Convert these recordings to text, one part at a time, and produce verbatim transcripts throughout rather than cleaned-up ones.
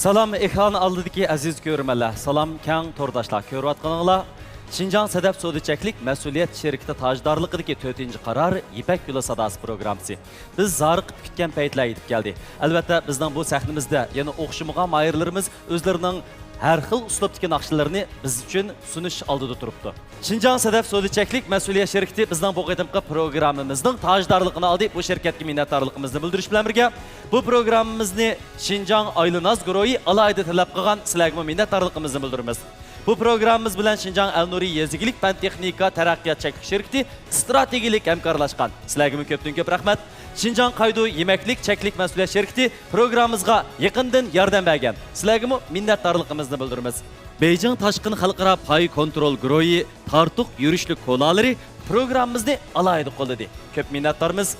سالام ئېكران ئالدىدىكى ئەزىز كۆرۈرمەنلەر، سالام كەڭ تورداشلار، كۆرۈۋاتقىنىڭلار شىنجاڭ سەدەپ سودا چەكلىك مەسئۇلىيەت شىركىتى تاجدارلىقىدىكى تۆتىنچى قارار يىپەك يولى ساداسى پروگراممىسى. بىز زارىقىپ كۈتكەن پەيتلەر يېتىپ كەلدى. ئەلۋەتتە، بىزنىڭ بۇ سەھنىمىزدە يەنە ئوخشىمىغان ماھىرلىرىمىز ئۆزلىرىنىڭ ھەر خىل ئۇسلۇبتىكى ناخشىلىرىنى بىز ئۈچۈن سۇنۇش ئالدىدا تۇرۇپتۇ. شىنجاڭ سەدەپ سودا چەكلىك مەسئۇلىيەت شىركىتى بىزنىڭ بۇ قېتىمقى پروگراممىمىزنىڭ تاجدارلىقىنى ئالدى. بۇ شىركەتكە مىننەتدارلىقىمىزنى بىلدۈرۈش بىلەن بىرگە، بۇ پروگراممىمىزنى شىنجاڭ ئايلىناز گۇرۇھى ئالاھىدە تەلەپ قىلغان. سىلەرگىمۇ مىننەتدارلىقىمىزنى بىلدۈرىمىز. بۇ پروگراممىمىز بىلەن شىنجاڭ ئەلنۇرى يېزا ئىگىلىك پەن تېخنىكا تەرەققىيات چەكلىك شىركىتى ئىستراتېگىيەلىك ھەمكارلاشقان. سىلەرگىمۇ كۆپتىن كۆپ رەھمەت. شىنجاڭ قايدۇ يېمەكلىك چەكلىك مەسئۇلىيەت شىركىتى پروگراممىمىزغا يېقىندىن ياردەم بەرگەن. سىلەرگىمۇ مىننەتدارلىقىمىزنى بىلدۈرىمىز. بېيجىڭ تاشقىن خەلقئارا پاي كونترول گۇرۇھى تارتۇق يۈرۈشلۈك كولالىرى پروگراممىمىزنى ئالاھىدە قوللىدى. كۆپ مىننەتدارمىز.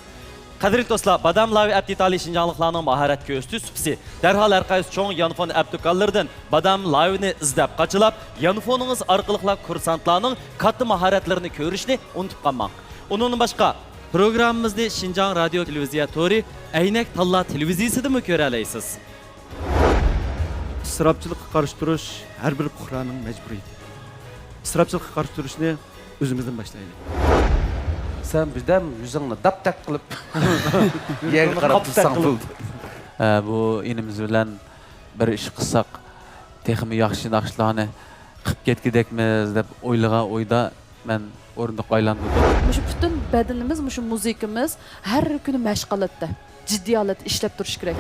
قەدىرلىك دوستلار، بادام لاۋى ئەپتى ئىتالىي شىنجاڭلىقلارنىڭ ماھارەت كۆرسىتىش سۇپىسى. دەرھال ھەر قايسى چوڭ يانفون ئەپ دۇكانلىرىدىن بادام لاۋىنى ئىزدەپ قاچىلاپ، يانفونىڭىز ئارقىلىقلا كۇرسانتلارنىڭ كاتتا ماھارەتلىرىنى كۆرۈشنى ئۇنتۇپ قالماڭ. ئۇنىڭدىن باشقا، پروگراممىمىزنى شىنجاڭ رادىيو تېلېۋىزىيە تورى، ئەينەك تاللا تېلېۋىزىيىسىدىمۇ كۆرەلەيسىز. ئىسراپچىلىققا قارشى تۇرۇش ھەر بىر پۇقرانىڭ مەجبۇرىيىتى. ئىسراپچىلىققا قارشى تۇرۇشنى ئۆزىمىزدىن باشلايلى. سەن بىردەم يۈزۈڭنى داپتەك قىلىپ يەرگە قاراپ تۇرساڭ بولدى. ئە، بۇ ئىنىمىز بىلەن بىر ئىش قىلساق، تېخىمۇ ياخشى ناخشىلارنى قىلىپ كەتكۈدەكمىز دەپ ئويلىغان ئويدا مەن ئورۇندۇق ئايلاندۇردۇم. مۇشۇ پۈتۈن بەدىنىمىز، مۇشۇ مۇزىكىمىز ھەر كۈنى مەشىق ھالەتتە، جىددىي ھالەتتە ئىشلەپ تۇرۇش كېرەك.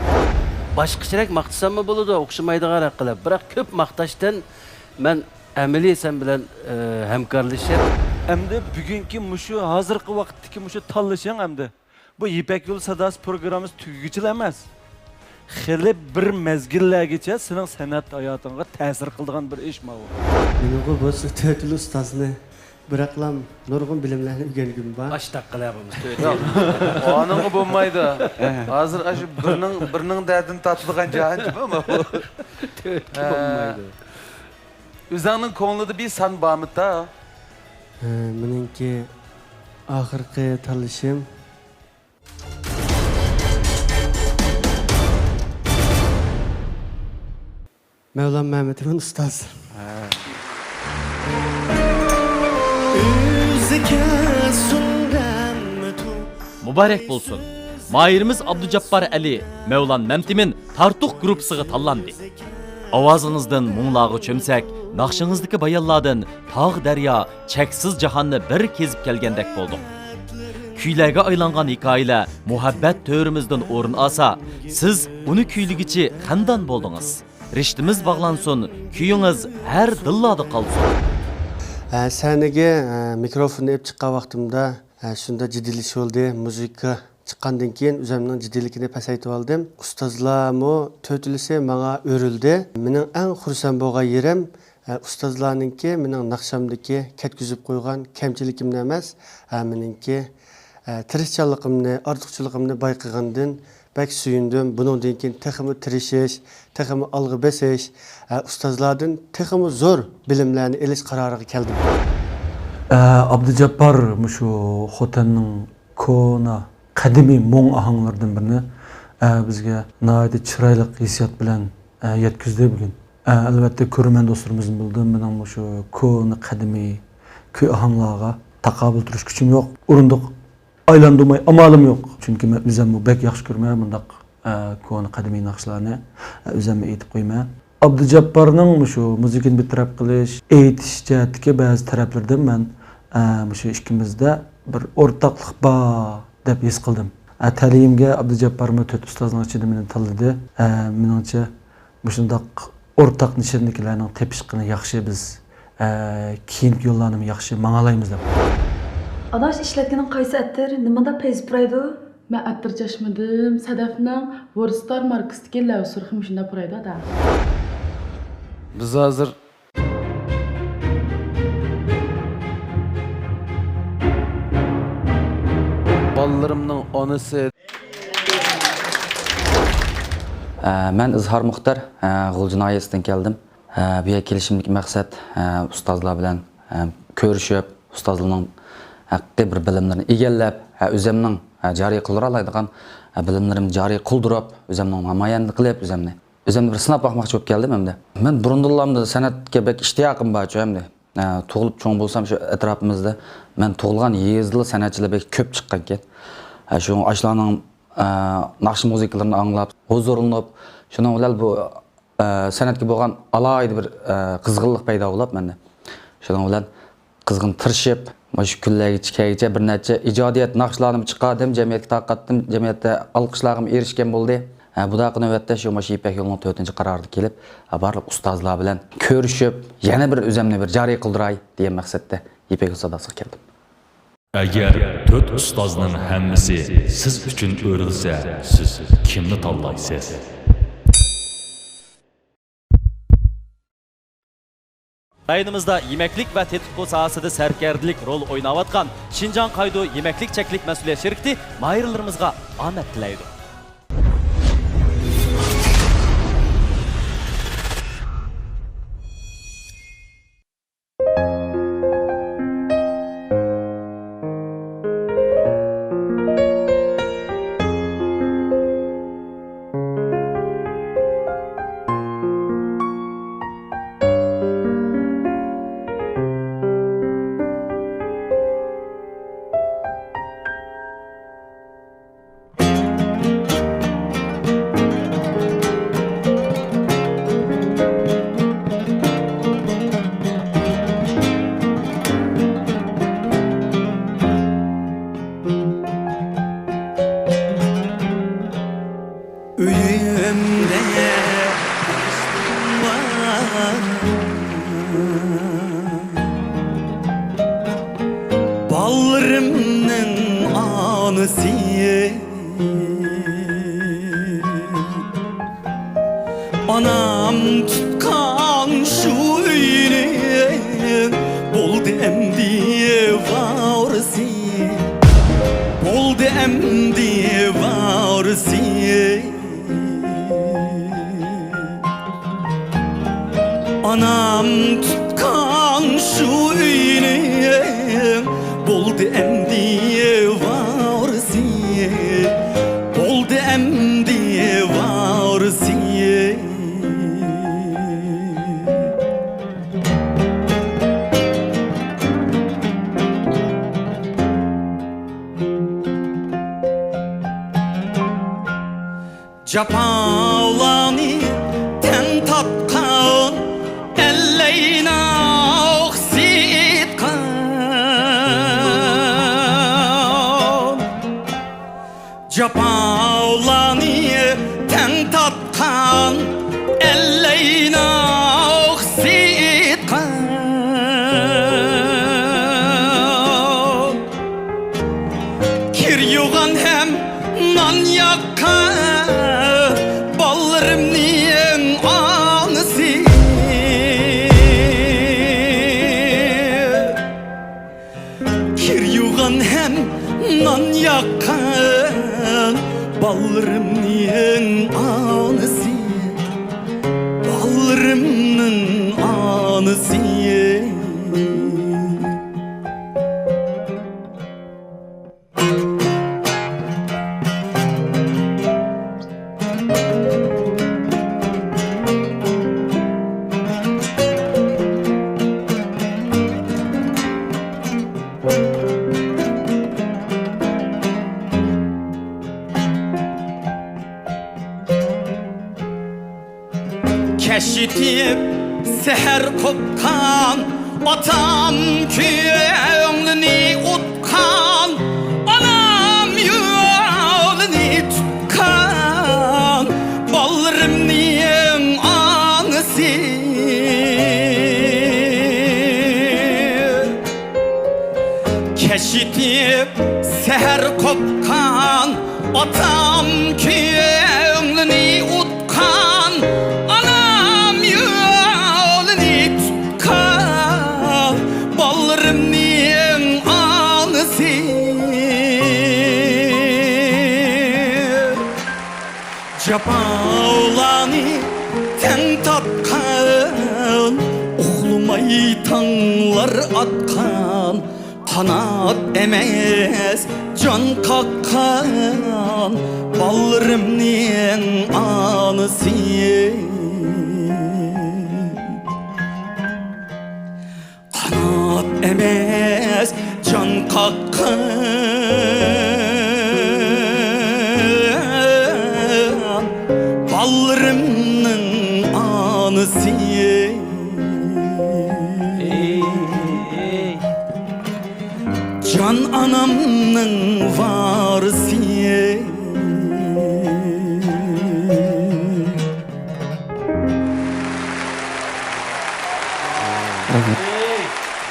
باشقىچىراق ماختىساممۇ بولىدۇ، ئوخشىمايدىغان ھەق قىلىپ. بىراق كۆپ ماختاشتىن مەن ئەمەلىي سەن بىلەن، ئە، ھەمكارلىشىپ. ئەمدى بۈگۈنكى مۇشۇ ھازىرقى ۋاقىتتىكى مۇشۇ تاللىشىڭ ئەمدى بۇ يىپەك يولى ساداسى پروگراممىسى تۈگىگۈچىلا ئەمەس. خېلى بىر مەزگىللەرگىچە سېنىڭ سەنئەت ھاياتىڭغا تەسىر قىلىدىغان بىر ئىش ماۋۇ. مېنىڭغۇ بولسا تۆت يىل ئۇستازنى، بىراقلام نۇرغۇن بىلىملەرنى ئۆگەنگۈم بار. ئاشتاق قىلە بولمىسا تۆت يىل. ئانىڭغا بولمايدۇ. ھازىر ئاشۇ بىرنىڭ، بىرنىڭ دەردىنى تارتىدىغان جاھان جىمىما بۇ. تۆتكە ھە. بولمايدۇ. ئۆزۈڭنىڭ كۆڭلىدە بىر سان بارمىتا؟ ھە، مېنىڭكى ئاخىرقى تاللىشىم. مەۋلان مەمتىمىن ئۇستاز. مۇبارەك بولسۇن! ماھىرىمىز ئابدۇجاپپار ئەلى، مەۋلان مەمتىمىن تارتۇق گۇرۇپپىسىغا تاللاندى. ئاۋازىڭىزدىن مۇڭلارغا چۆمسەك، ناخشىڭىزدىكى بايانلاردىن تاغ، دەريا، چەكسىز جاھاننى بىر كېزىپ كەلگەندەك بولدۇق. كۈيلەرگە ئايلانغان ھېكايىلەر مۇھەببەت تۆرىمىزدىن ئورۇن ئالسا، سىز ئۇنى كۈيلىگۈچى خەندان بولدىڭىز. رىشتىمىز باغلانسۇن، كۈيىڭىز ھەر دىللاردا قالسۇن. ھە، سەھنىگە، ھە، مىكروفوننى ئېلىپ چىققان ۋاقتىمدا، ھە، شۇنداق جىددىيلىشىش بولدى. مۇزىكا چىققاندىن كېيىن ئۆزۈمنىڭ جىددىيلىكىنى پەسەيتىۋالدىم. ئۇستازلارمۇ تۆتىلىسى ماڭا ئۆرۈلدى. مېنىڭ ئەڭ خۇرسەن بولغان يېرىم، ھە، ئۇستازلارنىڭكى مېنىڭ ناخشامدىكى كەتكۈزۈپ قويغان كەمچىلىكىمنى ئەمەس، ھە، مېنىڭكى، ھە، تىرىشچانلىقىمنى، ئارتۇقچىلىقىمنى بايقىغاندىن بەك سۆيۈندۈم. بۇنىڭدىن كېيىن تېخىمۇ تىرىشىش، تېخىمۇ ئالغا بېسىش، ھە، ئۇستازلاردىن تېخىمۇ زور بىلىملەرنى ئېلىش قارارىغا كەلدىم. ئە، ئابدۇجاپپار مۇشۇ خوتەننىڭ كونا، قەدىمىي مۇڭ ئاھاڭلىرىدىن بىرىنى، ئە، بىزگە ناھايىتى چىرايلىق ھېسسىيات بىلەن، ئە، يەتكۈزدى بۈگۈن. ئە، ئەلۋەتتە، كۆرۈرمەن دوستلىرىمىزمۇ بولدى. مېنىڭ مۇشۇ كونا، قەدىمىي كۈي ئاھاڭلارغا تاقابىل تۇرۇش كۈچۈم يوق. ئورۇندۇق ئايلاندۇرماي ئامالىم يوق. چۈنكى مەن ئۆزۈممۇ بەك ياخشى كۆرىمەن بۇنداق، ئە، كونا قەدىمىي ناخشىلارنى، ئە، ئۆزۈممۇ ئېيتىپ قويىمەن. ئابدۇجاپپارنىڭ مۇشۇ مۇزىكىنى بىر تەرەپ قىلىش، ئېيتىش جەھەتتىكى بەزى تەرەپلىرىدىن مەن، ئە، مۇشۇ ئىككىمىزدە بىر ئورتاقلىق بار دەپ ھېس قىلدىم. ئە، تەلىيىمگە ئابدۇجاپپارمۇ تۆت ئۇستازنىڭ ئىچىدە مېنى تاللىدى. ئە، مېنىڭچە، مۇشۇنداق ئورتاق نىشاندىكىلەرنىڭ تېپىشقىنى ياخشى، بىز، ئە، كېيىنكى يوللارنىمۇ ياخشى ماڭالايمىز دەپ. ئاداش، ئىشلەتكىنىڭ قايسى ئەتىر؟ نېمانداق پەيزى پۇرايدۇ؟ مەن ئەتىر چاچمىدىم. سەدەفنىڭ ۋورستار ماركىسىدىكى لەۋ سۇرخى مۇشۇنداق پۇرايدۇ، ئادا. بىز ھازىر بالىلىرىمنىڭ ئانىسى. ئە، مەن ئىزھار مۇختەر، ئە، غۇلجا ناھىيەسىدىن كەلدىم. ئە، بۇ يەرگە كېلىشىمدىكى مەقسەت، ئە، ئۇستازلار بىلەن، ئە، كۆرۈشۈپ، ئۇستازلارنىڭ ھەقىقىي بىر بىلىملىرىنى ئىگىلەپ، ئە، ئۆزۈمنىڭ، ئە، جارى قىلدۇرالايدىغان، ئە، بىلىملىرىمنى جارى قىلدۇرۇپ، ئۆزۈمنىڭ نامايەندە قىلىپ، ئۆزۈمنى ئۆزۈمنى بىر سىناپ باقماقچى بولۇپ كەلدىم ئەمدى. مەن بۇرۇندىنلا سەنئەتكە بەك ئىشتىياقىم بار ئەمدى. ئە، تۇغۇلۇپ چوڭ بولسام شۇ ئەتراپىمىزدا، مەن تۇغۇلغان يېزىدىلا سەنئەتچىلەر بەك كۆپ چىققانىكەن. ئە، شۇ ئاشۇلارنىڭ، ئە، ناخشا مۇزىكىلىرىنى ئاڭلاپ، ھۇزۇرلىنىپ، شۇنىڭ بىلەن بۇ، ئە، سەنئەتكە بولغان ئالاھىدە بىر، ئە، قىزغىنلىق پەيدا بولۇپ مەندە. شۇنىڭ بىلەن قىزغىن تىرىشىپ، مۇشۇ كۈنلەرگىچە كەلگۈچە بىر نەچچە ئىجادىيەت ناخشىلارنىمۇ چىقاردىم، جەمئىيەتكە تارقاتتىم، جەمئىيەتتە ئالقىشلارغىمۇ ئېرىشكەن بولدى. ھە، بۇ داقى نۆۋەتتە شۇ مۇشۇ يىپەك يولىنىڭ تۆتىنچى قارارىدا كېلىپ، ھە، بارلىق ئۇستازلار بىلەن كۆرۈشۈپ، يەنە بىر ئۆزۈمنى بىر جارى قىلدۇراي دېگەن مەقسەتتە يىپەك يولى ساداسىغا كەلدىم. ئەگەر تۆت ئۇستازنىڭ ھەممىسى سىز ئۈچۈن ئۆرۈلسە، سىز كىمنى تاللايسىز؟ رايونىمىزدا يېمەكلىك ۋە تېتىتقۇ ساھەسىدە سەركەردىلىك رول ئويناۋاتقان شىنجاڭ قايدۇ يېمەكلىك چەكلىك مەسئۇلىيەت شىركىتى ماھىرلىرىمىزغا ئامەت تىلەيدۇ. ئۆيۈمدە بالىلىرىمنىڭ ئانىسى. ئانام تۇتقان شۇ ئۆينىڭ بولدى ئەمدى ۋارىسى، بولدى ئەمدى ۋارىسى. ئانام تۇتقان شۇ ئۆينىڭ بولدى ئەمدى ۋارىسى، بولدى ئەمدى ۋارىسى. جاپالارنى تەڭ تارتقان، ئەللەينى ئوخسىتقان. جاپالارنى تەڭ تارتقان، ئەللەينى ئوخسىتقان. كىر يۇغان ھەم نان ياققان بالىلىرىمنىڭ ئانىسى. كىر يۇغان ھەم نان ياققان بالىلىرىمنىڭ ئانىسى، بالىلىرىمنىڭ ئانىسى. كەچ يېتىپ سەھەر قوپقان، ئاتام كۆڭلىنى ئۇتقان، ئانام يولىنى تۇتقان، بالىلىرىمنىڭ ئانىسى. كەچ يېتىپ سەھەر قوپقان، ئاتام كۆڭلىنى ئۇتقان، ئانام يولىنى تۇتقان، بالىلىرىمنىڭ ئانىسى. جاپالارنى تەڭ تارتقان، ئۇخلىماي تاڭلار ئاتقان، قانات ئەمەس، جان قاققان بالىلىرىمنىڭ ئانىسى. قانات ئەمەس، جان قاققان بالىلىرىمنىڭ ئانىسى. جان ئانامنىڭ ۋارىسى.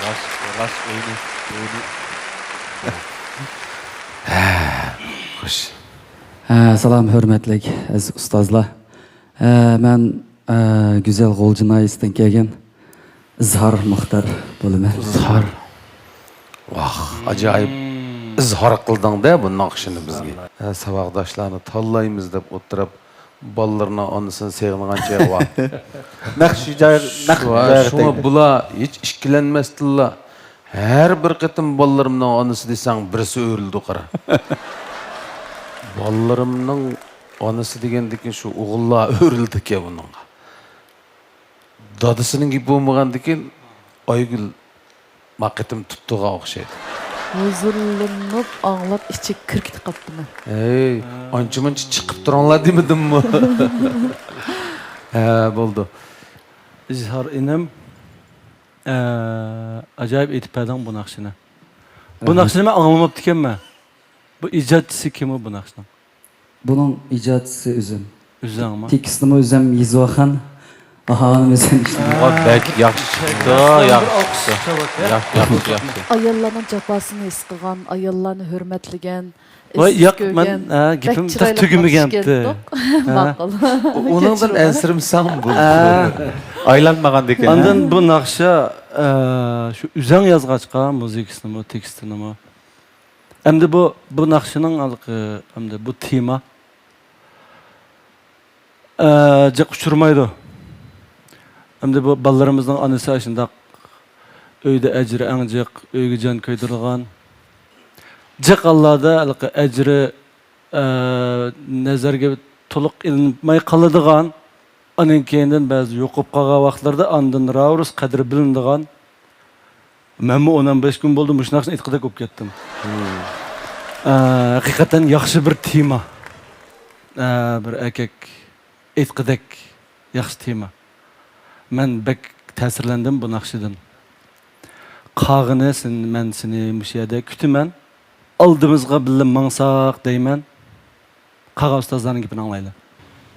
راست، راست ئۆينى، ئۆينى. ھە، خوش. ھە، سالام، ھۆرمەتلىك ئەزىز ئۇستازلار. ھە، مەن، ھە، گۈزەل غۇلجا ناھىيەسىدىن كەلگەن ئىزھار مۇختار بولىمەن. ئىزھار. ۋاھ، ئاجايىپ ئىزھار قىلدىڭ-دە بۇ ناخشىنى بىزگە. ھە، ساۋاقداشلارنى تاللايمىز دەپ ئولتۇرۇپ، بالىلىرىنىڭ ئانىسىنى سېغىنغان چېغى بار. نەق شۇ جايغا، نەق شۇ جايغا شۇڭا تەگدى. بۇلار ھېچ ئىككىلەنمەستىنلا، ھەر بىر قېتىم بالىلىرىمنىڭ ئانىسى دېسەڭ، بىرسى ئۆرۈلىدۇ، قارا. بالىلىرىمنىڭ ئانىسى دېگەندىكىن شۇ ئوغۇللار ئۆرۈلىدىكەن بۇنىڭغا. دادىسىنىڭ گېپى بولمىغاندىكىن ئايگۈل ما قېتىم تۇتتىغان ئوخشايدۇ. ھۇزۇرلىنىپ ئاڭلاپ ئىچىگە كىرىپ كېتىپ قاپتىمەن. ھەي، ئانچە-مۇنچە چىقىپ تۇرۇڭلار دېمىدىممۇ؟ ھە، بولدى. ئىزھار ئىنىم، ئە، ئاجايىپ ئېيتىپ بەردىڭ بۇ ناخشىنى. بۇ رەھمەت. ناخشىنى مەن ئاڭلىماپتىكەنمەن. بۇ ئىجادچىسى كىم بۇ ناخشىنىڭ؟ بۇنىڭ ئىجادچىسى ئۆزۈم. ئۆزۈڭمۇ؟ تېكىستنىمۇ ئۆزۈم يېزىۋالغان، باھانىمۇ ئۆزۈم ئىشلىدىم. ۋاي، بەك ياخشى چىقتى، ياخشى چىقتى. ياخشى، ياخشى، ياخشى. ئاياللارنىڭ جاپاسىنى ھېس قىلغان، ئاياللارنى ھۆرمەتلىگەن، ۋاي، ئەزىز ياق، كۆرگەن، مەن، ھە، بەك گېپىم چىرايلىق تېخى تۈگىمىگەنتى. ناخشىكەن. ھە. ماقۇل. ئۇنىڭدىن ئەنسىرىمىسەڭ بولدى. ھە. ئايلانمىغاندىكىن، ھە؟ ئاندىن بۇ ناخشا، ئە، شۇ ئۆزۈڭ يازغاچقا، مۇزىكىسىنىمۇ، تېكىستىنىمۇ. ئەمدى بۇ، بۇ ناخشىنىڭ ھېلىقى، ئەمدى بۇ تېما، ئە، جىق ئۇچرىمايدۇ. ئەمدى بۇ بالىلىرىمىزنىڭ ئانىسى ئاشۇنداق ئۆيدە ئەجرى ئەڭ جىق، ئۆيگە جان كۆيدۈرىدىغان، جىق ھاللاردا ھېلىقى ئەجرى، ئە، نەزەرگە تولۇق ئىلىنماي قالىدىغان، ئانىڭ كەينىدىن بەزى يوقاپ قالغان ۋاقىتلىرىدا ئاندىن راۋۇرۇس قەدرى بىلىنىدىغان، مەنمۇ ئون بەش كۈن بولدى مۇشۇ ناخشىنى ئېيتقۇدەك بولۇپ كەتتىم. ئە، ھەقىقەتەن ياخشى بىر تېما. ئە، بىر ئەركەك ئېيتقۇدەك ياخشى تېما. مەن بەك تەسىرلەندىم بۇ ناخشىدىن. قالغىنى سېن، مەن سېنى مۇشۇ يەردە كۈتىمەن. ئالدىمىزغا بىللە ماڭساق دەيمەن. قالغان ئۇستازلارنىڭ گېپىنى ئاڭلايلى.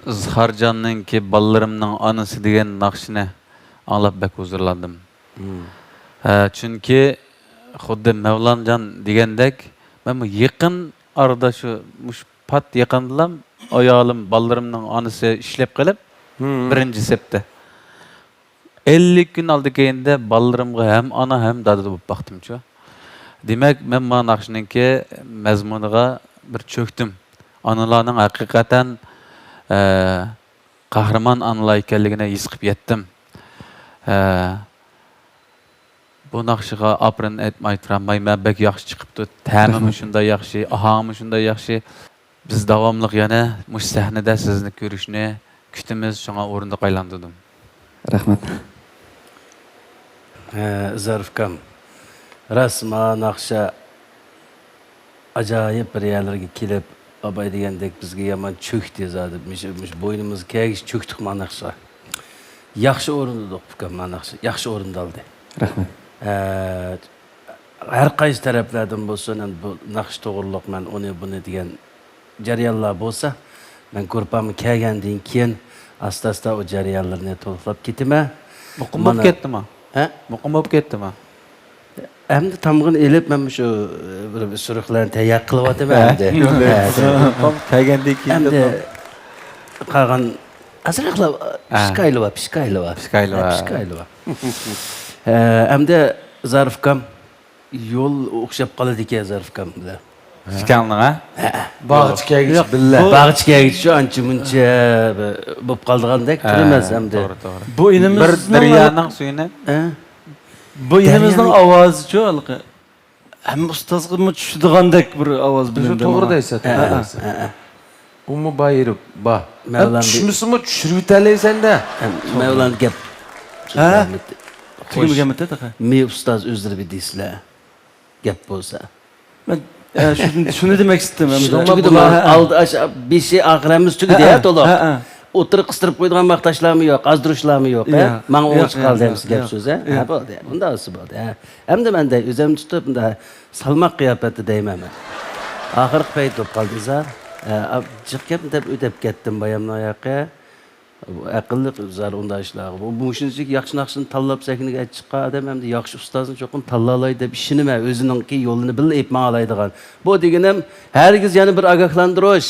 ئىزھارجاننىڭكى بالىلىرىمنىڭ ئانىسى دېگەن ناخشىنى ئاڭلاپ بەك ھۇزۇرلاندىم. مم. ھە، چۈنكى خۇددى مەۋلانجان دېگەندەك، مەنمۇ يېقىن ئارىدا شۇ، مۇشۇ پات يېقىندىلا ئايالىم، بالىلىرىمنىڭ ئانىسى ئىشلەپ قېلىپ، مم، بىرىنچى سەپتە. ئەللىك كۈن ئالدى كەينىدە بالىلىرىمغا ھەم ئانا، ھەم دادا بولۇپ باقتىمچۇ. دېمەك، مەن مانا ناخشىنىڭكى مەزمۇنىغا بىر چۆكتۈم. ئانىلارنىڭ ھەقىقەتەن، ئە، قەھرىمان ئانىلار ئىكەنلىكىنى ھېس قىلىپ يەتتىم. ئە، بۇ ناخشىغا ئاپىرىن ئېيتماي تۇرالمايمەن، بەك ياخشى چىقىپتۇ. تەمىمۇ، رەھمەت، شۇنداق ياخشى، ئاھاڭىمۇ شۇنداق ياخشى. بىز داۋاملىق يەنە مۇشۇ سەھنىدە سىزنى كۆرۈشنى كۈتىمىز، شۇڭا ئورۇندۇق ئايلاندۇردۇم. رەھمەت. ھە، ئىزھار ئۇكام. راست، ما ناخشا ئاجايىپ بىر يەرلەرگە كېلىپ، ئاباي دېگەندەك بىزگە يامان چۆكتى زادى. مۇشۇ، مۇشۇ بوينىمىزغا كەلگۈچە چۆكتۇق ما ناخشا. ياخشى ئورۇندىدۇق ئۇكام ما ناخشا. ياخشى ئورۇندالدى. رەھمەت. ھە، ھەر قايسى تەرەپلەردىن بولسۇن، ئەمدى بۇ ناخشا توغرۇلۇق مەن ئۇنى، بۇنى دېگەن جەريانلار بولسا، مەن گۇرۇپپامغا كەلگەندىن كېيىن ئاستا-ئاستا ئۇ جەريانلىرىنى تولۇقلاپ كېتىمەن. مۇقىم بولۇپ، مانا، كەتتىما؟ ھە؟ مۇقىم بولۇپ كەتتىما؟ ئەمدى تامغىنى ئېلىپ، مەن مۇشۇ بىر، بىر سۈرۈخلەرنى تەييار قىلىۋاتىمەن ئەمدى. ھە، ھە. مۇقىم كەلگەندىن كېيىن ئەمدى قالغان ئازراقلا، ھە، پىشكايلىۋا، پىشكايلىۋا. پىشكايلىۋا. پىشكايلىۋا. ھە، ئەمدى زارىف ئۇكام، يول ئوخشاپ قالىدىكەن زارىف ئۇكام بىلەن. ئىككىڭلارنىڭ، ھە؟ ھە. باغچە كەلگۈچە، ياق، بىللە. بۇ باغچە كەلگۈچە شۇ ئانچە مۇنچە بولۇپ قالىدىغاندەك، ھە، تۇرىمىز ئەمدى. توغرا، توغرا. بۇ ئىنىمىزنىڭ، بىر دەريانىڭ سۈيىنى. ھە؟ بۇ ئىنىمىزنىڭ دەريانىڭ ئاۋازىچۇ ھېلىقى؟ ھەممە ئۇستازغىمۇ چۈشىدىغاندەك بىر ئاۋاز بىلەن. توغرا دەيسەن، توغرا دەيسەن. ئۇمۇ بار يېرى بار. مەۋلان بى- چۈشمىسىمۇ چۈشۈرۈۋېتەلەيسەن-دە. ھەم مەۋلان گەپ. ھە؟ تۈگىمىگەنمىتى تېخى. مې ئۇستاز ئۆزلىرى بىر دېسىلە. گەپ بولسا. مەن، ئە، شۇنى، شۇنى دېمەك ئىستىدىم. شۇنىڭ بىلەن بۇلار ئالدى ئاشا-، بېشى ئاخىر ھەممىسى تۈگىدى، ھە، تولۇق. ھە، ھە. ئوتتۇرىغا قىستۇرۇپ قويىدىغان ماختاشلارمۇ يوق، ئازدۇرۇشلارمۇ يوق، ھە؟ ياق، ماڭا ياق، ئوڭچە ياق، قالدى ياق، ھەممىسى گەپ ياق، سۆز، ھە؟ ياق. ھە، بولدى. ئۇنداق بولسا بولدى، ھە. ئەمدى مەن دەي، ئۆزۈمنى تۇتۇپ، مۇنداق سالماق قىياپەتتە دەيمەن مەن. ئاخىرقى پەيت بولۇپ قالدى، ئىزھار. ئە، جىق گەپنى دەپ ئۆتۈپ كەتتىم بايامنىڭ ياقى. ئەقىللىق ئىزھار ئۇنداق ئىشلارغا. بۇ، مۇشۇنچىلىك ياخشى ناخشىنى تاللاپ سەھنىگە ئەتىپ چىققان ئادەم ئەمدى ياخشى ئۇستازنى چوقۇم تاللالايدۇ دەپ ئىشىنىمەن. ئۆزىنىڭكى يولىنى بىللە ئېلىپ ماڭالايدىغان. بۇ دېگىنىم، ھەرگىز يەنە بىر ئاگاھلاندۇرۇش.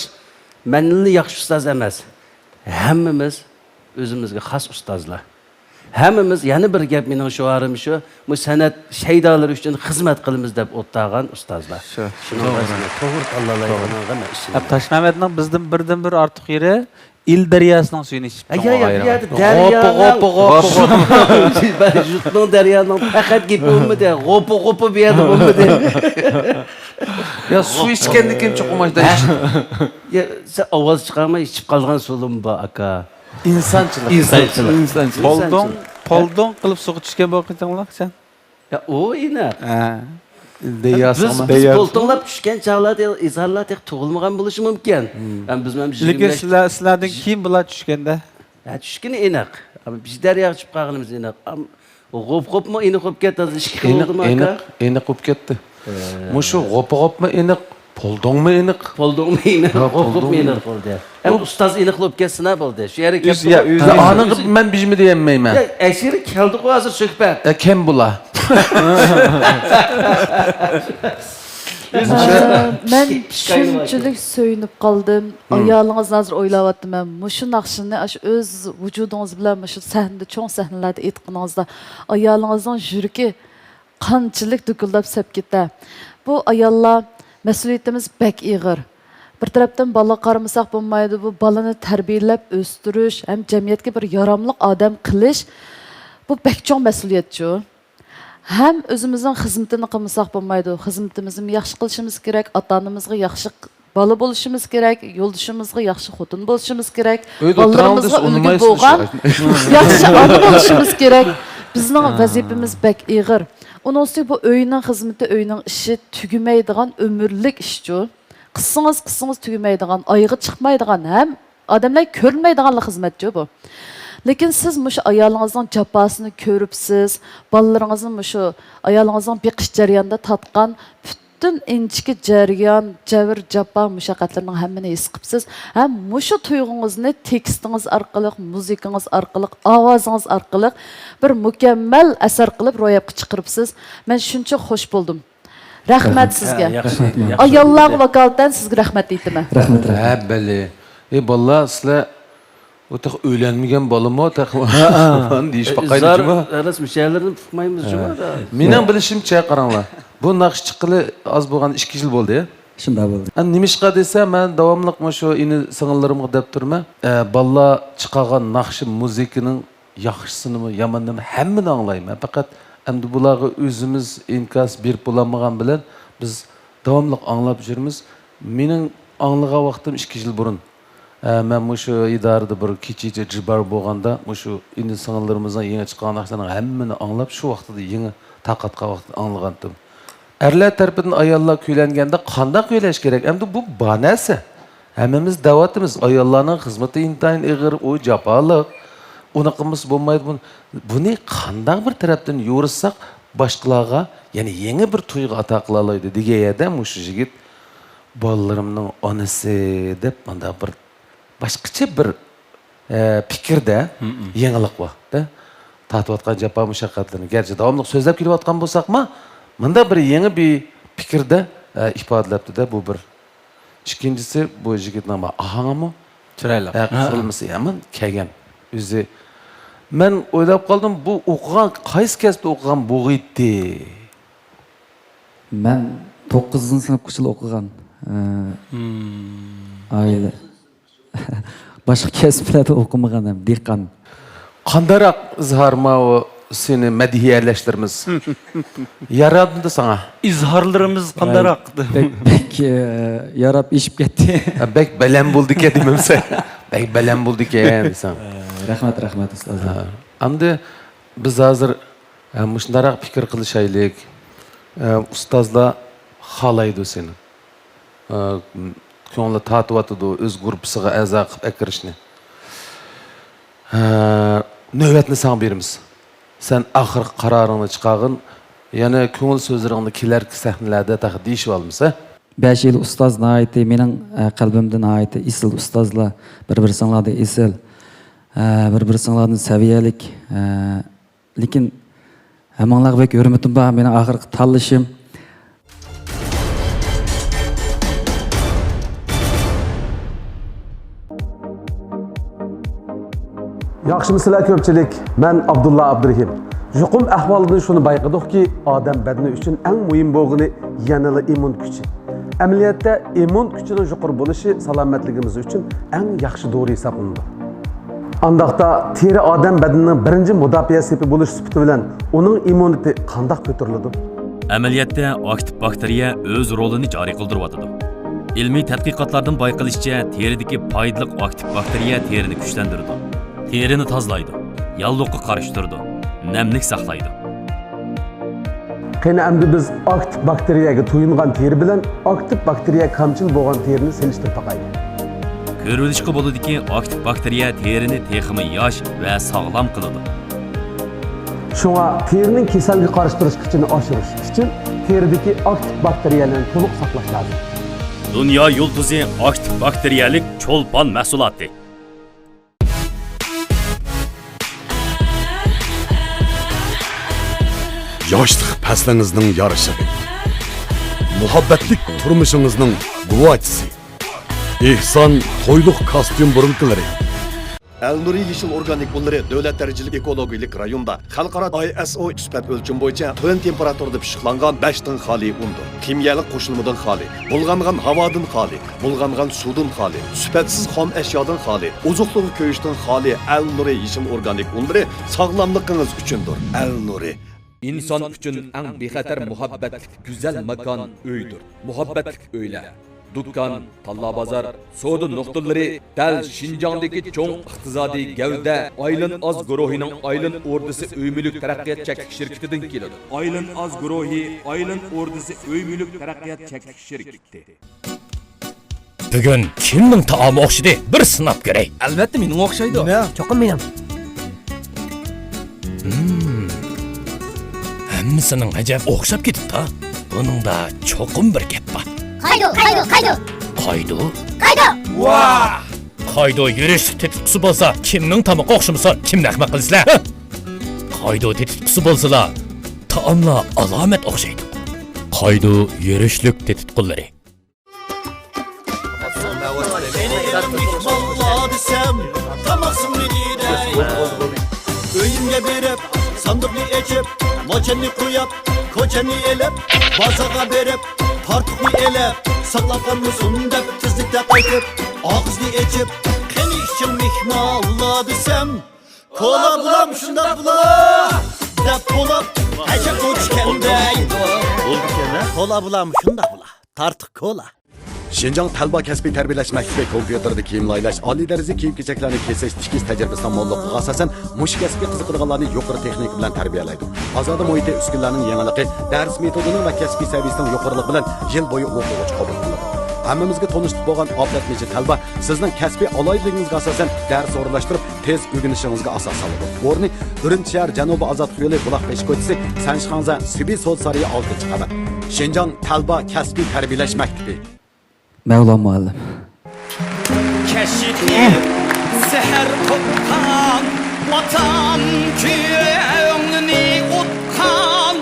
مەنلا ياخشى ئۇستاز ئەمەس. ھەممىمىز ئۆزىمىزگە خاس ئۇستازلار. ھەممىمىز، يەنە بىر گەپ، مېنىڭ شوئارىم شۇ، بۇ سەنئەت شەيدالىرى ئۈچۈن خىزمەت قىلىمىز دەپ ئولتۇرغان ئۇستازلار. شۇ. شۇنىڭغا توغرا. توغرا تاللالايدىغانلىقىغا مەن ئىشىنىمەن. تاشمەمەتنىڭ بىزدىن بىردىن بىر ئارتۇق يېرى ئىل دەرياسىنىڭ سۈيىنى ئىچىپ، ھە، يا، يا، بۇ يەردە دەريانىڭ، غوپا، غوپا، غوپا. يۇرتنىڭ دەريانىڭ پەقەت گېپى بولمىدى. غوپا، غوپا بۇ يەردە بولمىدى. يا، سۇ ئىچكەندىن كېيىن چوقۇم ئاشۇنداق ئىچىدۇ. يا، سەن ئاۋاز چىقارماي ئىچىپ قالغان سۇلۇم بار، ئاكا. ئىنسانچىلىق. ئىنسانچىلىق. ئىنسانچىلىق. پولدۇڭ، پولدۇڭ قىلىپ سۇغا چۈشكەن بولغىچىڭلار سەن. يا، ئۇ ئېنىق. ھە. دەيياس بىز، ئەمەس. بىز دەيياس. پولتۇڭلاپ چۈشكەن چاغلاردا ئىزھارلار تېخى تۇغۇلمىغان بولۇشى مۇمكىن. ھەم بىز مەن لېكىن سىلەر، سىلەردىن كېيىن بۇلار چۈشكەندە. ھە، چۈشكىنى ئېنىق. ئەمما بىز دەرياغا چۈشۈپ قالغىنىمىز ئېنىق. ئەم، غوپ غوپمۇ ئېنىق بولۇپ كەتتى، ھازىر ئىككى خىل بولدىمۇ، ئاكا؟ ئېنىق، ئېنىق بولۇپ كەتتى. ھە. مۇشۇ غوپا غوپمۇ ئېنىق، پولدوڭمۇ ئېنىق؟ پولدوڭمۇ ئېنىق، ھە، غوپ غوپمۇ ئېنىق بولدى. ئەمدى ئۇستاز ئېنىقلاپ كەتسىنا بولدى. شۇ يەرگە كەپ، ئۆزى، يا، ئۆزى، ئانا، مەن بىژمە دېيەلمەيمەن. يا، ئەشىرى كەلدىغۇ ھازىر سۆھبەت. يا، كەم بۇلا. ئە، مەن شۇنچىلىك سۆيۈنۈپ قالدىم. ئايالىڭىزنى ھازىر ئويلاۋاتىمەن. مۇشۇ ناخشىنى ئاشۇ ئۆز ۋۇجۇدىڭىز بىلەن مۇشۇ سەھنىدە، چوڭ سەھنىلەردە ئېيتقىنىڭىزدا، ئايالىڭىزنىڭ يۈرىكى قانچىلىك دۈكۈلدەپ سەپ كېتە. بۇ ئاياللار، مەسئۇلىيىتىمىز بەك ئېغىر. بىر تەرەپتىن بالىغا قارىمىساق بولمايدۇ، بۇ بالىنى تەربىيەلەپ ئۆستۈرۈش ھەم جەمئىيەتكە بىر ياراملىق ئادەم قىلىش، بۇ بەك چوڭ مەسئۇلىيەتچۇ. ھەم ئۆزىمىزنىڭ خىزمىتىنى قىلمىساق بولمايدۇ. خىزمىتىمىزنى ياخشى قىلىشىمىز كېرەك، ئاتا-ئانىمىزغا ياخشى بالا بولۇشىمىز كېرەك، يولدىشىمىزغا ياخشى خوتۇن بولۇشىمىز كېرەك، بالىلىرىمىزغا ئۈلگە بولغان ياخشى ئانا بولۇشىمىز كېرەك. بىزنىڭ ۋەزىپىمىز بەك ئېغىر. ئۇنىڭ ئۈستىگە بۇ ئۆينىڭ خىزمىتى، ئۆينىڭ ئىشى تۈگىمەيدىغان ئۆمۈرلۈك ئىشچۇ. قىسسىڭىز، قىسسىڭىز تۈگىمەيدىغان، ئايىغى چىقمايدىغان ھەم ئادەملەر كۆرمەيدىغانلا خىزمەتچۇ بۇ. لېكىن سىز مۇشۇ ئايالىڭىزنىڭ جاپاسىنى كۆرۈپسىز، بالىلىرىڭىزنى مۇشۇ ئايالىڭىزنىڭ بېقىش جەريانىدا تارتقان پۈتۈن ئىنچىكە جەريان، جەۋر، جاپا، مۇشەققەتلىرىنىڭ ھەممىنى ھېس قىپسىز. ھەم مۇشۇ تۇيغۇڭىزنى تېكىستىڭىز ئارقىلىق، مۇزىكىڭىز ئارقىلىق، ئاۋازىڭىز ئارقىلىق بىر مۇكەممەل ئەسەر قىلىپ روياپقا چىقىرىپسىز. مەن شۇنچە خوش بولدۇم. رەھمەت سىزگە. ياخشى، ياخشى. ئاياللارغا ۋاكالىتەن سىزگە رەھمەت ئېيتىمەن. رەھمەت، رەھمەت. ھە، بەلى. ئەي، بالىلار، سىلەر ئۇ تېخى ئۆيلەنمىگەن بالىمۇ، تېخى دېيىشىپ باقايلى جۇمۇ. ئىزھار، ئەمەس، مۇشۇ يەرلىرىنى ئۇقمايمىز جۇمۇ. مېنىڭ بىلىشىمچە، قاراڭلار، بۇ ناخشا چىققىلى ئاز بولغان ئىككى يىل بولدى. شۇنداق بولدى. ئەمدى نېمىشقا دېسە، مەن داۋاملىق مۇشۇ ئىنى سىڭىللىرىمغا دەپ تۇرىمەن. ئە، بالىلار چىقارغان ناخشا مۇزىكىنىڭ ياخشىسىنىمۇ، يامىنىنىمۇ ھەممىنى ئاڭلايمەن. پەقەت ئەمدى بۇلارغا ئۆزىمىز ئىنكاس بېرىپ بولالمىغان بىلەن بىز داۋاملىق ئاڭلاپ يۈرىمىز. مېنىڭ ئاڭلىغان ۋاقتىم ئىككى يىل بۇرۇن. ئە، مەن مۇشۇ ئىدارىدە بىر كېچىچە جىبار بولغاندا، مۇشۇ ئىنى سىڭىللىرىمىزنىڭ يېڭى چىققان ناخشىلىرىنىڭ ھەممىنى ئاڭلاپ، شۇ ۋاقتىدا يېڭى تارقاتقان ۋاقتىدا ئاڭلىغانتىم. ئەرلەر تەرىپىدىن ئاياللار كۈيلەنگەندە قانداق كۈيلەش كېرەك؟ ئەمدى بۇ بار نەرسە. ھەممىمىز دەۋاتىمىز، ئاياللارنىڭ خىزمىتى ئىنتايىن ئېغىر، ئۇ جاپالىق. ئۇنى قىلمىسا بولمايدۇ. بۇنى، بۇنى قانداق بىر تەرەپتىن يورۇتساق، باشقىلارغا يەنە يېڭى بىر تۇيغۇ ئاتا قىلالايدۇ دېگەن يەردە مۇشۇ يىگىت بالىلىرىمنىڭ ئانىسى دەپ مۇنداق بىر باشقىچە بىر، ئە، پىكىردە يېڭىلىق بار، دە. تارتىۋاتقان جاپا مۇشەققەتلىرىنى گەرچە داۋاملىق سۆزلەپ كېلىۋاتقان بولساقمۇ، مۇنداق بىر يېڭى بىر پىكىردە، ئە، ئىپادىلەپتۇ-دە، بۇ بىر. ئىككىنچىسى، بۇ يىگىتنىڭ بۇ ئاھاڭىمۇ چىرايلىق. ھە، قۇرۇلمىسى يامان كەلگەن. ئۆزى، مەن ئويلاپ قالدىم، بۇ ئوقۇغان، قايسى كەسىپتە ئوقۇغان بولغىيتتى؟ مەن توققۇزىنچى سىنىپقىچىلا ئوقۇغان. ئە، ئائىلە. باشقا كەسىپلەردە ئوقۇمىغان ھەم، دېھقان. قانداقراق ئىزھار ماۋۇ سېنى مەدھىيەلەشلىرىمىز يارادىمدۇ ساڭا؟ ئىزھارلىرىمىز قانداقراق؟ بەك، بەك، ئە، ياراپ ئېشىپ كەتتى. ھە، بەك بەلەن بولدىكەن دېمەمسەن؟ بەك بەلەن بولدىكەن دېسەڭ. ئە، رەھمەت، رەھمەت، ئۇستاز. ھە. ئەمدى بىز ھازىر، ھە، مۇشۇنداقراق پىكىر قىلىشايلىك. ئە، ئۇستازلار خالايدۇ سېنى. ئە، كۆڭلى تارتىۋاتىدۇ ئۆز گۇرۇپپىسىغا ئەزا قىلىپ ئەكىرىشنى. ئە، نۆۋەتنى ساڭا بېرىمىز. سەن ئاخىرقى قارارىڭنى چىقارغىن، يەنە كۆڭۈل سۆزلىرىڭنى كېلەركى سەھنىلەردە تېخى دېيىشىۋالىمىز، ھە؟ بەش يىل ئۇستاز ناھايىتى مېنىڭ، ئە، قەلبىمدە ناھايىتى ئېسىل ئۇستازلار، بىر-بىرسىڭلاردا ئېسىل، ئە، بىر-بىرسىڭلاردىن سەۋىيەلىك، ئە، لېكىن ھەممىڭلارغا بەك ھۆرمىتىم بار، مېنىڭ ئاخىرقى تاللىشىم. ياخشىمۇسىلەر كۆپچىلىك؟ مەن ئابدۇللا ئابدۇرېھىم. يۇقۇم ئەھۋالىدىن شۇنى بايقىدۇقكى، ئادەم بەدىنى ئۈچۈن ئەڭ مۇھىم بولغىنى يەنىلا ئىممۇن كۈچى. ئەمەلىيەتتە، ئىممۇن كۈچىنىڭ يۇقىرى بولۇشى سالامەتلىكىمىز ئۈچۈن ئەڭ ياخشى دورا ھېسابلىنىدۇ. ئانداقتا، تېرە ئادەم بەدىنىنىڭ بىرىنچى مۇداپىئە سېپى بولۇش سۈپىتى بىلەن ئۇنىڭ ئىممۇنىتېتى قانداق كۆتۈرۈلىدۇ؟ ئەمەلىيەتتە، ئاكتىپ باكتېرىيە ئۆز رولىنى جارى قىلدۇرۇۋاتىدۇ. ئىلمىي تەتقىقاتلاردىن بايقىلىشىچە، تېرىدىكى پايدىلىق ئاكتىپ باكتېرىيە تېرىنى كۈچلەندۈرىدۇ، تېرىنى تازىلايدۇ، ياللۇغقا قارشى تۇرىدۇ، نەملىك ساقلايدۇ. قېنى، ئەمدى بىز ئاكتىپ باكتېرىيەگە تويۇنغان تېرە بىلەن ئاكتىپ باكتېرىيە كامچىل بولغان تېرىنى سېلىشتۇرۇپ باقايلى. كۆرۈۋېلىشقا بولىدۇكى، ئاكتىپ باكتېرىيە تېرىنى تېخىمۇ ياش ۋە ساغلام قىلىدۇ. شۇڭا تېرىنىڭ كېسەلگە قارشى تۇرۇش كۈچىنى ئاشۇرۇش ئۈچۈن تېرىدىكى ئاكتىپ باكتېرىيەلەرنى تولۇق ساقلاش لازىم. دۇنيا يۇلتۇزى ئاكتىپ باكتېرىيەلىك چولپان مەھسۇلاتى. ياشلىق پەسلىڭىزنىڭ يارىشىغى، مۇھەببەتلىك تۇرمۇشىڭىزنىڭ گۇۋاچىسى. ئېھسان تويلۇق كاستيۇم بۇرۇلكىلىرى. ئەلنۇرى يېشىل ئورگانىك ئۇنلىرى دۆلەت دەرىجىلىك ئېكولوگىيەلىك رايوندا خەلقئارا ئاي ئېس ئو سۈپەت ئۆلچىمى بويىچە تۆۋەن تېمپېراتۇرىدا پىششىقلانغان بەش تىڭ خالىي ئۇندۇر. كىميەلىك قوشۇلمىدىن خالىي، بۇلغانغان ھاۋادىن خالىي، بۇلغانغان سۇدىن خالىي، سۈپەتسىز خام ئەشيادىن خالىي، ئوزۇقلۇقى كۆيۈشتىن خالىي ئەلنۇرى يېشىل ئورگانىك ئۇنلىرى ساغلاملىقىڭىز ئۈچۈندۇر. ئەلنۇرى. ئىنسان ئۈچۈن ئەڭ بىخەتەر مۇھەببەتلىك گۈزەل ماكان ئۆيدۇر. مۇھەببەتلىك ئۆيلەر، دۇكان، تاللا بازار، سودا نۇقتىلىرى دەل شىنجاڭدىكى چوڭ ئىقتىسادىي گەۋدە ئايلىن ئاز گۇرۇھىنىڭ ئايلىن ئوردىسى ئۆي مۈلۈك تەرەققىيات چەكلىك شىركىتىدىن كېلىدۇ. ئايلىن ئاز گۇرۇھى ئايلىن ئوردىسى ئۆي مۈلۈك تەرەققىيات چەكلىك شىركىتى. بۈگۈن كىمنىڭ تائامى ئوخشىدى؟ بىر سىناپ كۆرەي. ئەلۋەتتە مېنىڭ ئوخشايدۇ. مېنىڭ. چوقۇم مېنىڭ. ھىم. ھەممىسىنىڭ ئەجەب ئوخشاپ كېتىپتۇ. بۇنىڭدا چوقۇم بىر گەپ بار. قايدۇ، قايدۇ، قايدۇ. قايدۇ؟ قايدۇ. ۋاھ! قايدۇ يۈرۈشلۈك تېتىتقۇسى بولسا، كىمنىڭ تامىقى ئوخشىمىسۇن، كىمنى ئەخمەق قىلىسىلەر؟ ھە؟ قايدۇ تېتىتقۇسى بولسىلا، تائاملار ئالامەت ئوخشايدۇ. قايدۇ يۈرۈشلۈك تېتىتقۇلىرى. مېھمانلار دېسەم، تاماقسىمنى يېدەي. ئۆيۈمگە بېرىپ، ساندۇقنى ئېچىپ، موچەننى قويۇپ، كوچەننى ئېلىپ، بازارغا بېرىپ، تارتۇقنى ئېلىپ، ساقلاپ قالمىسۇن دەپ تېزلىكتە قايتىپ، ئاغزىنى ئېچىپ، قېنى ئىچىڭ مېھمانلار دېسەم، كولا بۇلام شۇنداق بۇلا دەپ بولۇپ، ئەجەب بولىدىكەن دەيدۇ. بولىدىكەن ھە؟ كولا بۇلام شۇنداق بۇلا. تارتۇق كولا. شىنجاڭ تەلبا كەسپىي تەربىيەلەش مەكتىپى كومپيۇتېردا كىيىم لايىھىلاش، ئالىي دەرىجىلىك كىيىم-كېچەكلەرنى كېسىش، تىكىش تەجرىبىسىنىڭ موللۇقىغا ئاساسەن، مۇشۇ كەسىپكە قىزىقىدىغانلارنى يۇقىرى تېخنىكا بىلەن تەربىيەلەيدۇ. ئازادە مۇھىتى، ئۈسكۈنىلەرنىڭ يېڭىلىقى، دەرس مېتودىنىڭ ۋە كەسپىي سەۋىيەسىنىڭ يۇقىرىلىقى بىلەن يىل بويى ئوقۇغۇچى قوبۇل قىلىدۇ. ھەممىمىزگە تونۇشلۇق بولغان ئابلەت مېچى تەلبا سىزنىڭ كەسپىي ئالاھىدىلىكىڭىزگە ئاساسەن دەرس ئورۇنلاشتۇرۇپ، تېز ئۆگىنىشىڭىزگە ئاساس سالىدۇ. ئورنى ئۈرۈمچى شەھەر جەنۇبىي ئازادلىق يولى، بۇلاق بېشى كوچىسى، سەنشىخاڭزە سۈبى سودا سارىيى، ئالتىنچى قەۋەت. شىنجاڭ تەلبا كەسپىي تەربىيەلەش مەكتىپى. مەۋلان مۇئەللىم. كەشىدىن سەھەر قوپقان ۋاتان كۆڭلىنى ئۇتقان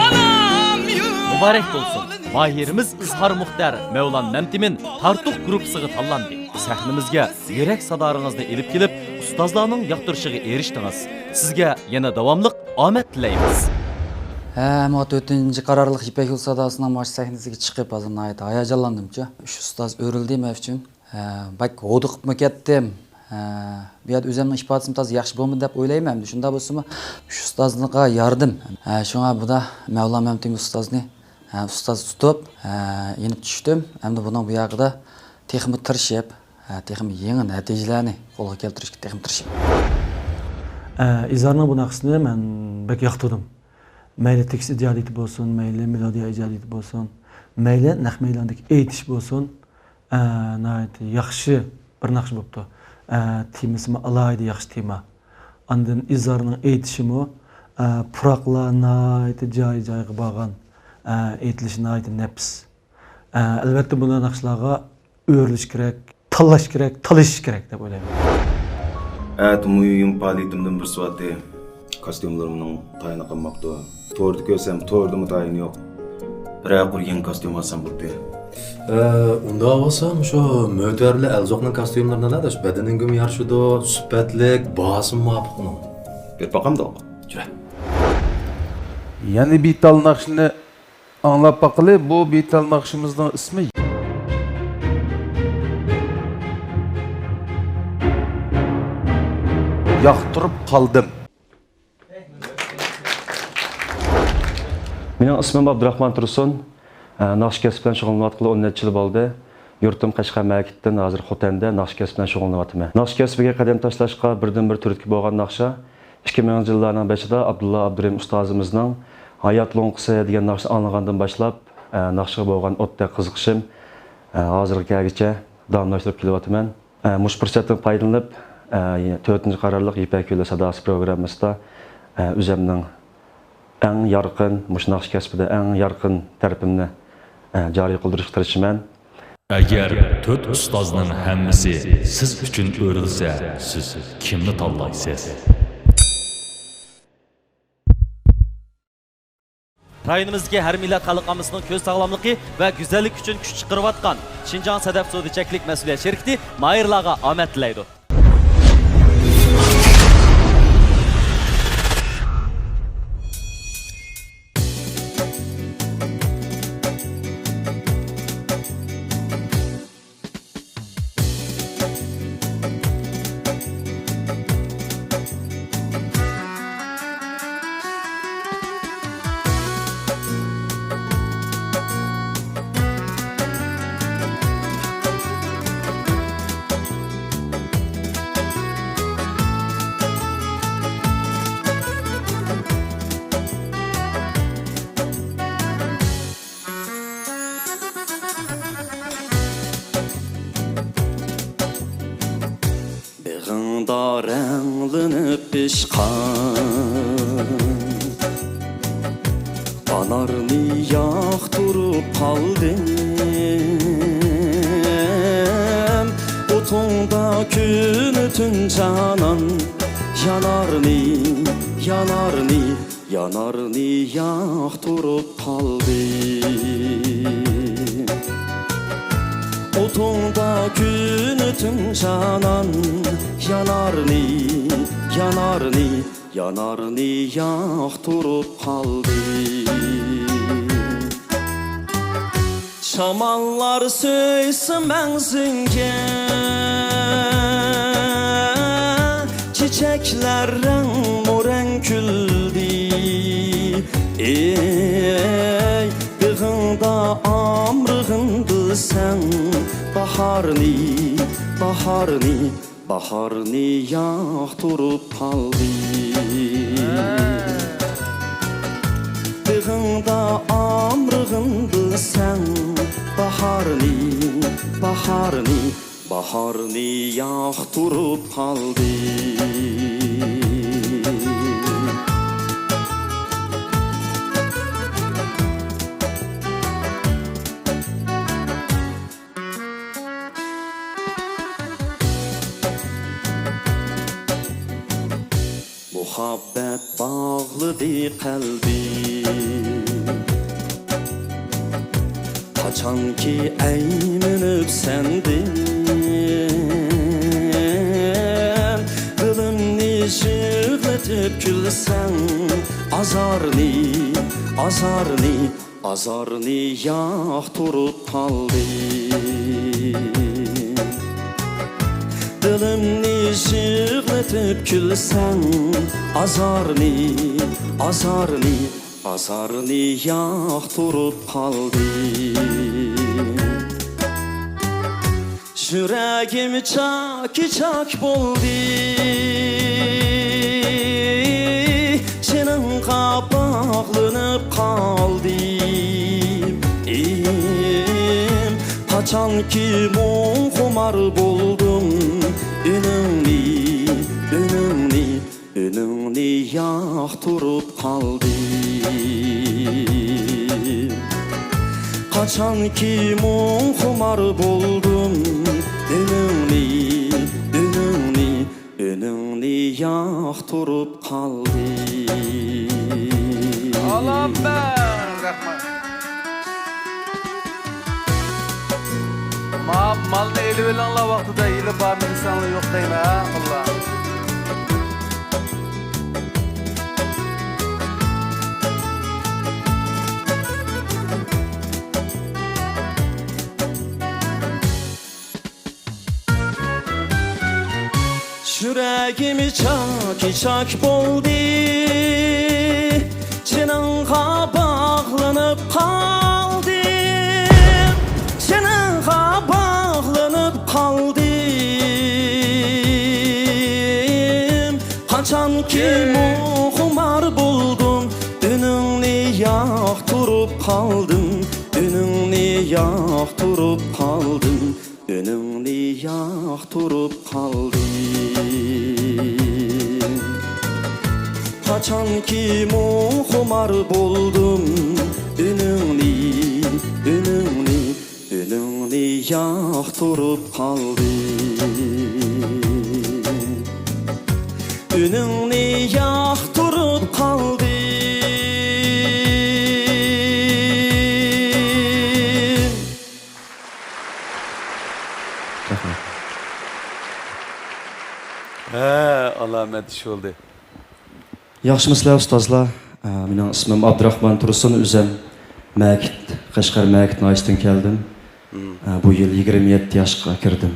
ئانام يۇرت. مۇبارەك بولسۇن! ماھىرىمىز ئىزھار مۇختەر مەۋلان مەمتىمىن تارتۇق گۇرۇپپىسىغا تاللاندى. سەھنىمىزگە يۈرەك سادالىرىڭىزنى ئېلىپ كېلىپ، ئۇستازلارنىڭ ياقتۇرۇشىغا ئېرىشتىڭىز. سىزگە يەنە داۋاملىق ئامەت تىلەيمىز. ھە، مانا تۆتىنچى قارارلىق يىپەك يول ساداسىنىڭ مانا شۇ سەھنىسىگە چىقىپ، ھازىر ناھايىتى ھاياجانلاندىمچۇ. ئۈچ ئۇستاز ئۆرۈلدى مەن ئۈچۈن. ھە، بەك ھودۇقۇپمۇ كەتتىم. ئە، بۇ يەردە ئۆزۈمنىڭ ئىپادىسىمۇ تازا ياخشى بولمىدى دەپ ئويلايمەن. ئەمدى شۇنداق بولسىمۇ، شۇ ئۇستازغا ياردىم. ئە، شۇڭا بۇدا مەۋلا مەمتىم ئۇستازنى، ئە، ئۇستاز تۇتۇپ، ئە، يېنىپ چۈشتۈم. ئەمدى بۇنىڭ بۇ ياقىدا تېخىمۇ تىرىشىپ، ئە، تېخىمۇ يېڭى نەتىجىلەرنى قولغا كەلتۈرۈشكە تېخىمۇ تىرىشىمەن. ئە، ئىزھارنىڭ بۇ ناخشىسىنى مەن بەك ياقتۇردۇم. مەيلى تېكىست ئىجادىيىتى بولسۇن، مەيلى مېلودىيە ئىجادىيىتى بولسۇن، مەيلى نەق مەيداندىكى ئېيتىش بولسۇن، ئە، ناھايىتى ياخشى بىر ناخشا بوپتۇ. ئە، تېمىسىمۇ ئالاھىدە ياخشى تېما. ئاندىن ئىزھارنىڭ ئېيتىشىمۇ، ئە، پۇراقلار ناھايىتى جايى-جايىغا بارغان، ئە، ئېيتىلىشى ناھايىتى نەپىس. ئە، ئەلۋەتتە، بۇنداق ناخشىلارغا ئۆرۈلۈش كېرەك، تاللاش كېرەك، تالىشىش كېرەك دەپ ئويلايمەن. ئەتە مۇھىم پائالىيىتىمدىن بىرسى بارتى. كاستيۇملىرىمنىڭ تايىنى قالماپتۇ. توردا كۆرسەم، توردىمۇ تايىنى يوق. بىرەر قۇر يېڭى كاستيۇم ئالسام بولدى. ئە، ئۇنداق بولسا، مۇشۇ مۆتىۋەرلى ئەلزوقنىڭ كاستيۇملىرىنى ئالە، شۇ بەدىنىڭگىمۇ يارىشىدۇ، سۈپەتلىك، باھاسىمۇ مۇۋاپىق ئۇنىڭ. بېرىپ باقامدۇق؟ يۈرە. يەنە بىتال ناخشىنى ئاڭلاپ باقىلى، بۇ بىتال ناخشىمىزنىڭ ئىسمى ياقتۇرۇپ قالدىم. مېنىڭ ئىسمىم ئابدۇراخمان تۇرسۇن. ئە، ناخشا كەسپى بىلەن شۇغۇللىنىۋاتقىلى ئون نەچچە يىل بولدى. يۇرتۇم قەشقەر مەركىتىدىن، ھازىر خوتەندە ناخشا كەسپى بىلەن شۇغۇللىنىۋاتىمەن. ناخشا كەسپىگە قەدەم تاشلاشقا بىردىنبىر تۈرتكە بولغان ناخشا ئىككى مىڭىنچى يىللارنىڭ بېشىدا ئابدۇللا ئابدۇرېھىم ئۇستازىمىزنىڭ ھايات لوڭقىسى دېگەن ناخشىنى ئاڭلىغاندىن باشلاپ، ئە، ناخشىغا بولغان ئوتتەك قىزىقىشىم، ئە، ھازىرغا كەلگۈچە داۋاملاشتۇرۇپ كېلىۋاتىمەن. ئە، مۇشۇ پۇرسەتتىن پايدىلىنىپ، ئە، تۆتىنچى قارارلىق يىپەك يولى ساداسى پروگراممىسىدا، ئە، ئۆزەمنىڭ ئەڭ يارقىن، مۇشۇ ناخشا كەسپىدە ئەڭ يارقىن تەرىپىمنى، ئە، جارى قىلدۇرۇشقا تىرىشىمەن. ئەگەر تۆت ئۇستازنىڭ ھەممىسى سىز ئۈچۈن ئۆرۈلسە، سىز كىمنى تاللايسىز؟ رايونىمىزدىكى ھەر مىللەت خەلق ئاممىسىنىڭ كۆز ساغلاملىقى ۋە گۈزەللىكى ئۈچۈن كۈچ چىقىرىۋاتقان شىنجاڭ سەدەپ سودا چەكلىك مەسئۇلىيەت شىركىتى ماھىرلارغا ئامەت تىلەيدۇ. بېغىڭدا رەڭلىنىپ پىشقان ئانارنى ياقتۇرۇپ قالدىم. ئوتۇڭدا كۈنى تۈن جانان يانارنى، يانارنى، يانارنى ياقتۇرۇپ قالدى. ئوتۇڭدا كۈنى تۈن جانان يانارنى، يانارنى، يانارنى ياقتۇرۇپ قالدى. شاماللار سۆيسە مەڭزىڭگە، چېچەكلەر رەڭمۇ رەڭ كۈلدى. ئەي، بېغىڭدا ئامرىغىن بىلسەڭ، باھارنى، باھارنى، باھارنى ياقتۇرۇپ قالدى. بېغىڭدا ئامرىغىن بىلسەڭ، باھارنى، باھارنى، باھارنى ياقتۇرۇپ قالدى. مۇھەببەت باغلىدى قەلبىم، قاچانكى ئەيمىنىپ سەندىن. دىلىمنى يىغلىتىپ كۈلسەڭ، ئازارنى، ئازارنى، ئازارنى ياقتۇرۇپ قالدى. دىلىمنى يىغلىتىپ كۈلسەڭ، ئازارنى، ئازارنى، ئازارنى ياقتۇرۇپ قالدىم. يۈرەكىم چاكى-چاك بولدى، جېنىڭغا باغلىنىپ قالدىم. قاچانكى مۇڭ خۇمار بولدۇم، ئۈنۈڭنى، ئۈنۈڭنى، ئۈنۈڭنى ياقتۇرۇپ قالدىم. قاچانكى مۇڭ خۇمار بولدۇم، ئۈنۈڭنى، ئۈنۈڭنى، ئۈنۈڭنى ياقتۇرۇپ قالدىم. ئالامبەر! رەھمەت. ما-، مالنى ئېلىۋېلىڭلار ۋاقتىدا، ھېلى بارمىدى دېسەڭلار يوق دەيمەن، ھە، موللا. يۈرەكىم چاكى-چاك بولدى، جېنىڭغا باغلىنىپ قالدىم، جېنىڭغا باغلىنىپ قالدىم. قاچانكى مۇڭ خۇمار بولدۇم، ئۈنۈڭنى ياقتۇرۇپ قالدىم، ئۈنۈڭنى ياقتۇرۇپ قالدىم. ئۈنۈڭنى ياقتۇرۇپ قالدىم. قاچانكى مۇڭ خۇمار بولدۇم، ئۈنۈڭنى، ئۈنۈڭنى، ئۈنۈڭنى ياقتۇرۇپ قالدىم. ئۈنۈڭنى ياقتۇرۇپ قالدىم. رەھمەت. ھە، ئالامەت ئىش بولدى. ياخشىمۇسىلەر ئۇستازلار؟ ئە، مېنىڭ ئىسمىم ئابدۇراخمان تۇرسۇن، ئۆزۈم مەكىت، قەشقەر مەكىت ناھىيەسىدىن كەلدىم. مم. ئە، بۇ يىل يىگىرمە يەتتە ياشقا كىردىم.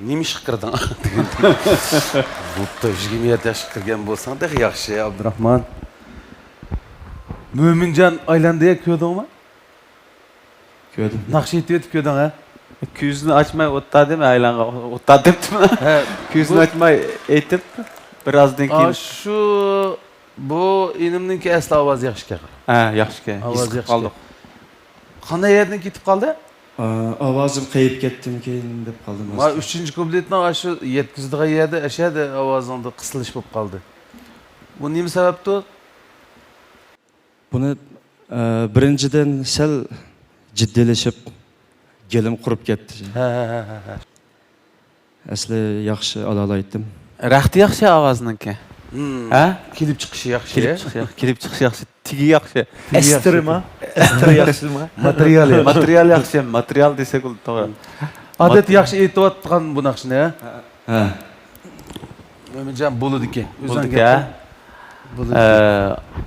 نېمە ئىشقا كىردىڭ؟ بوپتۇ، يىگىرمە يەتتە ياشقا كىرگەن بولساڭ تېخى ياخشى، ئابدۇراخمان. مۆمىنجان ئايلاندى، كۆردۈڭمۇ؟ كۆردۈم. ناخشا ئېيتىۋېتىپ كۆردۈڭ، ھە؟ كۆزىنى ئاچماي ئولتۇردىم، ئايلانغا ئولتۇر دەپتىمەن. ھە، كۆزىنى بۇ ئاچماي ئېيتىپ، بىر ئازدىن كېيىن. ئاشۇ، بۇ ئىنىمنىڭكى ئەسلى ئاۋازى ياخشىكەن. ھە، ياخشىكەن. ھېس قىلىپ قالدۇق. قانداق يەردىن كېتىپ قالدى؟ ئا، ئاۋازىم قېيىپ كەتتىمىكىن دەپ قالدىم. ما ئۈچىنچى كۇپلېتنىڭ ئاشۇ يەتكۈزىدىغان يەردە، ئەشەدە ئاۋازىڭدا قىسىلىش بولۇپ قالدى. بۇ نېمە سەۋەبتۇ؟ بۇنى، ئە، بىرىنچىدىن، سەل جىددىيلىشىپ، گېلىم قۇرۇپ كەتتى. ھە، ھە، ھە، ھە، ھە. ئەسلى ياخشى ئالالايتتىم. رەختى ياخشى ئاۋازنىڭكى. ھە؟ كېلىپ چىقىشى ياخشى. كېلىپ چىقىشى ياخشى. كېلىپ چىقىشى ياخشى. تېگى ياخشى. ئەستىرىما؟ ئەستىرى ياخشىمۇ؟ ماتېرىيالى. ماتېرىيال ياخشى. ماتېرىيال دېسەك بولدى، توغرا. ئادەتتە ياخشى ئېيتىۋاتقان بۇ ناخشىنى، ھە؟ ھە. مۆمىنجان بولىدىكەن. ئۆزۈڭ بولىدىكەن. ئە،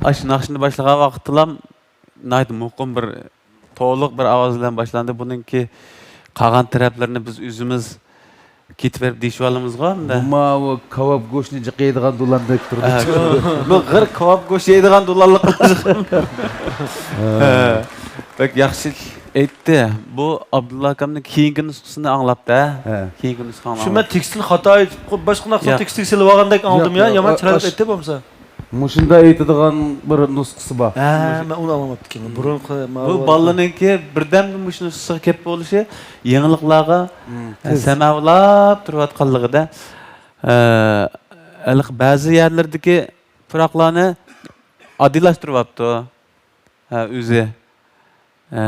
ئاشۇ ناخشىنى باشلىغان ۋاقىتتىلا ناھايىتى مۇقىم بىر، تولۇق بىر ئاۋاز بىلەن باشلاندى. بۇنىڭكى قالغان تەرەپلىرىنى بىز ئۆزىمىز كېتىۋېرىپ دېيىشىۋالىمىزغۇ ئەمدى. بۇ ماۋۇ كاۋاپ گۆشىنى جىق يەيدىغان دولاندا تۇرىدۇ. ھە، مەن غىر كاۋاپ گۆش يەيدىغان دولانلىق. ھە. بەك ياخشى ئېيتتى. بۇ ئابدۇللا ئاكامنىڭ كېيىنكى نۇسخىسىنى ئاڭلاپتۇ، ھە؟ ھە. كېيىنكى نۇسخا شۇ ئاڭلاپ. مەن تېكىستىنى خاتا ئېيتىپ، باشقا ناخشىنىڭ تېكىستىگە سېلىۋالغاندەك ئاڭلىدىم يا، يامان چىرايلىق ئېيتتى بولمىسا. مۇشۇنداق ئېيتىدىغان بىر نۇسخىسى بار. ھە، مەن ئۇنى ئاڭلىماپتىكەنمەن. بۇرۇنقى بۇ بالىنىڭكى بىردەمدىن مۇشۇ نۇسخىسىغا كەپ بولۇشى يېڭىلىقلارغا، ھە، تېز سەمەۋلاپ تۇرۇۋاتقانلىقىدا، ھە، ھېلىقى بەزى يەرلىرىدىكى پۇراقلارنى ئاددىيلاشتۇرۇۋاپتۇ. ھە، ئۆزى. ھە،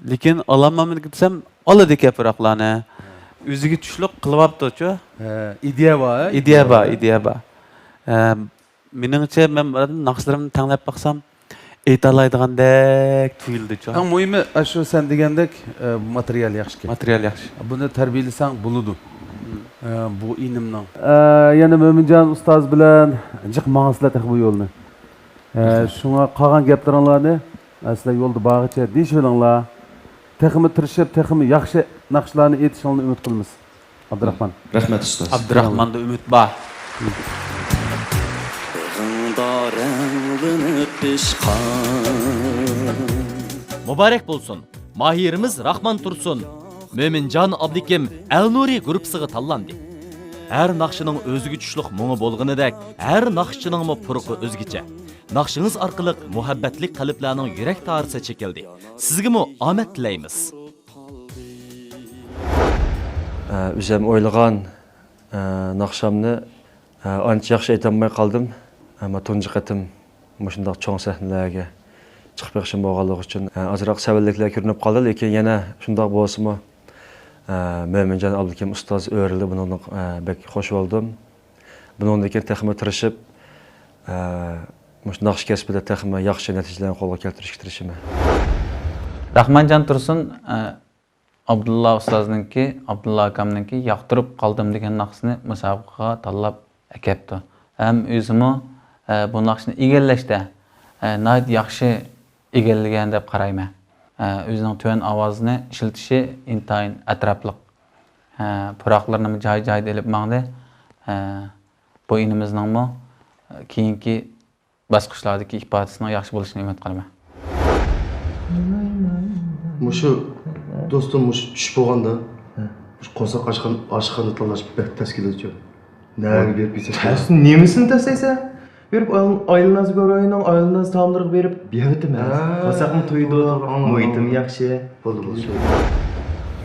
لېكىن ئالالمامدىكى دېسەم، ئالىدىكەن پۇراقلارنى. ئۆزىگە چۈشلۈك قىلىۋاپتۇچۇ. ھە، ئىدىيە بار، ھە؟ ئىدىيە بار، ئىدىيە بار. ھە، مېنىڭچە، مەن ناخشىلىرىمنى تەڭلەپ باقسام، ئېيتالايدىغاندەك تۇيۇلدىچۇ. ئەڭ مۇھىمى، ئاشۇ سەن دېگەندەك، ئە، ماتېرىيال ياخشىكەن. ماتېرىيال ياخشى. بۇنى تەربىيەلىسەڭ بولىدۇ. ئە، بۇ ئىنىمنىڭ. ئە، يەنە مۆمىنجان ئۇستاز بىلەن جىق ماڭىسىلەر تېخى بۇ يولنى. ئە، شۇڭا قالغان گەپلىرىڭلارنى، ئە، سىلەر يولدا بارغىچە دېيىشىۋېلىڭلار. تېخىمۇ تىرىشىپ، تېخىمۇ ياخشى ناخشىلارنى ئېيتىشىڭلارنى ئۈمىد قىلىمىز. ئابدۇراخمان. رەھمەت، ئۇستاز. ئابدۇراخماندا ئۈمىد بار. بېغىڭدا رەڭلىنىپ پىشقان. مۇبارەك بولسۇن! ماھىرىمىز راخمان تۇرسۇن، مۆمىنجان ئابلىكىم ئەلنۇرى گۇرۇپپىسىغا تاللاندى. ھەر ناخشىنىڭ ئۆزىگە چۈشلۈك مۇڭى بولغىنىدەك، ھەر ناخشىنىڭمۇ پۇرىقى ئۆزگىچە. ناخشىڭىز ئارقىلىق مۇھەببەتلىك قەلبلەرنىڭ يۈرەك تارىسى چېكىلدى. سىزگىمۇ ئامەت تىلەيمىز! ئە، ئۆزۈم ئويلىغان، ئە، ناخشامنى، ئە، ئانچە ياخشى ئېيتالماي قالدىم. ئەمما تۇنجى قېتىم مۇشۇنداق چوڭ سەھنىلەرگە چىقىپ بېقىشىم بولغانلىقى ئۈچۈن، ئە، ئازراق سەۋەنلىكلەر كۆرۈنۈپ قالدى، لېكىن يەنە شۇنداق بولسىمۇ، ئە، مۆمىنجان ئابلىكىم ئۇستاز ئۆرۈلدى، بۇنىڭدىن، ئە، بەك خۇش بولدۇم. بۇنىڭدىن كېيىن تېخىمۇ تىرىشىپ، ئە، مۇشۇ ناخشا كەسپىدە تېخىمۇ ياخشى نەتىجىلەرنى قولغا كەلتۈرۈشكە تىرىشىمەن. راخمانجان تۇرسۇن، ئە، ئابدۇللا ئۇستازنىڭكى، ئابدۇللا ئاكامنىڭكى ياقتۇرۇپ قالدىم دېگەن ناخشىسىنى مۇسابىقىگە تاللاپ ئەكەپتۇ. ھەم ئۆزىمۇ، ئە، بۇ ناخشىنى ئىگىلەشتە، ئە، ناھايىتى ياخشى ئىگىلىگەن دەپ قارايمەن. ئە، ئۆزىنىڭ تۆۋەن ئاۋازىنى ئىشلىتىشى ئىنتايىن ئەتراپلىق. ئە، پۇراقلىرىنىمۇ جاي-جايىدا ئېلىپ ماڭدى. ئە، بۇ ئىنىمىزنىڭمۇ، ئە، كېيىنكى باسقۇچلاردىكى ئىپادىسىنىڭ ياخشى بولۇشىنى ئۈمىد قىلىمەن. مۇشۇ دوستۇم مۇشۇ چۈش بولغاندا، مۇشۇ قورساق ئاچقان، ئاچقاندا تاللاش بەك تەس كېلىدۇچۇ. نەگە بېرىپ يېسەك؟ تەس نېمىسىنى تەسلەيسەن؟ بېرىپ ئايل-، ئايلىناز گۇرۇھىنىڭ ئايلىناز تائاملىرىغا بېرىپ يەۋېتىمەن. ھە، قورساقمۇ تويىدۇ، تويىدۇ، تويىدۇ. مۇھىتىمۇ ياخشى. بولدى، بولدى.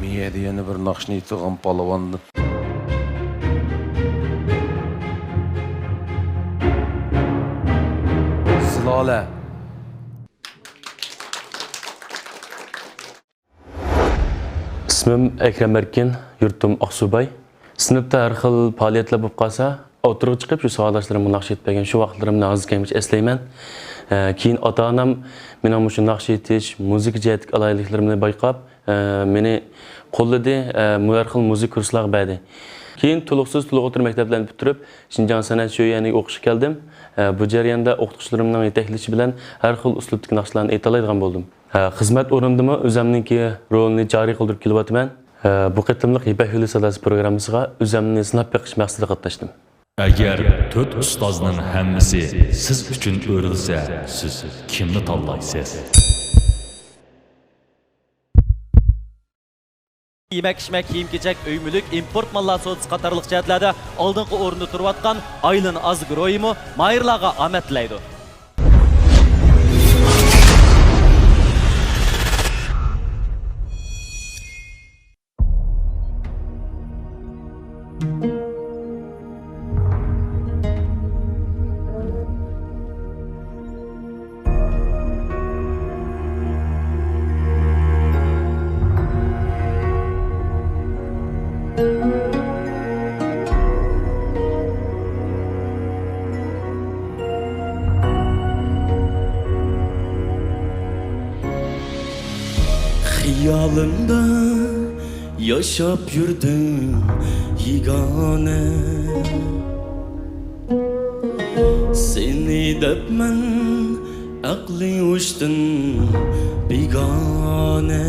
مىيەدە يەنە بىر ناخشىنى ئېيتىدىغان پالۋان. زىلالە. ئىسمىم ئەكرەم ئەركىن، يۇرتۇم ئاقسۇباي. سىنىپتا ھەر خىل پائالىيەتلەر بولۇپ قالسا، ئوتتۇرىغا چىقىپ، شۇ ساۋاقداشلىرىمغا ناخشا ئېيتىپ بەرگەن شۇ ۋاقىتلىرىمنى ھازىرغىچە ئەسلەيمەن. ئە، كېيىن ئاتا-ئانام مېنىڭ مۇشۇ ناخشا ئېيتىش، مۇزىكا جەھەتتىكى ئالاھىدىلىكلىرىمنى بايقاپ، ئە، مېنى قوللىدى، ئە، مۇ-، ھەر خىل مۇزىكا كۇرسلارغا بەردى. كېيىن تولۇقسىز تولۇق ئوتتۇرا مەكتەپلەرنى پۈتتۈرۈپ، شىنجاڭ سەنئەت شۆيۈەنىگە ئوقۇشقا كەلدىم. ئە، بۇ جەرياندا ئوقۇتقۇچىلىرىمنىڭ يېتەكلىشى بىلەن ھەر خىل ئۇسلۇبتىكى ناخشىلارنى ئېيتالايدىغان بولدۇم. ھە، خىزمەت ئورنۇمدىمۇ ئۆزۈمنىڭكى رولىنى جارى قىلدۇرۇپ كېلىۋاتىمەن. ھە، بۇ قېتىملىق يىپەك يولى ساداسى پروگراممىسىغا ئۆزۈمنى سىناپ بېقىش مەقسىتىدە قاتناشتىم. ئەگەر تۆت ئۇستازنىڭ ھەممىسى سىز ئۈچۈن ئۆرۈلسە، سىز كىمنى تاللايسىز؟ يېمەك-ئىچمەك، كىيىم-كېچەك، ئۆي-مۈلۈك، ئىمپورت ماللار سودىسى قاتارلىق جەھەتلەردە ئالدىنقى ئورۇندا تۇرۇۋاتقان ئايلىناز گۇرۇھىمۇ ماھىرلارغا ئامەت تىلەيدۇ. خىيالىمدا ياشاپ يۈردۈم يېگانە، سېنى دەپ مەن ئەقلى ھوشتىن بىگانە.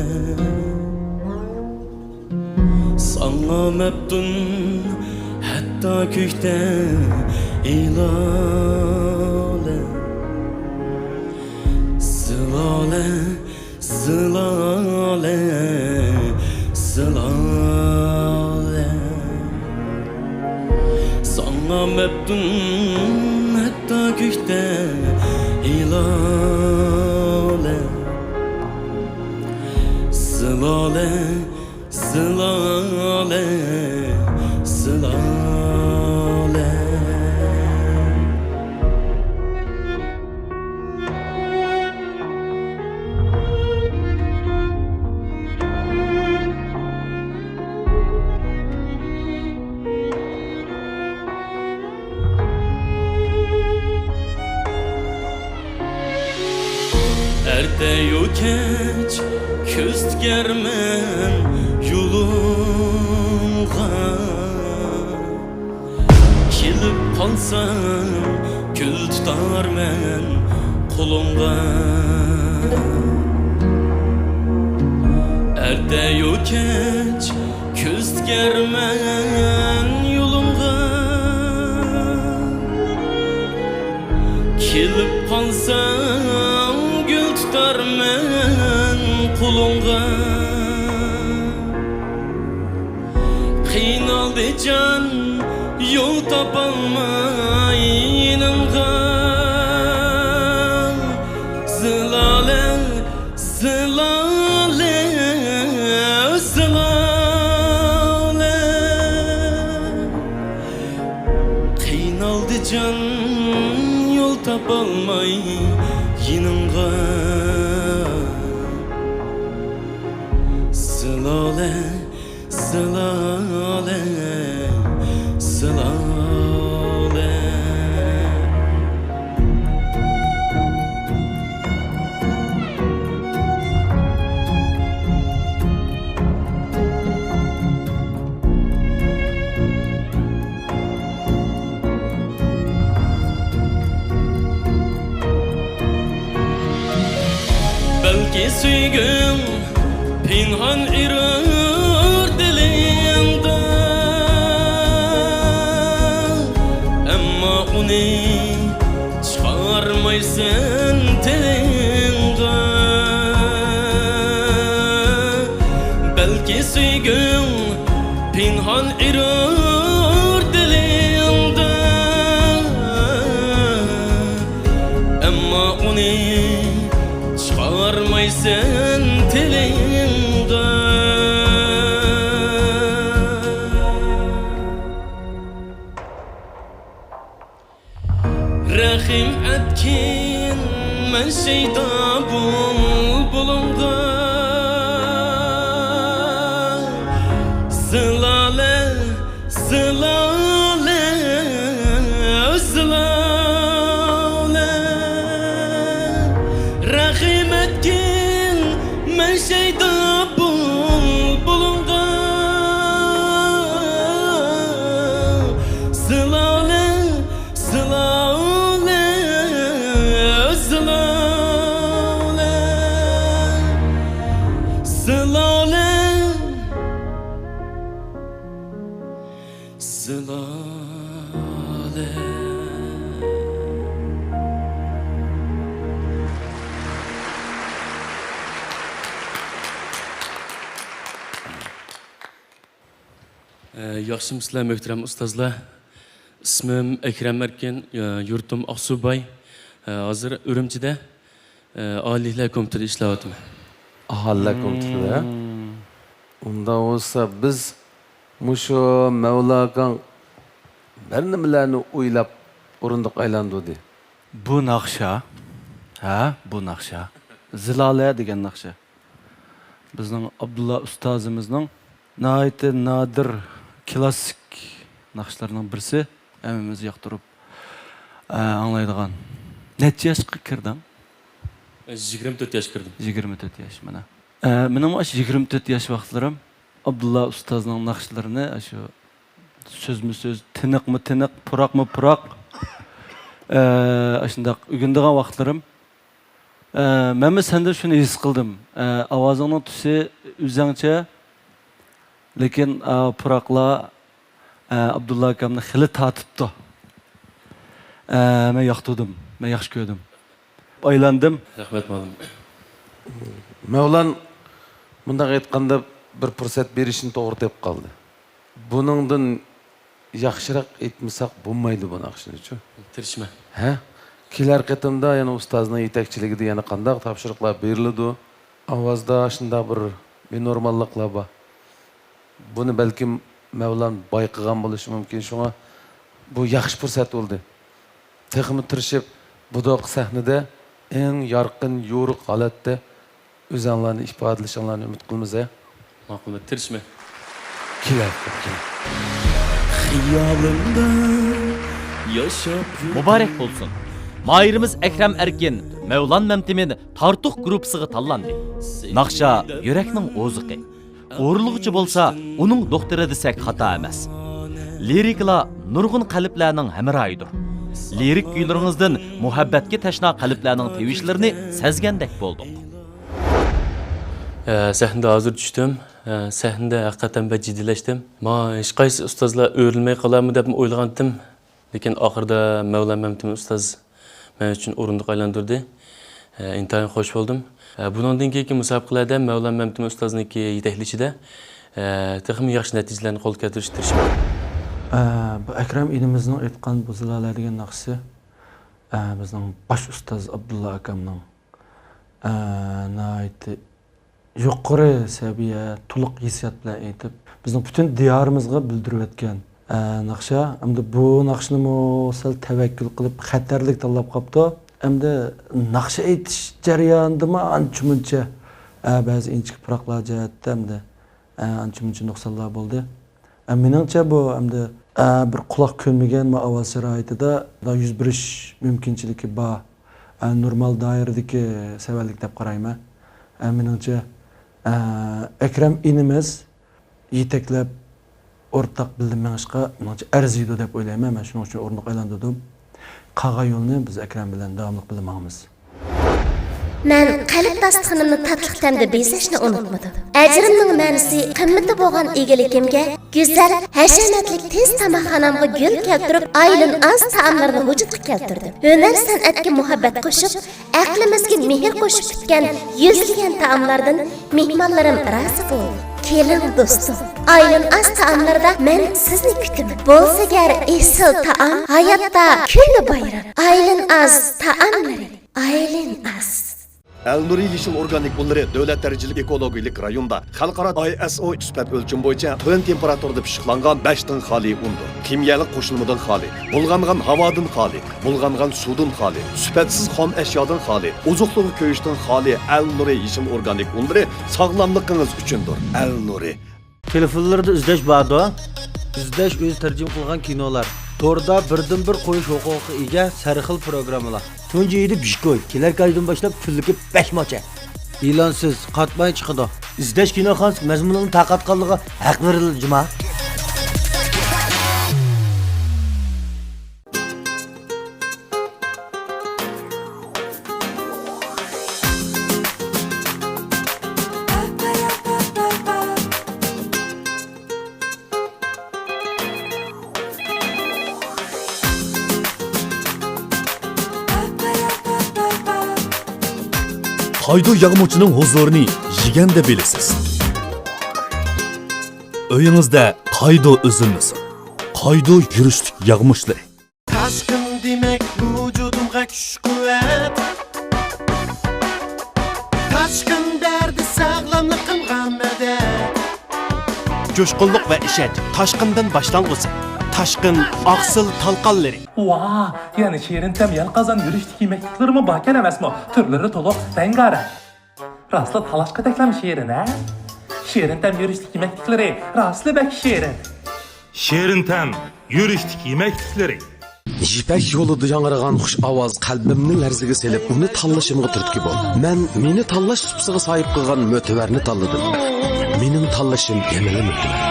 ساڭا مەپتۇن ھەتتا كۆكتە ئىلالە، زىلالە، زىلالە، زىلالە. ساڭا مەپتۇن ھەتتا كۆكتە ئىلالە، زىلالە، زىلالە، زىلالە. ئەرتەيۇ كەچ كۆز تىكەرمەن يولۇڭغا، كېلىپ قالساڭ گۈل تۇتارمەن قولۇڭغا. ئەرتەيۇ كەچ كۆز تىكەرمەن يولۇڭغا، كېلىپ قالساڭ گۈل تۇتارمەن قولۇڭغا. قىينالدى جان يول تاپالماي يېنىڭغا. زىلالە، زىلالە، زىلالە. قىينالدى جان يول تاپالماي يېنىڭغا. زىلالە، زىلالە، زىلالە. بەلكى سۆيگۈڭ پىنھان ئېرۇر دىلىڭدا، ئەمما ئۇنى چىقارمايسەن تىلىڭغا. بەلكى سۆيگۈڭ پىنھان ئېرۇر دىلىڭدا، ئەمما ئۇنى چىقارمايسەن تىلىڭغا. رەھىم ئەتكىن مەن شەيدا بۇلبۇلۇڭغا. زىلالە، زىلالە، زىلالە. رەھىم ئەتكىن مەن شەيدا بۇلبۇلۇڭغا. زىلالە، زىلالە، زىلالە، زىلالە، زىلالە. ئە، ياخشىمۇسىلەر مۆھتەرەم ئۇستازلار؟ ئىسمىم ئەكرەم ئەركىن، ئە، يۇرتۇم ئاقسۇباي. ئە، ھازىر ئۈرۈمچىدە، ئە، ئاھالىلەر كومىتېتىدا ئىشلەۋاتىمەن. ئاھالىلەر كومىتېتىدا. مم. ئۇنداق بولسا بىز مۇشۇ مەۋلا ئاكاڭ بىر نېمىلەرنى ئويلاپ ئورۇندۇق ئايلاندۇردى. بۇ ناخشا، ھە، بۇ ناخشا. زىلالە دېگەن ناخشا. بىزنىڭ ئابدۇللا ئۇستازىمىزنىڭ ناھايىتى نادىر كلاسسىك ناخشىلىرىنىڭ بىرسى، ھەممىمىز ياقتۇرۇپ، ئە، ئاڭلايدىغان. نەچچە ياشقا كىردىڭ؟ يىگىرمە تۆت ياشقا كىردىم. يىگىرمە تۆت ياش، مانا. ئە، مېنىڭمۇ ئاشۇ يىگىرمە تۆت ياش ۋاقىتلىرىم ئابدۇللا ئۇستازنىڭ ناخشىلىرىنى ئاشۇ سۆزمۇ سۆز، تىنىقمۇ تىنىق، پۇراقمۇ پۇراق، ئە، ئاشۇنداق ئۆگىنىدىغان ۋاقىتلىرىم. ئە، مەنمۇ سەندە شۇنى ھېس قىلدىم. ئە، ئاۋازىڭنىڭ تۈسى ئۆزەڭچە، لېكىن، ئە، پۇراقلار، ئە، ئابدۇللا ئاكامنى خېلى تارتىپتۇ. ئە، مەن ياقتۇردۇم، مەن ياخشى كۆردۈم. ئايلاندىم. رەھمەت، مۇئەللىم. مەۋلان مۇنداق ئېيتقاندا بىر پۇرسەت بېرىشنى توغرا تېپىپ قالدى. بۇنىڭدىن ياخشىراق ئېيتمىساق بولمايدۇ بۇ ناخشىنىچۇ. تىرىشىمەن. ھە؟ كېلەر قېتىمدا يەنە ئۇستازنىڭ يېتەكچىلىكىدە يەنە قانداق تاپشۇرۇقلار بېرىلىدۇ؟ ئاۋازدا شۇنداق بىر بىنورماللىقلار بار. بۇنى بەلكىم مەۋلان بايقىغان بولۇشى مۇمكىن. شۇڭا بۇ ياخشى پۇرسەت بولدى. تېخىمۇ تىرىشىپ، بۇدۇق سەھنىدە ئەڭ يارقىن، يورۇق ھالەتتە ئۆزەڭلارنى ئىپادىلىشىڭلارنى ئۈمىد قىلىمىز، ھە؟ ماقۇل، تىرىشىمەن. كېلەر، كېلەر. خىيالىمدا ياشاپ يۈر. مۇبارەك بولسۇن! ماھىرىمىز ئەكرەم ئەركىن مەۋلان مەمتىمىن تارتۇق گۇرۇپپىسىغا تاللاندى. ناخشا يۈرەكنىڭ ئوزۇقى. ئورۇنلىغۇچى بولسا ئۇنىڭ دوختۇرى دېسەك خاتا ئەمەس. لىرىكىلار نۇرغۇن قەلبلەرنىڭ ھەمراھىدۇر. لىرىك كۈيلىرىڭىزدىن مۇھەببەتكە تەشنا قەلبلەرنىڭ تىۋىشلىرىنى سەزگەندەك بولدۇق. ئە، سەھنىدە ھازىر چۈشتۈم. ئە، سەھنىدە ھەقىقەتەن بەك جىددىيلەشتىم. ماڭا ھېچقايسى ئۇستازلار ئۆرۈلمەي قالارمۇ دەپمۇ ئويلىغانتىم. لېكىن ئاخىرىدا مەۋلان مەمتىمىن ئۇستاز مەن ئۈچۈن ئورۇندۇق ئايلاندۇردى. ئە، ئىنتايىن خوش بولدۇم. ئە، بۇنىڭدىن كېيىنكى مۇسابىقىلەردە مەۋلان مەمتىمىن ئۇستازنىڭكى يېتەكلىشىدە، ئە، تېخىمۇ ياخشى نەتىجىلەرنى قولغا كەلتۈرۈشكە تىرىشىمەن. ئە، بۇ ئەكرەم ئىنىمىزنىڭ ئېيتقان بۇ زىلالە دېگەن ناخشىسى، ئە، بىزنىڭ باش ئۇستاز ئابدۇللا ئاكامنىڭ، ئە، ناھايىتى يۇقىرى سەۋىيە، تولۇق ھېسسىيات بىلەن ئېيتىپ، بىزنىڭ پۈتۈن دىيارىمىزغا بىلدۈرۈۋەتكەن، ئە، ناخشا. ئەمدى بۇ ناخشىنىمۇ سەل تەۋەككۈل قىلىپ، خەتەرلىك تاللاپ قاپتۇ. ئەمدى ناخشا ئېيتىش جەريانىدىمۇ ئانچە-مۇنچە، ئە، بەزى ئىنچىكە پۇراقلار جەھەتتە ئەمدى، ئە، ئانچە-مۇنچە نۇقسانلار بولدى. ئە، مېنىڭچە بۇ ئەمدى، ئە، بىر قۇلاق كۆرمىگەن بۇ ئاۋاز شارائىتىدا يۈز بېرىش مۇمكىنچىلىكى بار. ئە، نورمال دائىرىدىكى سەۋەنلىك دەپ قارايمەن. ئە، مېنىڭچە، ئە، ئەكرەم ئىنىمىز يېتەكلەپ، ئورتاق بىللە مېڭىشقا، مېنىڭچە، ئەرزىيدۇ دەپ ئويلايمەن. مەن شۇنىڭ ئۈچۈن ئورۇندۇق ئايلاندۇردۇم. قالغان يولنى بىز ئەكرەم بىلەن داۋاملىق بىللە ماڭىمىز. مەن قەلب داستىخىنىمنى تاتلىق تەمدە بېزەشنى ئۇنتۇمىدىم. ئەجرىمنىڭ مەنىسى قىممىتى بولغان ئىگىلىكىمگە گۈزەل، ھەشەمەتلىك تېز تاماقخانامغا گۈل كەلتۈرۈپ، ئايلىن ئاز تائاملارنى ۋۇجۇدقا كەلتۈردۈم. ھۈنەر-سەنئەتكە مۇھەببەت قوشۇپ، ئەقلىمىزگە مېھىر قوشۇپ پۈتكەن يۈزلىگەن تائاملاردىن مېھمانلىرىم رازى بولدى. كېلىڭ دوستۇم، ئايلىن ئاز تائاملاردا مەن سىزنى كۈتىمەن. بولسا گەر ئېسىل تائام، ھاياتتا كۈندە بايرام. ئايلىن ئاز تائاملىرى، ئايلىن ئاز. ئەلنۇرى يېشىل ئورگانىك ئۇنلىرى دۆلەت دەرىجىلىك ئېكولوگىيەلىك رايوندا خەلقئارا ئاي ئېس ئو سۈپەت ئۆلچىمى بويىچە تۆۋەن تېمپېراتۇرىدا پىششىقلانغان بەشتىن خالىي ئۇندۇر. كىميەلىك قوشۇلمىدىن خالىي، بۇلغانغان ھاۋادىن خالىي، بۇلغانغان سۇدىن خالىي، سۈپەتسىز خام ئەشيادىن خالىي، ئوزۇقلۇققا كۆيۈشتىن خالىي ئەلنۇرى يېشىل ئورگانىك ئۇنلىرى ساغلاملىقىڭىز ئۈچۈندۇر. ئەلنۇرى. تېلېفونلىرىدا ئىزدەش باردۇ. ئىزدەش ئۆزى تەرجىمە قىلغان كىنولار. توردا بىردىنبىر قويۇش ھوقۇقىغا ئىگە سەرخىل پروگراممىلار. تۇنجى يېدى بىشكوي. كېلەر ئايدىن باشلاپ كۈنلۈكى بەش ماچە. ئېلانسىز، قاتماي چىقىدۇ. ئىزدەش كىنوخانىسى مەزمۇنىنى تارقاتقانلىقىغا ھەق بېرىلدى جۇما. قايدۇ ياغمۇچىنىڭ ھۇزۇرىنى يېگەندە بىلىسىز. ئۆيىڭىزدە قايدۇ ئۈزۈلمىسۇن. قايدۇ يۈرۈشلۈك ياغمۇچلىرى. تاشقىن دېمەك ۋۇجۇدۇمغا كۈچ-قۇۋۋەت. تاشقىن دەردى ساغلاملىقىمغا مەدەت. جۇشقۇنلۇق ۋە ئىشەنچ تاشقىندىن باشلانغۇسى. تاشقىن ئاقسىل تالقانلىرى. ۋاھ، يەنە شېرىن تەم يەلقازان يۈرۈشلۈك يېمەكلىكلىرىمۇ باركەن ئەمەسمۇ؟ تۈرلىرى تولۇق، رەڭگارەڭ. راستلا تالاشقا تەكلەم شېرىن، ھە؟ شېرىن تەم يۈرۈشلۈك يېمەكلىكلىرى راستلا بەك شېرىن. شېرىن تەم يۈرۈشلۈك يېمەكلىكلىرى. يىپەك يولىدا ياڭرىغان خۇش ئاۋاز قەلبىمنى لەرزىگە سېلىپ، ئۇنى تاللىشىمغا تۈرتكە بولدى. مەن مېنى تاللاش سۇپىسىغا ساھىب قىلغان مۆتىۋەرنى تاللىدىم. مېنىڭ تاللىشىم يەنىلا مۆتىۋەر.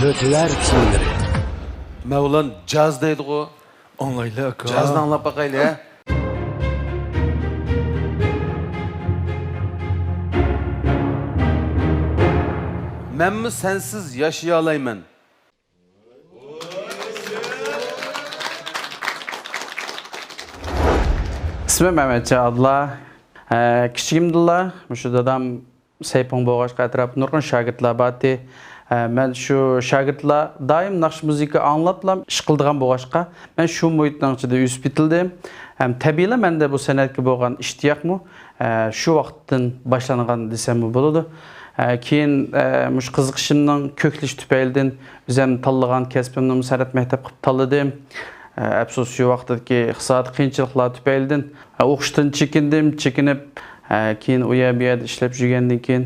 مۆتىۋەر كىيىملىرى. مەۋلان جاز دەيدىغۇ. ئاڭلايلى ئاكا. جازنى ئاڭلاپ باقايلى، ھە؟ مەنمۇ سەنسىز ياشىيالايمەن. ئىسمىم مەمەتجان ئابلا. ھە، كىچىكىمدىلا مۇشۇ دادام سەيپۇڭ بولغاچقا، ئەتراپتا نۇرغۇن شاگىرتلار بارتى. ھە، مەن شۇ شاگىرتلار دائىم ناخشا مۇزىكا ئاڭلاپلا ئىش قىلىدىغان بولغاچقا، مەن شۇ مۇھىتنىڭ ئىچىدە ئۆسۈپ يېتىلدىم. ھەم تەبىئىيلا مەندە بۇ سەنئەتكە بولغان ئىشتىياقمۇ، ھە، شۇ ۋاقىتتىن باشلانغان دېسەممۇ بولىدۇ. ھە، كېيىن، ھە، مۇشۇ قىزىقىشىمنىڭ كۆكلىشى تۈپەيلىدىن ئۆزۈم تاللىغان كەسپىمنىمۇ سەنئەت مەكتەپ قىلىپ تاللىدىم. ھە، ئەپسۇس، شۇ ۋاقىتتىكى ئىقتىسادىي قىيىنچىلىقلار تۈپەيلىدىن، ھە، ئوقۇشتىن چېكىندىم، چېكىنىپ، ھە، كېيىن ئۇ يەر، بۇ يەردە ئىشلەپ يۈرگەندىن كېيىن،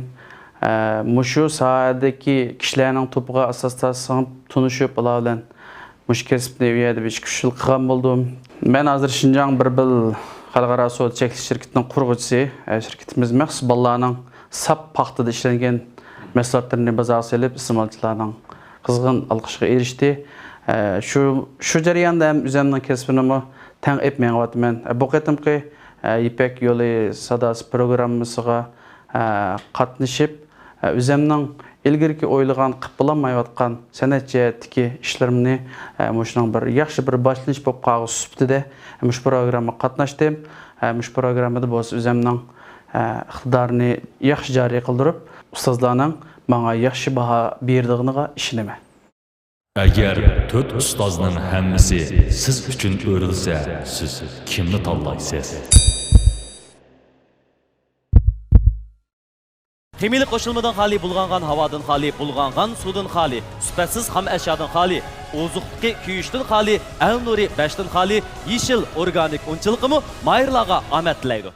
ھە، مۇشۇ ساھەدىكى كىشىلەرنىڭ توپىغا ئاستا-ئاستا سىڭىپ، تونۇشۇپ، ئۇلار بىلەن مۇشۇ كەسىپنى ئۇ يەردە بىر ئىككى، ئۈچ يىل قىلغان بولدۇم. مەن ھازىر شىنجاڭ بىر بىل خەلقئارا سودا چەكلىك شىركىتىنىڭ قۇرغۇچىسى. ھە، شىركىتىمىز مەخسۇس بالىلارنىڭ ساپ پاختىدا ئىشلەنگەن مەھسۇلاتلىرىنى بازارغا سېلىپ، ئىستېمالچىلارنىڭ قىزغىن ئالقىشىغا ئېرىشتى. ئە، شۇ، شۇ جەرياندا ھەم ئۆزۈمنىڭ كەسپىنىمۇ تەڭ ئېلىپ مېڭىۋاتىمەن. ئە، بۇ قېتىمقى، ئە، يىپەك يولى ساداسى پروگراممىسىغا، ئە، قاتنىشىپ، ئە، ئۆزەمنىڭ ئىلگىرىكى ئويلىغان، قىلىپ بولالمايۋاتقان سەنئەت جەھەتتىكى ئىشلىرىمنى، ئە، مۇشۇنىڭ بىر ياخشى بىر باشلىنىش بولۇپ قالغۇسى سۈپىتىدە مۇشۇ پروگراممىغا قاتناشتىم. ئە، مۇشۇ پروگراممىدا بولسا ئۆزەمنىڭ، ئە، ئىقتىدارىنى ياخشى جارى قىلدۇرۇپ، ئۇستازلارنىڭ ماڭا ياخشى باھا بېرىدىغىنىغا ئىشىنىمەن. ئەگەر تۆت ئۇستازنىڭ ھەممىسى سىز ئۈچۈن ئۆرۈلسە، سىز كىمنى تاللايسىز؟ خىمىيەلىك قوشۇلمىدىن خالىي، بۇلغانغان ھاۋادىن خالىي، بۇلغانغان سۇدىن خالىي، سۈپەتسىز خام ئەشيادىن خالىي، ئوزۇقلۇقى كۆيۈشتىن خالىي، ئەل نۇرى بەشتىن خالىي، يېشىل ئورگانىك ئۇنچىلىقىمۇ ماھىرلارغا ئامەت تىلەيدۇ.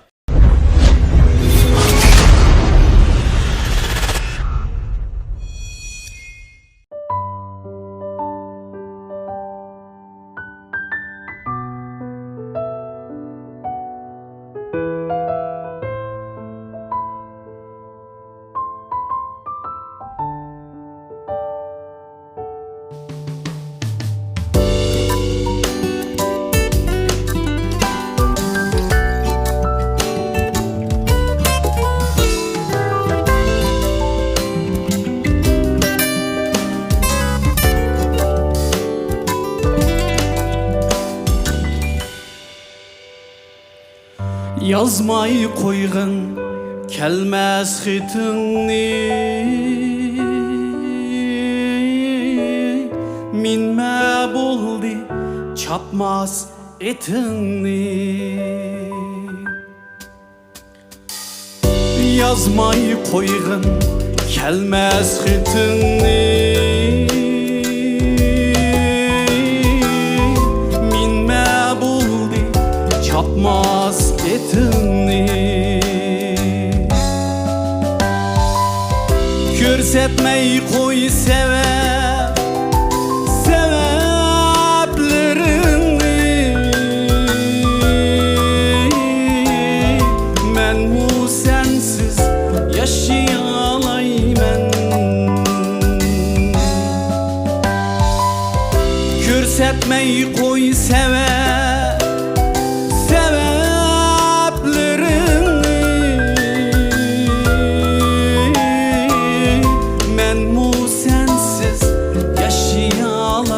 يازماي قويغىن كەلمەس خېتىڭنى، مىنمە بولدى چاپماس ئېتىڭنى. يازماي قويغىن كەلمەس خېتىڭنى، مىنمە بولدى چاپماس ئېتىڭنى. كۆرسەتمەي قوي سەۋەب، سەۋەبلىرىڭنى. مەنمۇ سەنسىز ياشىيالايمەن. كۆرسەتمەي قوي سەۋەب، سەۋەبلىرىڭنى. مەنمۇ سەنسىز ياشىيالايمەن.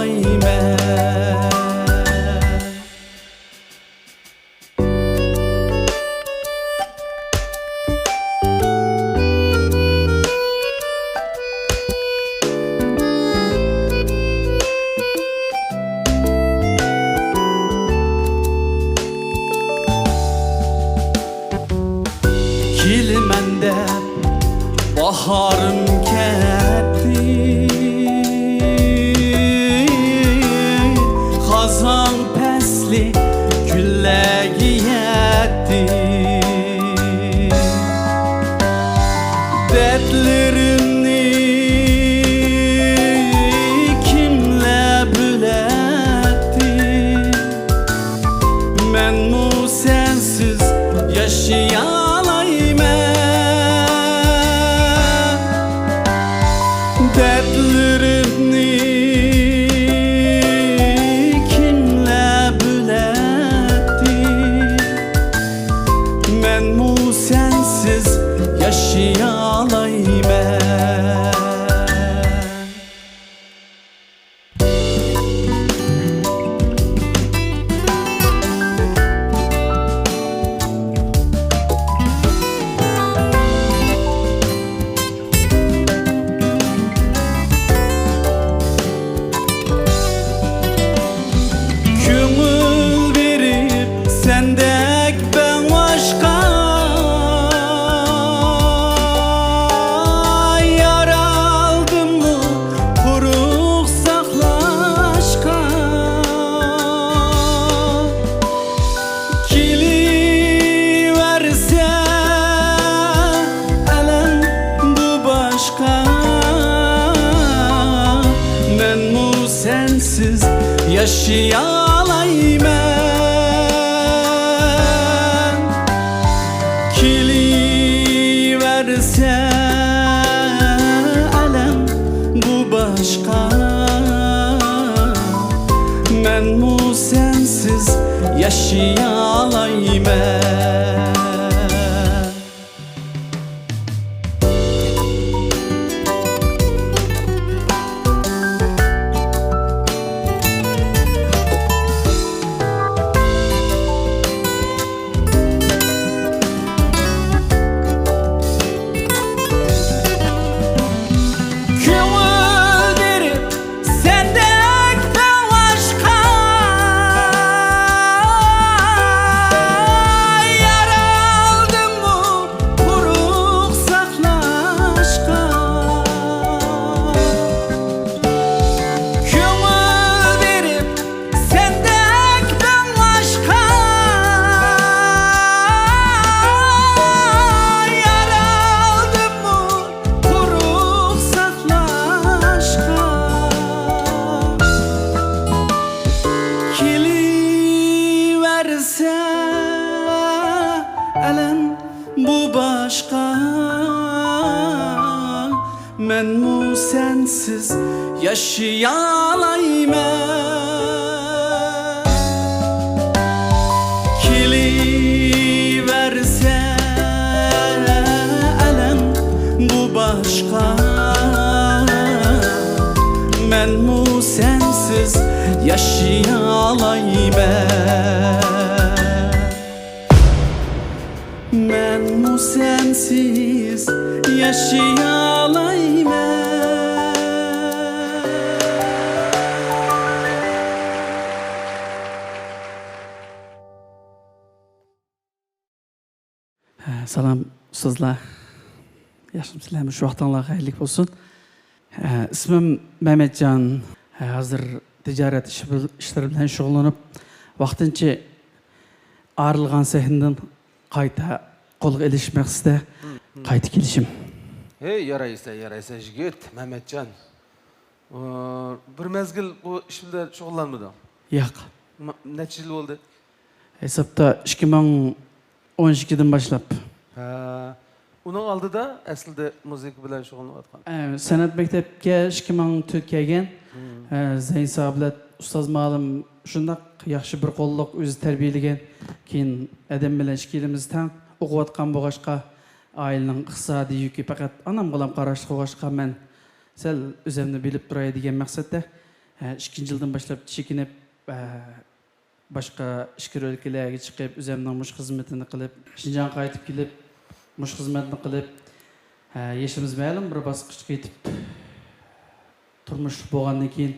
كېلىمەن دەپ باھارىم كەتتى، خازان پەسلى كۈنلەرگە يەتتى. دەردلىرىمنى كىملەر بىلەتتى؟ مەنمۇ سەنسىز ياشىيالايمەن. دەردلىرىمنى كىملەر بىلەتتى؟ مەنمۇ سەنسىز ياشىيالايمەن. كۆڭۈل بېرىپ سەندەك بەڭۋاشقا، يارالدىممۇ قۇرۇق ساقلاشقا. كېلىۋەرسە ئەلەم بۇ باشقا، مەنمۇ سەنسىز ياشىيالايمەن. كېلىۋەرسە ئەلەم بۇ باشقا، مەنمۇ سەنسىز ياشىيالايمەن. كۆڭۈل بېرىپ سەندەك بىر باشقا يارالدىممۇ قۇرۇق ساقلاشقا؟ كۆڭۈل بېرىپ سەندەك بىر باشقا يارالدىممۇ قۇرۇق ساقلاشقا؟ كېلىۋەرسە ئەلەم بۇ باشقا، مەنمۇ سەنسىز ياشىيالايمەن. كېلىۋەرسە ئەلەم بۇ باشقا، مەنمۇ سەنسىز ياشىيالايمەن. مەنمۇ سەنسىز ياشىيالايمەن. سالام ئۇستازلار. ياخشىمۇسىلەر؟ مۇشۇ ۋاقتىڭلار خەيرلىك بولسۇن. ئىسمىم مەمەتجان. ھازىر تىجارەت ئىشى بىل-، ئىشلىرى بىلەن شۇغۇللىنىپ، ۋاقتىنچە ئايرىلغان سەھنىدىن قايتا قولغا ئېلىش مەقسىتىدە قايتا كېلىشىم. ھەي، يارايسەن، يارايسەن يىگىت، مەمەتجان. ئى، بىر مەزگىل بۇ ئىش بىلەن شۇغۇللانمىدىڭ؟ ياق. ما-، نەچچە يىل بولدى؟ ھېسابتا ئىككى مىڭ ئون ئىككىدىن باشلاپ. ھە. ئۇنىڭ ئالدىدا ئەسلىدە مۇزىكا بىلەن شۇغۇللىنىۋاتقان. ئە، سەنئەت مەكتەپكە ئىككى مىڭ تۆتتە كەلگەن. ئە، زەين سابىلەت ئۇستاز مۇئەللىم شۇنداق ياخشى بىر قوللۇق، ئۆزى تەربىيەلىگەن. كېيىن ئادەم بىلەن ئىككىلىمىز تەڭ ئوقۇۋاتقان بولغاچقا، ئائىلىنىڭ ئىقتىسادىي يۈكى پەقەت ئانامغىلا قاراشلىق بولغاچقا، مەن سەل ئۆزۈمنى بىلىپ تۇراي دېگەن مەقسەتتە، ئە، ئىككىنچى يىلدىن باشلاپ چېكىنىپ، ئە، باشقا ئىچكىرى ئۆلكىلەرگە چىقىپ، ئۆزۈمنىڭ مۇشۇ خىزمىتىنى قىلىپ، شىنجاڭغا قايتىپ كېلىپ، مۇشۇ خىزمەتنى قىلىپ، ھە، يېشىمىز مەلۇم بىر باسقۇچقا يېتىپ، تۇرمۇش بولغاندىن كېيىن،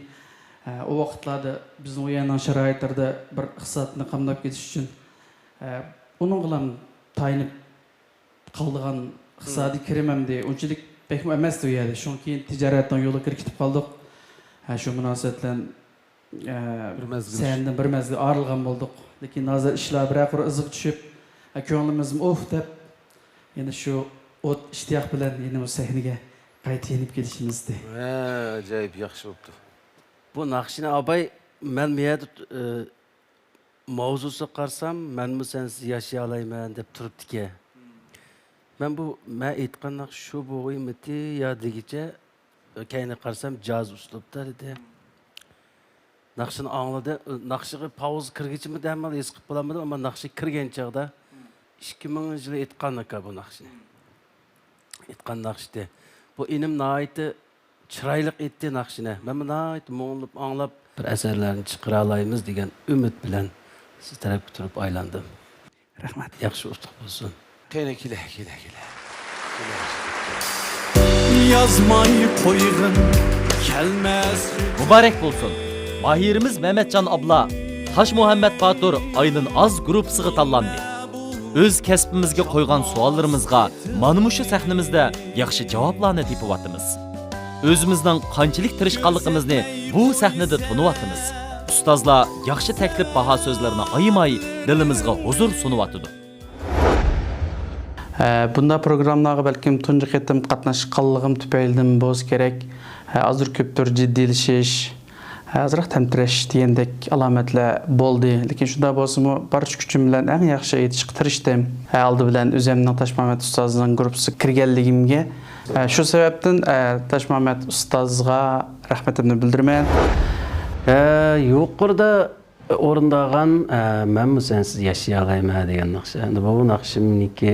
ھە، ئۇ ۋاقىتلاردا بىزنىڭ ئۇ يەرنىڭ شارائىتلىرىدا بىر ئىقتىسادنى قامداپ كېتىش ئۈچۈن، ھە، ئۇنىڭغىلا تايىنىپ قالىدىغان ئىقتىسادىي كىرىم ئەمدى ئۇنچىلىك بەكمۇ ئەمەستى ئۇ يەردە. شۇنىڭ كېيىن تىجارەتنىڭ يولىغا كىرىپ كېتىپ قالدۇق. ھە، شۇ مۇناسىۋەت بىلەن ئە، بىر مەزگىل. سەھنىدىن بىر مەزگىل ئايرىلغان بولدۇق. لېكىن ھازىر ئىشلار بىرەر قۇر ئىزىغا چۈشۈپ، ئە، كۆڭلىمىزمۇ ئۇھ دەپ، يەنە شۇ ئوت ئىشتىياق بىلەن يەنە بۇ سەھنىگە قايتا يېنىپ كېلىشىمىزدى. ھە، ئاجايىپ ياخشى بوپتۇ. بۇ ناخشىنى ئاباي، مەن بۇ يەردە، ئە، ماۋزۇسىغا قارىسام، مەنمۇ سەنسىز ياشىيالايمەن دەپ تۇرۇپتىكەن. مەن بۇ، مەن ئېيتقان ناخشا شۇ بوغۇيمىتى يا دېگۈچە، كەينىگە قارىسام جاز ئۇسلۇبتا دېدى. ناخشىنى ئاڭلىدى. ناخشىغا پاۋزا كىرگۈچىمۇ دەمال ھېس قىلىپ بولالمىدىم، ئەمما ناخشا كىرگەن چاغدا ئىككى مىڭىنچى يىلى ئېيتقان ئاكا بۇ ناخشىنى. ئېيتقان ناخشىدى. بۇ ئىنىم ناھايىتى چىرايلىق ئېيتتى ناخشىنى. مەنمۇ ناھايىتى مۇڭلىنىپ ئاڭلاپ، بىر ئەسەرلەرنى چىقىرالايمىز دېگەن ئۈمىد بىلەن سىز تەرەپكە تۇرۇپ ئايلاندىم. رەھمەت. ياخشى ئۇتۇق بولسۇن. قېنى، كېلە، كېلە، كېلە. يازماي قويغىن كەلمەس. مۇبارەك بولسۇن! ماھىرىمىز مەمەتجان ئابلا تاشمۇھەممەت باتۇر ئاينىن ئاز گۇرۇپپىسىغا تاللاندى. ئۆز كەسپىمىزگە قويغان سوئاللىرىمىزغا مانا مۇشۇ سەھنىمىزدە ياخشى جاۋابلارنى تېپىۋاتىمىز. ئۆزىمىزنىڭ قانچىلىك تىرىشقانلىقىمىزنى بۇ سەھنىدە تونۇۋاتىمىز. ئۇستازلار ياخشى تەكلىپ، باھا سۆزلىرىنى ئايىماي دىلىمىزغا ھۇزۇر سۇنۇۋاتىدۇ. ئە، بۇنداق پروگراممىلارغا بەلكىم تۇنجى قېتىم قاتناشقانلىقىم تۈپەيلىدىن بولسا كېرەك، ئە، ئازدۇر كۆپتۇر جىددىيلىشىش، ئە، ئازراق تەمتىرەش دېگەندەك ئالامەتلەر بولدى. لېكىن شۇنداق بولسىمۇ، بارچە كۈچۈم بىلەن ئەڭ ياخشى ئېيتىشقا تىرىشتىم. ئە، ئالدى بىلەن ئۆزۈمنىڭ تاشمۇھەممەت ئۇستازنىڭ گۇرۇپپىسىغا كىرگەنلىكىمگە، ئە، شۇ سەۋەبتىن، ئە، تاشمۇھەممەت ئۇستازغا رەھمىتىمنى بىلدۈرىمەن. ئە، يۇقىرىدا ئورۇنداغان، ئە، مەنمۇ سەنسىز ياشىيالايمەن دېگەن ناخشا. ئەمدى بۇ ناخشا مېنىڭكى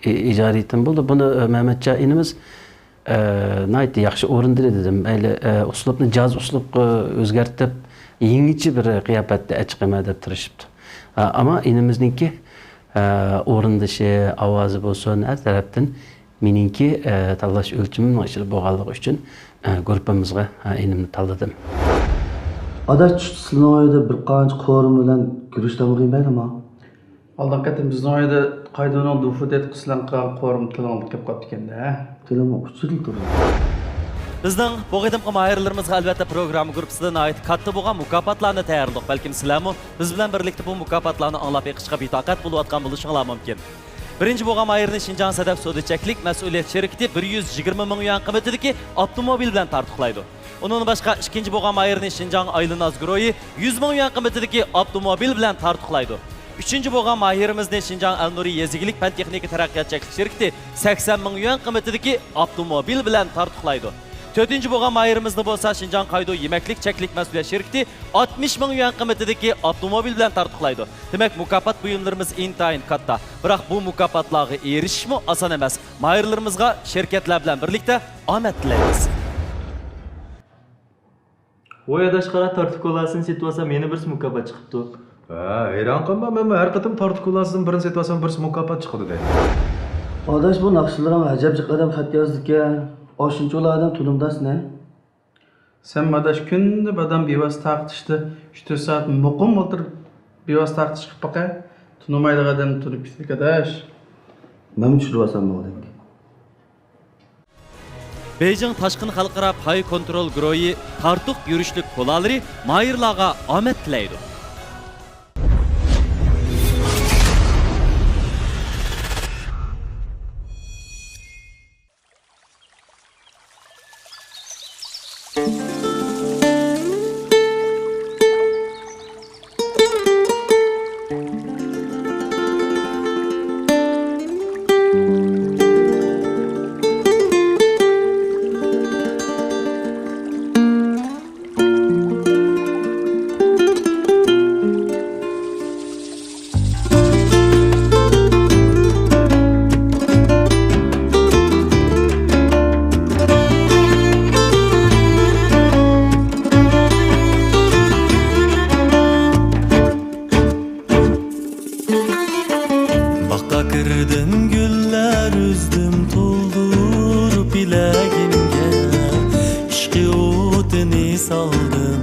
ئى-، ئىجادىيىتىم بولدى. بۇنى، ئە، مەمەتجان ئىنىمىز، ئە، ناھايىتى ياخشى ئورۇندىدى دېدىم. مەيلى، ئە، ئۇسلۇبنى جاز ئۇسلۇبقا ئۆزگەرتىپ، يېڭىچە بىر قىياپەتتە ئەچىقىمەن دەپ تىرىشىپتۇ. ئە، ئەمما ئىنىمىزنىڭكى، ئە، ئورۇندىشى، ئاۋازى بولسۇن، ھەر تەرەپتىن مېنىڭكى، ئە، تاللاش ئۆلچىمىمنىڭ ئىچىدە بولغانلىقى ئۈچۈن، ئە، گۇرۇپپىمىزغا، ئە، ئىنىمنى تاللىدىم. ئاداش، چۈشتە سىلىنىڭ ئۆيىدە بىر قانچە قورۇما بىلەن گۈرۈچ تامىقى يېمەيلىما؟ ئالدىنقى قېتىم بىزنىڭ ئۆيدە قايدۇنىڭ دۇفۇ تېتىقى سىلەڭ قىلغان قورۇما تىلىڭىزغا كېلىپ قاپتىكەن-دە. تىلىمۇ ئۇچۇرلا تۇرىدۇ. بىزنىڭ بۇ قېتىمقى ماھىرلىرىمىزغا ئەلۋەتتە پروگرامما گۇرۇپپىسىدا ناھايىتى كاتتا بولغان مۇكاپاتلارنى تەييارلىدۇق. بەلكىم سىلەرمۇ بىز بىلەن بىرلىكتە بۇ مۇكاپاتلارنى ئاڭلاپ بېقىشقا بىتاقەت بولۇۋاتقان بولۇشۇڭلار مۇمكىن. بىرىنچى بولغان ماھىرنى شىنجاڭ سەدەف سودا چەكلىك مەسئۇلىيەت شىركىتى بىر يۈز يىگىرمە مىڭ يۈەن قىممىتىدىكى ئاپتوموبىل بىلەن تارتۇقلايدۇ. ئۇنىڭدىن باشقا، ئىككىنچى بولغان ماھىرنى شىنجاڭ ئايلىناز گۇرۇھى يۈز مىڭ يۈەن قىممىتىدىكى ئاپتوموبىل بىلەن تارتۇقلايدۇ. ئۈچىنچى بولغان ماھىرىمىزنى شىنجاڭ ئەلنۇرى يېزا ئىگىلىك پەن تېخنىكا تەرەققىيات چەكلىك شىركىتى سەكسەن مىڭ يۈەن قىممىتىدىكى ئاپتوموبىل بىلەن تارتۇقلايدۇ. تۆتىنچى بولغان ماھىرىمىزنى بولسا شىنجاڭ قايدۇ يېمەكلىك چەكلىك مەسئۇلىيەت شىركىتى ئاتمىش مىڭ يۈەن قىممىتىدىكى ئاپتوموبىل بىلەن تارتۇقلايدۇ. دېمەك، مۇكاپات بۇيۇملىرىمىز ئىنتايىن كاتتا. بىراق بۇ مۇكاپاتلارغا ئېرىشىشمۇ ئاسان ئەمەس. ماھىرلىرىمىزغا شىركەتلەر بىلەن بىرلىكتە ئامەت تىلەيمىز. ۋوي ئاداش، قارا، تارتۇ كولاسىنى سېتىۋالسام يەنە بىرسى مۇكاپات چىقىپتۇ. ھە، ھەيران قالما، مەنمۇ ھەر قېتىم تارتۇ كولاسىدىن بىرنى سېتىۋالسام بىرسى مۇكاپات چىقىدۇ دەيمەن. ئاداش، بۇ ناخشىلىرىڭ ئەجەب جىق ئادەم خەت يازىدىكەن. ئاشۇنچىۋالا ئادەم تونۇمدۇ سېنى؟ سەن ئاداش كۈندە بادام بىۋاسىتە تارقىتىشتا ئۈچ تۆت سائەت مۇقىم ئولتۇرۇپ بىۋاسىتە تارقىتىش قىلىپ باقە. تونۇمايدىغان ئادەم تونۇپ كېتىدىكەن ئاداش. مەنمۇ چۈشۈرۈۋالسام بولدى. بېيجىڭ تاشقىن خەلقئارا پاي كونترول گۇرۇھى تارتۇق يۈرۈشلۈك كولالىرى ماھىرلارغا ئامەت تىلەيدۇ. باغقا كىردىم، گۈللەر ئۈزدۈم تولدۇرۇپ بىلەگىمگە، ئىشقى ئوتىنى سالدىم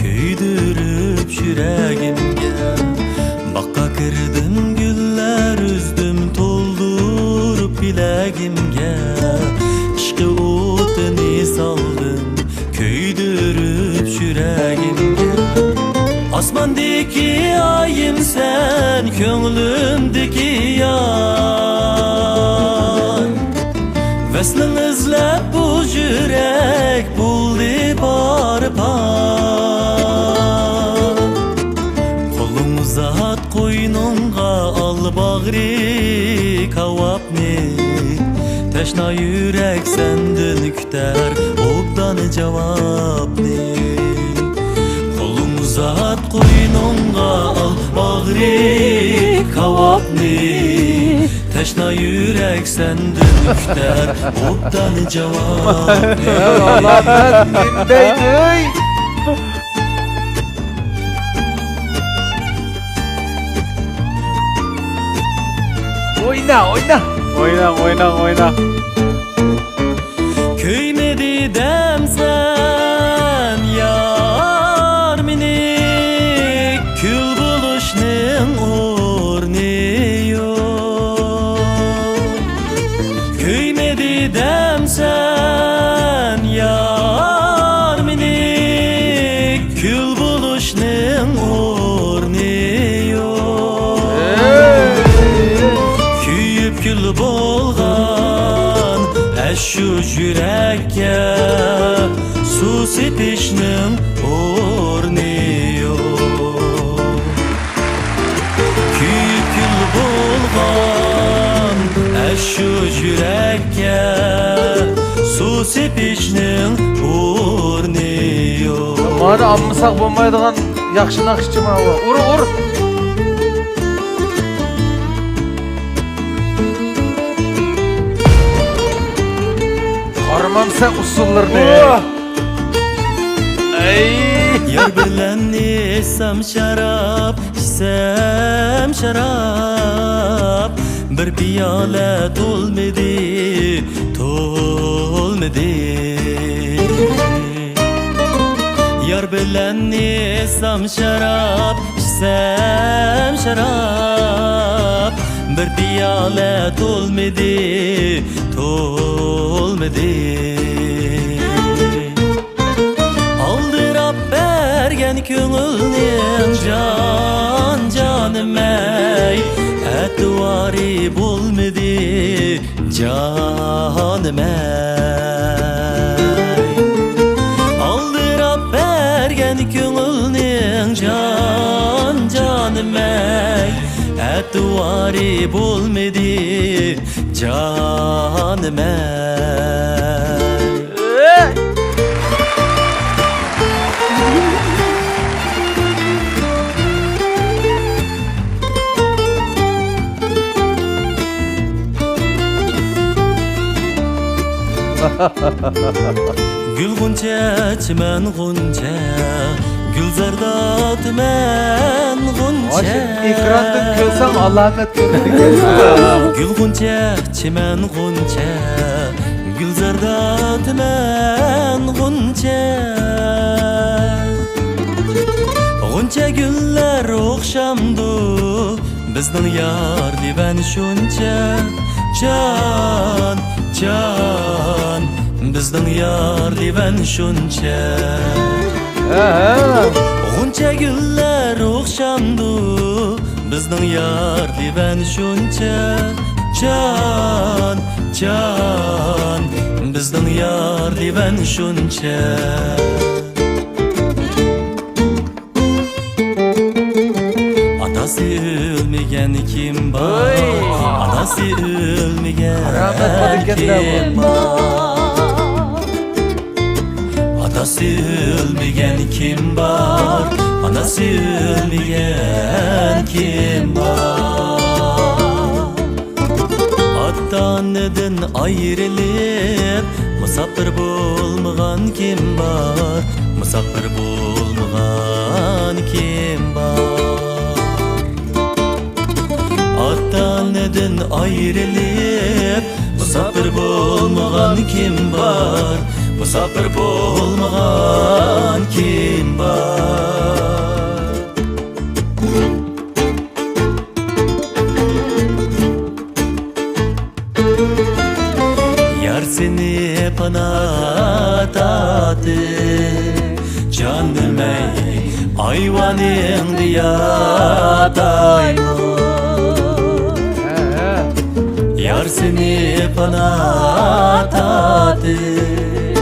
كۆيدۈرۈپ يۈرەگىمگە. باغقا كىردىم، گۈللەر ئۈزدۈم تولدۇرۇپ بىلەگىمگە، ئىشقى ئوتىنى سالدىم كۆيدۈرۈپ يۈرەگىمگە. ئاسماندىكى ئايىم سەن، كۆڭلۈمدىكى يار. ۋەسلىڭ ئىزلەپ بۇ يۈرەك بولدى بار پار. قولۇڭ ئۇزات، قوينۇڭغا ئال باغرى كاۋاپنى. تەشنا يۈرەك سەندىن كۈتەر ئوبدان جاۋابنى. قولۇڭ ئۇزات، قوينۇڭغا ئال باغرى كاۋاپنى. تەشنا يۈرەك سەندىن كۈتەر ئوبدان جاۋابنى. ئوينا، ئوينا. ئوينا، ئوينا، ئوينا. كۆيمىدى دەمسەن يار مېنى، كۈل بولۇشنىڭ ئورنى يوق. كۆيمىدى دەمسەن يار مېنى، كۈل بولۇشنىڭ ئورنى يوق. كۆيۈپ كۈل بولغان ئەشۇ يۈرەككە سۇ سېپىشنىڭ ئورنى يوق. كۆيۈپ كۈل بولغان ئەشۇ يۈرەككە سۇ سېپىشنىڭ ئورنى يوق. مانا ئالمىساق بولمايدىغان ياخشى ناخشىچى ماۋۇ. ئۇر، ئۇر. قارىمامسەن ئۇسسۇللىرىنى. ئۇر. ئەي. يار بىلەن ئىچسەم شاراب، ئىچسەم شاراب، بىر پىيالە تولمىدى، تولمىدى. يار بىلەن ئىچسەم شاراب، ئىچسەم شاراب، بىر پىيالە تولمىدى، تولمىدى. ئالدىراپ بەرگەن كۆڭۈلنىڭ جان جانىمەي، ئەتىۋارى بولمىدى جانىمەي. ئالدىراپ بەرگەن كۆڭۈلنىڭ جان جانىمەي، ئەتىۋارى بولمىدى جانىمەي. گۈل غۇنچە، چىمەن غۇنچە، گۈلزاردا تۈمەن غۇنچە. ئاشۇ ئېكراندىن كۆرسەڭ ئالامەت كۆرىدىكەنسەن. گۈل غۇنچە، چىمەن غۇنچە، گۈلزاردا تۈمەن غۇنچە. غۇنچە گۈللەر ئوخشامدۇ؟ بىزنىڭ يار لىۋەن شۇنچە، جان، جان، بىزنىڭ يار لىۋەن شۇنچە. ھە، ھە. غۇنچە گۈللەر ئوخشامدۇ؟ بىزنىڭ يار لىۋەن شۇنچە، جان، جان، بىزنىڭ يار لىۋەن شۇنچە. ئاتاسى ئۆلمىگەن كىم بار؟ ۋاي! ئاناسى ئۆلمىگەن كارامەت بار ئىكەن-دە بۇ. كىم بار؟ ئاتاسى ئۆلمىگەن كىم بار؟ ئاناسى ئۆلمىگەن كىم بار؟ ئاتا-ئانىدىن ئايرىلىپ، مۇساپىر بولمىغان كىم بار؟ مۇساپىر بولمىغان كىم بار؟ ئاتا-ئانىدىن ئايرىلىپ، مۇساپىر بولمىغان كىم بار؟ مۇساپىر بولمىغان كىم بار؟ يار سېنى پانا تارتىپ، جانىم ئەي، ئايۋانىڭدا ياتايمۇ؟ يار سېنى پانا تارتىپ،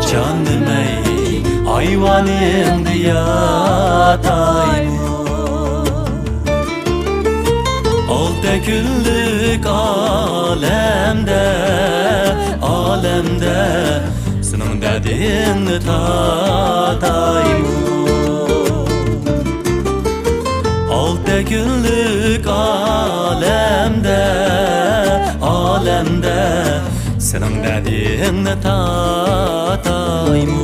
جانىم ئەي، ئايۋانىڭدا ياتايمۇ؟ ئالتە كۈنلۈك ئالەمدە، ئالەمدە سېنىڭ دەردىڭنى تارتايمۇ؟ ئالتە كۈنلۈك ئالەمدە، ئالەمدە سېنىڭ دەردىڭنى تارتايمۇ؟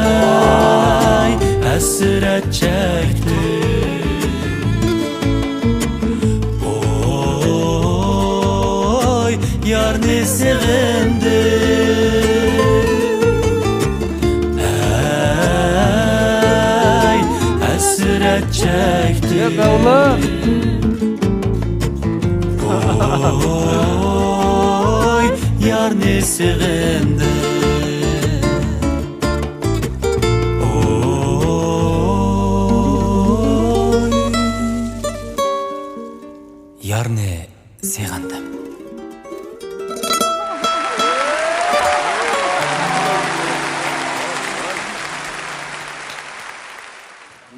ئەي، ھەسرەت چەكتىم. ئوي، يارنى سېغىندىم. ئەي، ھەسرەت چەكتىم. يا بەۋلا. ئوي، يارنى سېغىندىم. ئوي، يارنى سېغىندىم.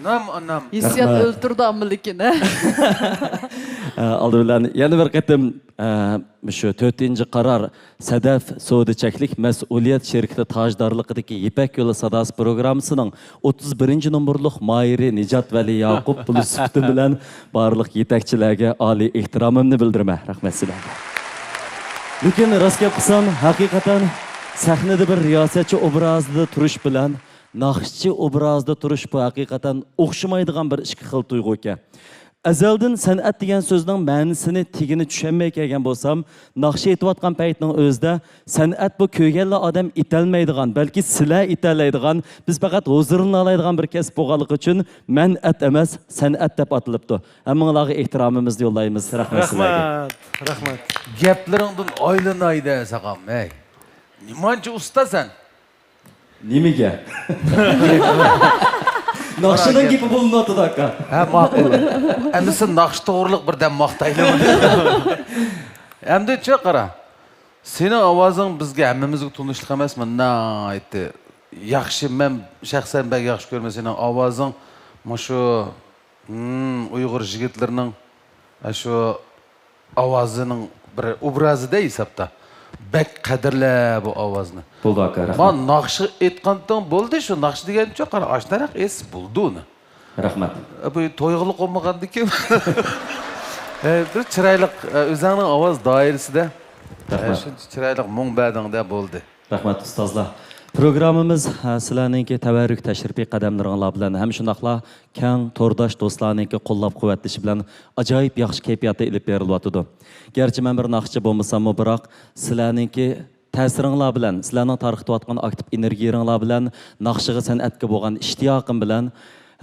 ئانام، ئانام. ھېسسىيات رەھمەت. ئۆلتۈرىدۇ ئامما لېكىن، ھە؟ ئە، ئالدى بىلەن يەنە بىر قېتىم، ئە، مۇشۇ تۆتىنچى قارار سەدەف سودا چەكلىك مەسئۇلىيەت شىركىتى تاجدارلىقىدىكى يىپەك يولى ساداسى پروگراممىسىنىڭ ئوتتۇز بىرىنچى نومۇرلۇق ماھىرى نىجات ۋەلى ياقۇپ بولۇش سۈپىتىم بىلەن بارلىق يېتەكچىلەرگە ئالىي ئېھتىرامىمنى بىلدۈرىمەن. رەھمەت سىلەرگە. لېكىن راست گەپ قىلسام، ھەقىقەتەن سەھنىدە بىر رىياسەتچى ئوبرازىدا تۇرۇش بىلەن ناخشىچى ئوبرازىدا تۇرۇش، بۇ ھەقىقەتەن ئوخشىمايدىغان بىر ئىككى خىل تۇيغۇ ئىكەن. ئەزەلدىن سەنئەت دېگەن سۆزنىڭ مەنىسىنى تېگىنى چۈشەنمەي كەلگەن بولسام، ناخشا ئېيتىۋاتقان پەيتنىڭ ئۆزىدە سەنئەت بۇ كۆرگەنلا ئادەم ئېيتەلمەيدىغان، بەلكى سىلەر ئېيتەلەيدىغان، بىز پەقەت ھۇزۇرلىنالايدىغان بىر كەسىپ بولغانلىقى ئۈچۈن مەنئەت ئەمەس، سەنئەت دەپ ئاتىلىپتۇ. ھەممىڭلارغا ئېھتىرامىمىزنى يوللايمىز. رەھمەت سىلەرگە. رەھمەت، رەھمەت. گەپلىرىڭدىن ئايلىناي دە ساغام، ھەي. نېمانچە ئۇستا سەن؟ نېمىگە؟ ناخشىنىڭ گېپى بولۇنۇۋاتىدۇ، ئاكا. ھە، ماقۇل. ئەمدى سېنى ناخشا توغرىلىق بىردەم ماختايلى. ئەمدىچۇ قارا. سېنىڭ ئاۋازىڭ بىزگە ھەممىمىزگە تونۇشلۇق ئەمەسمۇ؟ ناھايىتى ياخشى. مەن شەخسەن بەك ياخشى كۆرىمەن سېنىڭ ئاۋازىڭ. مۇشۇ، ھىم، ئۇيغۇر يىگىتلىرىنىڭ، ئە، شۇ ئاۋازىنىڭ بىر ئوبرازىدە ھېسابتا. بەك قەدىرلە بۇ ئاۋازنى. بولدى، ئاكا، رەھمەت. مانا ناخشا ئېيتقانتىڭ بولدى، شۇ ناخشا دېگەنچۇ، قارا، ئاشۇنداقراق ئېيتسا بولدى ئۇنى. رەھمەت. ئە، بۇ تويغىلى قومىغاندىكىن. ئە، بىر چىرايلىق، ئە، ئۆزۈڭنىڭ ئاۋاز دائىرىسىدە. ئە، رەھمەت. شۇنچە چىرايلىق مۇڭ بەردىڭدە بولدى. رەھمەت، ئۇستازلار. پروگراممىمىز، ھە، سىلەرنىڭكى تەۋەررۈك تەشرىپىي قەدەملىرىڭلار بىلەن ھەم شۇنداقلا كەڭ تورداش دوستلارنىڭكى قوللاپ-قۇۋۋەتلىشى بىلەن ئاجايىپ ياخشى كەيپىياتتا ئېلىپ بېرىلىۋاتىدۇ. گەرچە مەن بىر ناخشىچى بولمىساممۇ، بىراق سىلەرنىڭكى تەسىرىڭلار بىلەن، سىلەرنىڭ تارقىتىۋاتقان ئاكتىپ ئېنېرگىيەڭلار بىلەن ناخشىغا، سەنئەتكە بولغان ئىشتىياقىم بىلەن،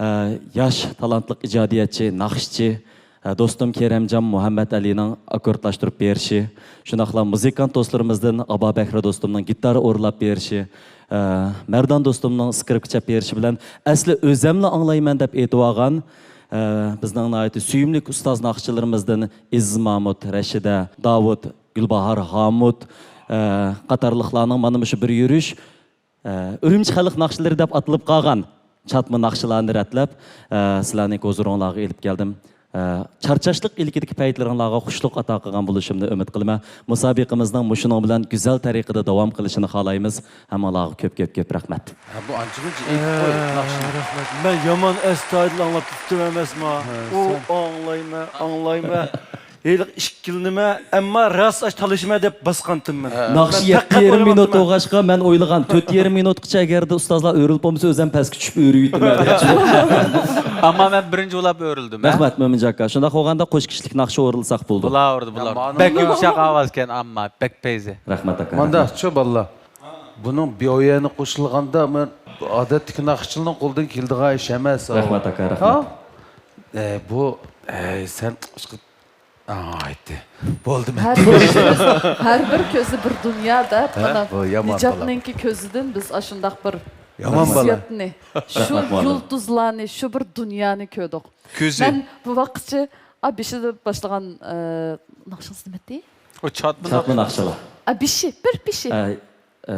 ئە، ياش تالانتلىق ئىجادىيەتچى، ناخشىچى، ئە، دوستۇم كېرەمجان مۇھەممەتئەلىنىڭ ئاككوردلاشتۇرۇپ بېرىشى، شۇنداقلا مۇزىكانت دوستلىرىمىزدىن ئابابەكرى دوستۇمنىڭ گىتارا ئورۇنلاپ بېرىشى، ئە، مەردان دوستۇمنىڭ سكرىپكا چاپ بېرىشى بىلەن ئەسلى ئۆزەملا ئاڭلايمەن دەپ ئېيتىۋالغان، ئە، بىزنىڭ ناھايىتى سۆيۈملۈك ئۇستاز ناخشىچىلىرىمىزدىن ئېزىز مامۇت، رەشىدە، داۋۇت، گۈلباھار ھامۇت، ئە، قاتارلىقلارنىڭ مانا مۇشۇ بىر يۈرۈش، ئە، ئۈرۈمچى خەلق ناخشىلىرى دەپ ئاتىلىپ قالغان چاتما ناخشىلارنى رەتلەپ، ئە، سىلەرنىڭ ھۇزۇرۇڭلارغا ئېلىپ كەلدىم. ئە، چارچاشلىق ئىلكىدىكى پەيتلىرىڭلارغا خۇشلۇق ئاتا قىلغان بولۇشۇمنى ئۈمىد قىلىمەن. مۇسابىقىمىزنىڭ مۇشۇنىڭ بىلەن گۈزەل تەرىقىدە داۋام قىلىشىنى خالايمىز. ھەممىڭلارغا كۆپ، كۆپ، كۆپ رەھمەت. ھە، بۇ ئانچە-مۇنچە ئېيتىپ قوي، ئە، ناخشىنى. رەھمەت. مەن يامان ئەستايىدىل ئاڭلاپ تۇرۇپتىم ئەمەسما. ھە، ئۇ سەن ئاڭلايمەن، ئاڭلايمەن. ھېلىقى ئىككىلىنىمەن، ئەمما راست ئاش تالىشىمەن دەپ باسقانتىم مەن. ناخشا مەن يەتتە پەقەت يېرىم مىنۇت ئويلاۋاتىمەن. بولغاچقا، مەن ئويلىغان، تۆت يېرىم مىنۇتقىچە ئەگەردە ئۇستازلار ئۆرۈلۈپ بولمىسا، ئۆزۈم پەسكە چۈشۈپ ئۆرۈۋېتىمەن دەپ. ئەمما مەن بىرىنچى بولاپ ئۆرۈلدۈم، ھە؟ رەھمەت، مۆمىنجان ئاكا. شۇنداق بولغاندا قوش كىشىلىك ناخشا ئورۇنلىساق بولىدۇ. بۇلار ئۇرىدۇ، بۇلار. يا، مانا بەك يۇمشاق ئاۋازكەن، ئەمما بەك پەيزى. رەھمەت، ئاكا. مانداچۇ، بالىلار. بۇنىڭ بىيويەنى قوشۇلغاندا، مەن ئادەتتىكى ناخشىچىلارنىڭ قولىدىن كېلىدىغان ئىش ئەمەس. رەھمەت، ئاكا، رەھمەت. ھا؟ ئە، بۇ، ئەي، سەن ئايتتى. بولدى، مەن ھەر بىر كۆز، ھەر بىر كۆزى بىر دۇنيا دەپ، ھە؟ مانا، بۇ يامان بالا. نىجاتنىڭكى كۆزىدىن بىز ئاشۇنداق بىر يامان بالا. ھېسسىياتنى، شۇ رەھمەت، مانا. يۇلتۇزلارنى، شۇ بىر دۇنيانى كۆردۇق. كۆزى. مەن بۇ ۋاقىتچە، ئا، بېشىدا باشلىغان، ئە، ناخشىڭىز نېمە ئىدى؟ ئۇ چاتما چاتما ناخشا. ناخشىلار. ئا، بېشى، بىر بېشى. ئە، ئە،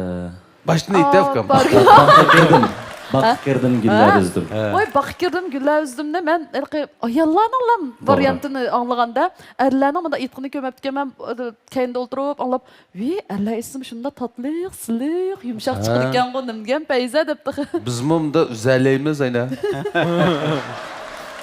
باشتىن ئېيت، ئۇكام. باققا كىردىم. باققا ھە؟ كىردىم، گۈللەر ھە؟ ئۈزدۈم. ھە. ۋاي، باققا كىردىم، گۈللەر ئۈزدۈمنى مەن ھېلىقى ئاياللارنىڭلا توغرا. ۋارىيانتىنى ئاڭلىغاندا، ئەرلەرنىڭ مۇنداق ئېيتقىنىنى كۆرمەپتىكەنمەن، كەينىدە ئولتۇرۇپ ئاڭلاپ، ۋى، ئەرلەر ئېيتسىمۇ شۇنداق تاتلىق، سىلىق، يۇمشاق ھە. چىقىدىكەنغۇ، نېمىدېگەن پەيزە دەپتۇ. بىزمۇ مۇنداق ئۈزەلەيمىز، ئەينە.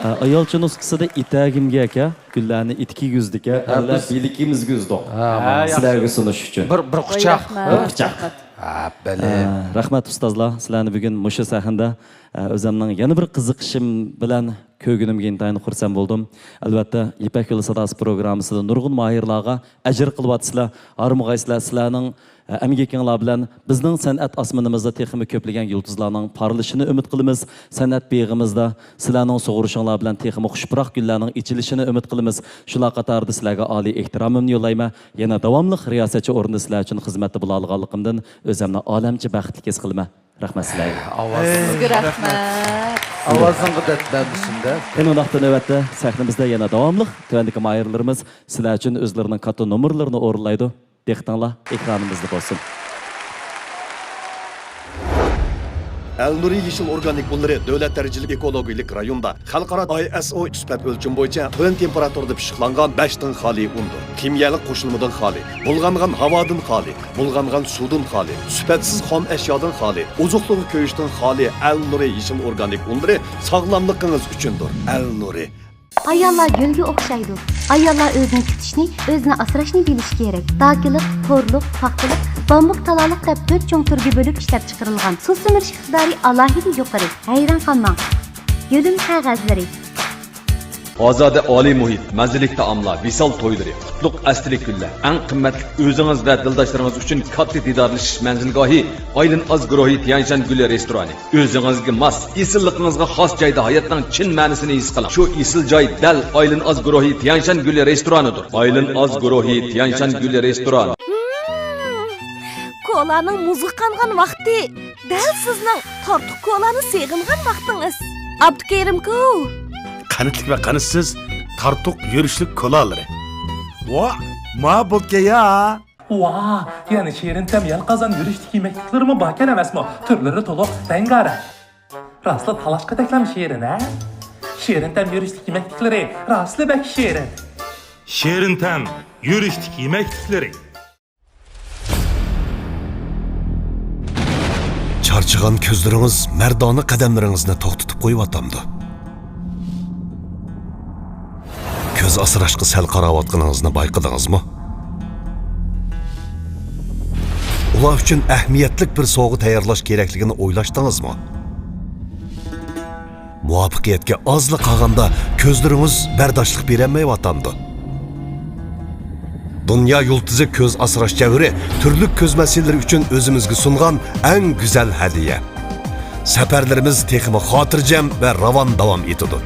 ئە، ئايالچە نۇسخىسىدا ئېتەگىمگە ئەكە. گۈللەرنى ئېتىكىگە ئۈزدىكەن، ھە، ئەرلەر بىز بىلىكىمىزگە ئۈزدۇق. ھە، ھە، سىلەرگە سۇنۇش ئۈچۈن. بىر، بىر ۋاي، قۇچاق. رەھمەت، بىر قۇچاق. رەھمەت. ھە، بەلى. ھە، رەھمەت ئۇستازلار، سىلەرنى بۈگۈن مۇشۇ سەھنىدە، ھە، ئۆزۈمنىڭ يەنە بىر قىزىقىشىم بىلەن كۆرگىنىمگە ئىنتايىن خۇرسەن بولدۇم. ئەلۋەتتە، يىپەك يولى ساداسى پروگراممىسىدا نۇرغۇن ماھىرلارغا ئەجىر قىلىۋاتىسىلەر، ھارمىغايسىلەر، سىلەرنىڭ ئەمگىكىڭلار بىلەن بىزنىڭ سەنئەت ئاسمىنىمىزدا تېخىمۇ كۆپلىگەن يۇلتۇزلارنىڭ پارلىشىنى ئۈمىد قىلىمىز. سەنئەت بېغىمىزدا سىلەرنىڭ سۇغۇرۇشۇڭلار بىلەن تېخىمۇ خۇش پۇراق گۈللەرنىڭ ئېچىلىشىنى ئۈمىد قىلىمىز. شۇلار قاتارىدا سىلەرگە ئالىي ئېھتىرامىمنى يوللايمەن. يەنە داۋاملىق رىياسەتچى ئورنىدا سىلەر ئۈچۈن خىزمەتتە بولالىغانلىقىمدىن ئۆزۈمنى ئالەمچە بەختلىك ھېس قىلىمەن. رەھمەت سىلەرگە. ئاۋازىڭ سىزگە رەھمەت. ئاۋازىڭغا دەرد بەرمىسۇن دە. قېنى ئۇنداقتا نۆۋەتتە سەھنىمىزدە يەنە داۋاملىق تۆۋەندىكى ماھىرلىرىمىز سىلەر ئۈچۈن ئۆزلىرىنىڭ كاتتا نومۇرلىرىنى ئورۇنلايدۇ. دىققىتىڭلار ئېكرانىمىزدا بولسۇن. ئەلنۇرى يېشىل ئورگانىك ئۇنلىرى دۆلەت دەرىجىلىك ئېكولوگىيەلىك رايوندا، خەلقئارا ئاي ئېس ئو سۈپەت ئۆلچىمى بويىچە تۆۋەن تېمپېراتۇرىدا پىششىقلانغان بەشتىن خالىي ئۇندۇر. كىميەلىك قوشۇلمىدىن خالىي، بۇلغانغان ھاۋادىن خالىي، بۇلغانغان سۇدىن خالىي، سۈپەتسىز خام ئەشيادىن خالىي، ئوزۇقلۇقى كۆيۈشتىن خالىي ئەلنۇرى يېشىل ئورگانىك ئۇنلىرى ساغلاملىقىڭىز ئۈچۈندۇر. ئەلنۇرى. ئاياللار گۈلگە ئوخشايدۇ. ئاياللار ئۆزىنى كۈتۈشنى، ئۆزىنى ئاسراشنى بىلىشى كېرەك. داكىلىق، تورلۇق، پاختىلىق، بامبۇك، تالالىق دەپ تۆت چوڭ تۈرگە بۆلۈپ ئىشلەپچىقىرىلغان سۇ سۈمۈرۈش ئىقتىدارى ئالاھىدە يۇقىرى. ھەيران قالماڭ! گۈلۈم قەغەزلىرى. ئازادە ئالىي مۇھىت، مەززىلىك تائاملار، ۋىسال تويلىرى، قۇتلۇق ئەستىلىك كۈنلەر، ئەڭ قىممەتلىك ئۆزىڭىز ۋە دىلداشلىرىڭىز ئۈچۈن كاتتا دىدارلىشىش مەنزىلگاھى ئايلىن ئاز گۇرۇھى تيەنشان گۈلى رېستورانى. ئۆزىڭىزگە ماس، ئېسىللىقىڭىزغا خاس جايدا ھاياتنىڭ چىن مەنىسىنى ھېس قىلىڭ. شۇ ئېسىل جاي دەل ئايلىن ئاز گۇرۇھى تيەنشان گۈلى رېستورانىدۇر. ئايلىن ئاز گۇرۇھى تيەنشان گۈلى رېستوران. ھىم، كولانىڭ مۇزغا قانغان ۋاقتى دەل سىزنىڭ تارتۇق كولانى سېغىنغان ۋاقتىڭىز. ئابدۇكېرىمكۇ؟ قەنتلىك ۋە قەنتسىز تارتۇق يۈرۈشلۈك كولالىرى. ۋا، ما بولكەيا. ۋا، يەنە شېرىن تەم يەلقازان يۈرۈشلۈك يېمەكلىكلىرىمۇ باركەن ئەمەسمۇ؟ تۈرلىرى تولۇق، رەڭگارەڭ. راسلا تالاشقا تەكلەم شېرىن، ھە؟ شېرىن تەم يۈرۈشلۈك يېمەكلىكلىرى راسلا بەك شېرىن. شېرىن تەم يۈرۈشلۈك يېمەكلىكلىرى. چارچىغان كۆزلىرىڭىز مەردانە قەدەملىرىڭىزنى توختىتىپ قويۇۋاتامدۇ؟ كۆز ئاسراشقا سەل قاراۋاتقىنىڭىزنى بايقىدىڭىزمۇ؟ ئۇلار ئۈچۈن ئەھمىيەتلىك بىر سوۋغا تەييارلاش كېرەكلىكىنى ئويلاشتىڭىزمۇ؟ مۇۋەپپەقىيەتكە ئازلا قالغاندا كۆزلىرىڭىز بەرداشلىق بېرەلمەيۋاتامدۇ؟ دۇنيا يۇلتۇزى كۆز ئاسراش جەۋھىرى تۈرلۈك كۆز مەسىلىلىرى ئۈچۈن ئۆزىمىزگە سۇنغان ئەڭ گۈزەل ھەدىيە. سەپەرلىرىمىز تېخىمۇ خاتىرجەم ۋە راۋان داۋام ئېتىدۇ.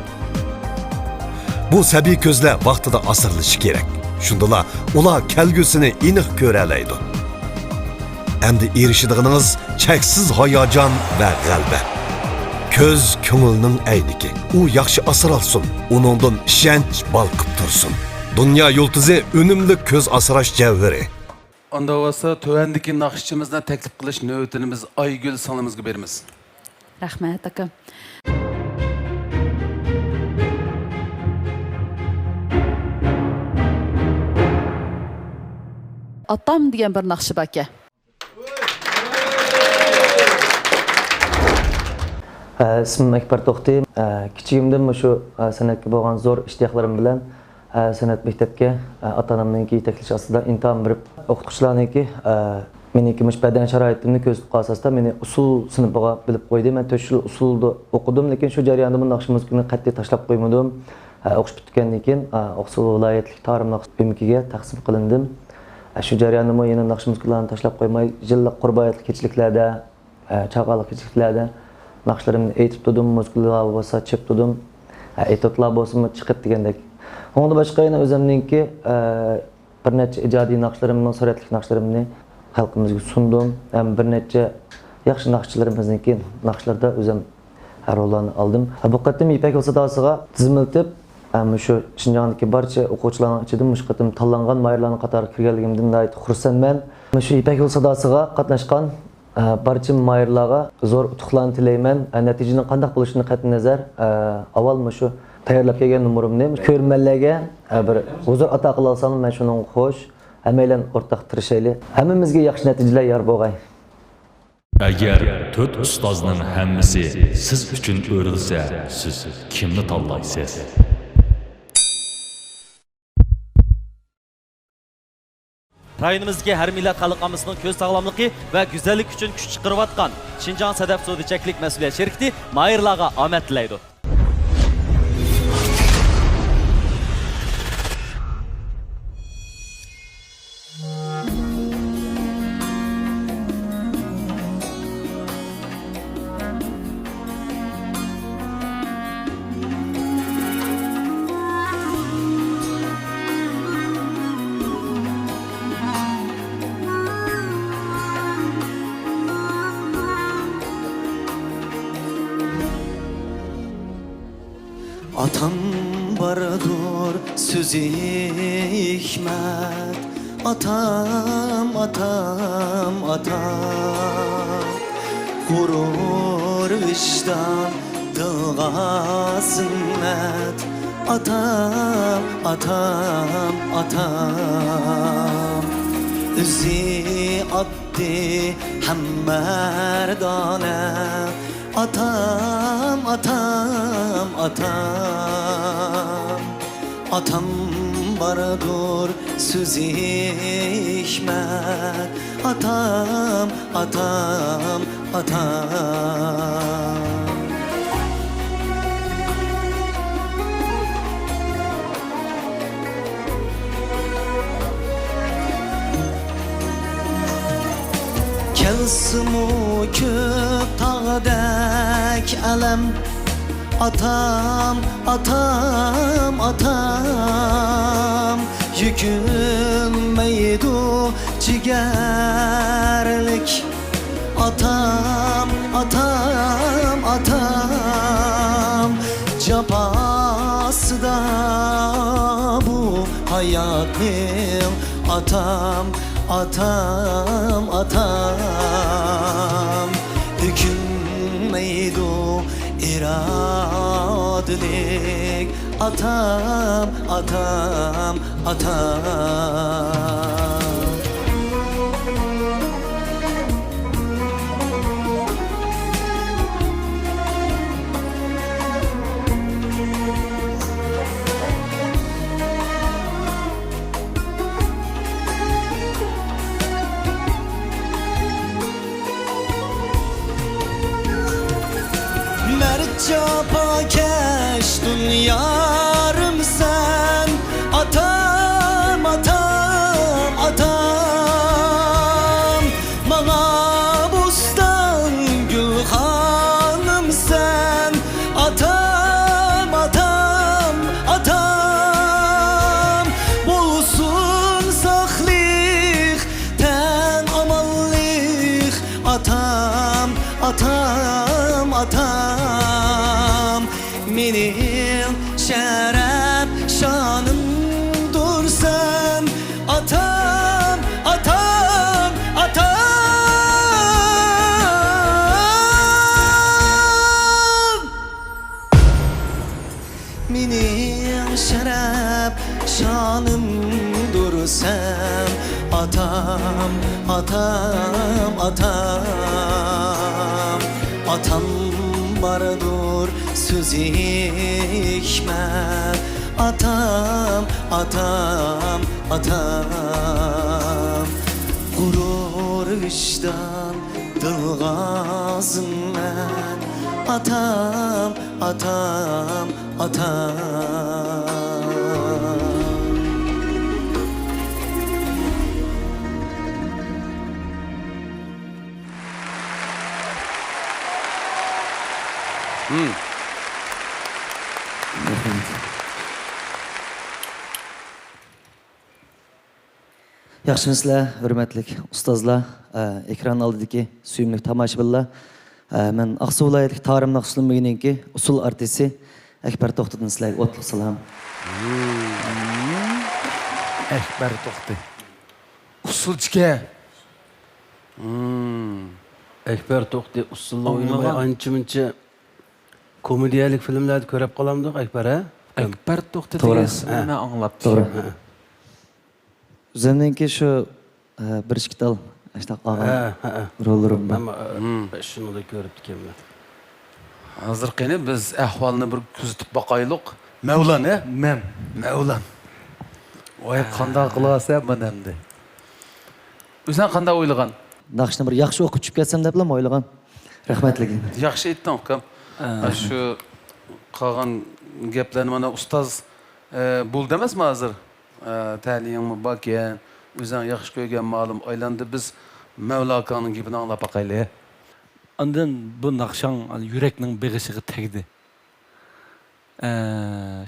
بۇ سەبىي كۆزلەر ۋاقتىدا ئاسرىلىشى كېرەك. شۇندىلا ئۇلار كەلگۈسىنى ئېنىق كۆرەلەيدۇ. ئەمدى ئېرىشىدىغىنىڭىز چەكسىز ھاياجان ۋە غەلىبە. كۆز كۆڭۈلنىڭ ئەينىكى. ئۇ ياخشى ئاسرالسۇن، ئۇنىڭدىن ئىشەنچ بالقىپ تۇرسۇن. دۇنيا يۇلتۇزى ئۈنۈملۈك كۆز ئاسراش جەۋھىرى. ئانداق بولسا، تۆۋەندىكى ناخشىچىمىزنى تەكلىپ قىلىش نۆۋىتىنى بىز ئايگۈل سىڭلىمىزگە بېرىمىز. رەھمەت، ئاكام. ئاتام دېگەن بىر ناخشا باركەن. ئە، ئىسمىم ئەكبەر توختى. ئە، كىچىكىمدىن مۇشۇ، ئە، سەنئەتكە بولغان زور ئىشتىياقلىرىم بىلەن، ئە، سەنئەت مەكتەپكە، ئە، ئاتا-ئانامنىڭكى يېتەكلىشى ئاستىدا ئىمتىھان بېرىپ، ئوقۇتقۇچىلارنىڭكى، ئە، مېنىڭكى مۇشۇ بەدەن شارائىتىمنى كۆزىتىپ قالسا، مېنى ئۇسسۇل سىنىپىغا بۆلۈپ قويدى. مەن تۆت يىل ئۇسسۇلدا ئوقۇدۇم، لېكىن شۇ جەرياندا بۇ ناخشا مۇزىكىنى قەتئىي تاشلاپ قويمىدىم. ئە، ئوقۇش پۈتكەندىن كېيىن، ئە، ئوقسۇل ۋىلايەتلىك تارىم ناخشا ئۆمىكىگە تەقسىم قىلىندىم. ئە، شۇ جەرياندىمۇ يەنە ناخشا مۇزىكىلارنى تاشلاپ قويماي، يىللىق قۇربان ھېيتلىق كېچىلىكلەردە، ئە، چاققانلىق كېچىلىكلەردە ناخشىلىرىمنى ئېيتىپ تۇردۇم، مۇزىكىلارغا بولسا چېلىپ تۇردۇم. ئە، ئېتيۇدلار بولسىمۇ چىقىپ دېگەندەك. ئۇنىڭدىن باشقا يەنە ئۆزۈمنىڭكى، ئە، بىر نەچچە ئىجادىي ناخشىلىرىمنىڭ، سۈرەتلىك ناخشىلىرىمنى خەلقىمىزگە سۇندۇم. ھەم بىر نەچچە ياخشى ناخشىچىلىرىمىزنىڭكى ناخشىلىرىدا ئۆزۈم روللارنى ئالدىم. بۇ قېتىم يىپەك يولى ساداسىغا تىزىملىتىپ، مۇشۇ شىنجاڭدىكى بارچە ئوقۇغۇچىلارنىڭ ئىچىدىن مۇشۇ قېتىم تاللانغان ماھىرلارنىڭ قاتارىغا كىرگەنلىكىمدىن ناھايىتى خۇرسەنمەن. مۇشۇ يىپەك يولى ساداسىغا قاتناشقان، ئە، بارچە ماھىرلارغا زور ئۇتۇقلارنى تىلەيمەن. ئە، نەتىجىنىڭ قانداق بولۇشىدىن قەتئىينەزەر، ئە، ئاۋۋال مۇشۇ تەييارلاپ كەلگەن نومۇرۇمنى كۆرۈرمەنلەرگە، ئە، بىر ھۇزۇر ئاتا قىلالىسام، مەن شۇنىڭغا خوش. ھەممەيلەن ئورتاق تىرىشايلى. ھەممىمىزگە ياخشى نەتىجىلەر يار بولغاي. ئەگەر تۆت ئۇستازنىڭ ھەممىسى سىز ئۈچۈن ئۆرۈلسە، سىز كىمنى تاللايسىز؟ رايونىمىزدىكى ھەر مىللەت خەلق ئاممىسىنىڭ كۆز ساغلاملىقى ۋە گۈزەللىكى ئۈچۈن كۈچ چىقىرىۋاتقان شىنجاڭ سەدەپ سودا چەكلىك مەسئۇلىيەت شىركىتى ماھىرلارغا ئامەت تىلەيدۇ. ئاتام باردۇر سۆزى ھېكمەت، ئاتام، ئاتام، ئاتام. غۇرۇر، ۋىجدان، دىلغا زىننەت. ئاتام، ئاتام، ئاتام. ئۆزى ئاتتى ھەم مەردانە. ئاتام، ئاتام، ئاتام. ئاتام باردۇر سۆزى ھېكمەت. ئاتام، ئاتام، ئاتام. كەلسىمۇ كۆك تاغدەك ئەلەم. ئاتام، ئاتام، ئاتام، يۈكۈنمەيدۇ جىگەرلىك. ئاتام، ئاتام، ئاتام، جاپاسىدا بۇ ھاياتنىڭ. ئاتام، ئاتام، ئاتام، ئۆكۈنمەيدۇ ئىرادىلىك. ئاتام، ئاتام، ئاتام. مەرد جاپاكەش دۇنيارىمسەن، ئاتام، ئاتام، ئاتام. ماڭا بوستان گۈلخانىمسەن، ئاتام، ئاتام، ئاتام. بولسۇن ساقلىق، تەن ئامانلىق، ئاتام، ئاتام، ئاتام. مېنىڭ شەرەپ شانىمدۇرسەن، ئاتام، ئاتام، ئاتام. مېنىڭ شەرەپ شانىمدۇر سەن، ئاتام، ئاتام، ئاتام. ئاتام باردۇر سۆزى ھېكمەت، ئاتام، ئاتام، ئاتام. غۇرۇر، ۋىجدان، دىلغا زىننەت، ئاتام، ئاتام، ئاتام. ياخشىمۇسىلەر، ھۆرمەتلىك ئۇستازلار، ئە، ئېكران ئالدىدىكى سۆيۈملۈك تاماشىبىنلار. ئە، مەن ئاقسۇ ۋىلايەتلىك تارىم ناخشا ئۇسسۇل مۇزېيىنىڭكى ئۇسسۇل ئارتىسى ئەكبەر توختىدىن سىلەرگە ئوتلۇق سالام. ئەكبەر توختى. ئۇسسۇلچىكەن. ئەكبەر توختى ئۇسسۇلنى ئوينىماي، ئاڭلىغان. ئانچە-مۇنچە كومېدىيەلىك فىلىملەردە كۆرۈپ قالامدۇق، ئەكبەر، ھە؟ ئەكبەر توختى توغرا. دېگەن ئىسىمنى مەن ئاڭلاپ. توغرا. ھە. ئۆزۈمنىڭكى شۇ، ئە، بىر ئىككى تال ئاشۇنداق ئالغان ھە، ھە، ھە. روللىرىم بار. مەن، ئە، شۇنىلا كۆرۈپتىكەنمەن. ھازىر قېنى بىز ئەھۋالنى بىر كۆزىتىپ باقايلۇق. مەۋلان، ھە؟ مەن. مەۋلان. ۋاي، قانداق قىلىۋالسا مانا ئەمدى. ئۆزۈڭ قانداق ئويلىغان؟ ناخشىنى بىر ياخشى ئوقۇپ چۈشۈپ كەتسەم دەپلا ئويلىغان. رەھمەتلىك. ياخشى ئېيتتىڭ، ئۇكام. ئە. ئاشۇ قالغان گەپلەرنى مانا ئۇستاز، ئە، بولدى ئەمەسمۇ ھازىر؟ ئە، تەلىيىڭمۇ باركەن، ئۆزۈڭ ياخشى كۆرگەن مالۇم ئايلاندى. بىز مەۋلا ئاكاڭنىڭ گېپىنى ئاڭلاپ باقايلى. ئاندىن بۇ ناخشاڭ يۈرەكنىڭ بېغىشىغا تەگدى. ئە،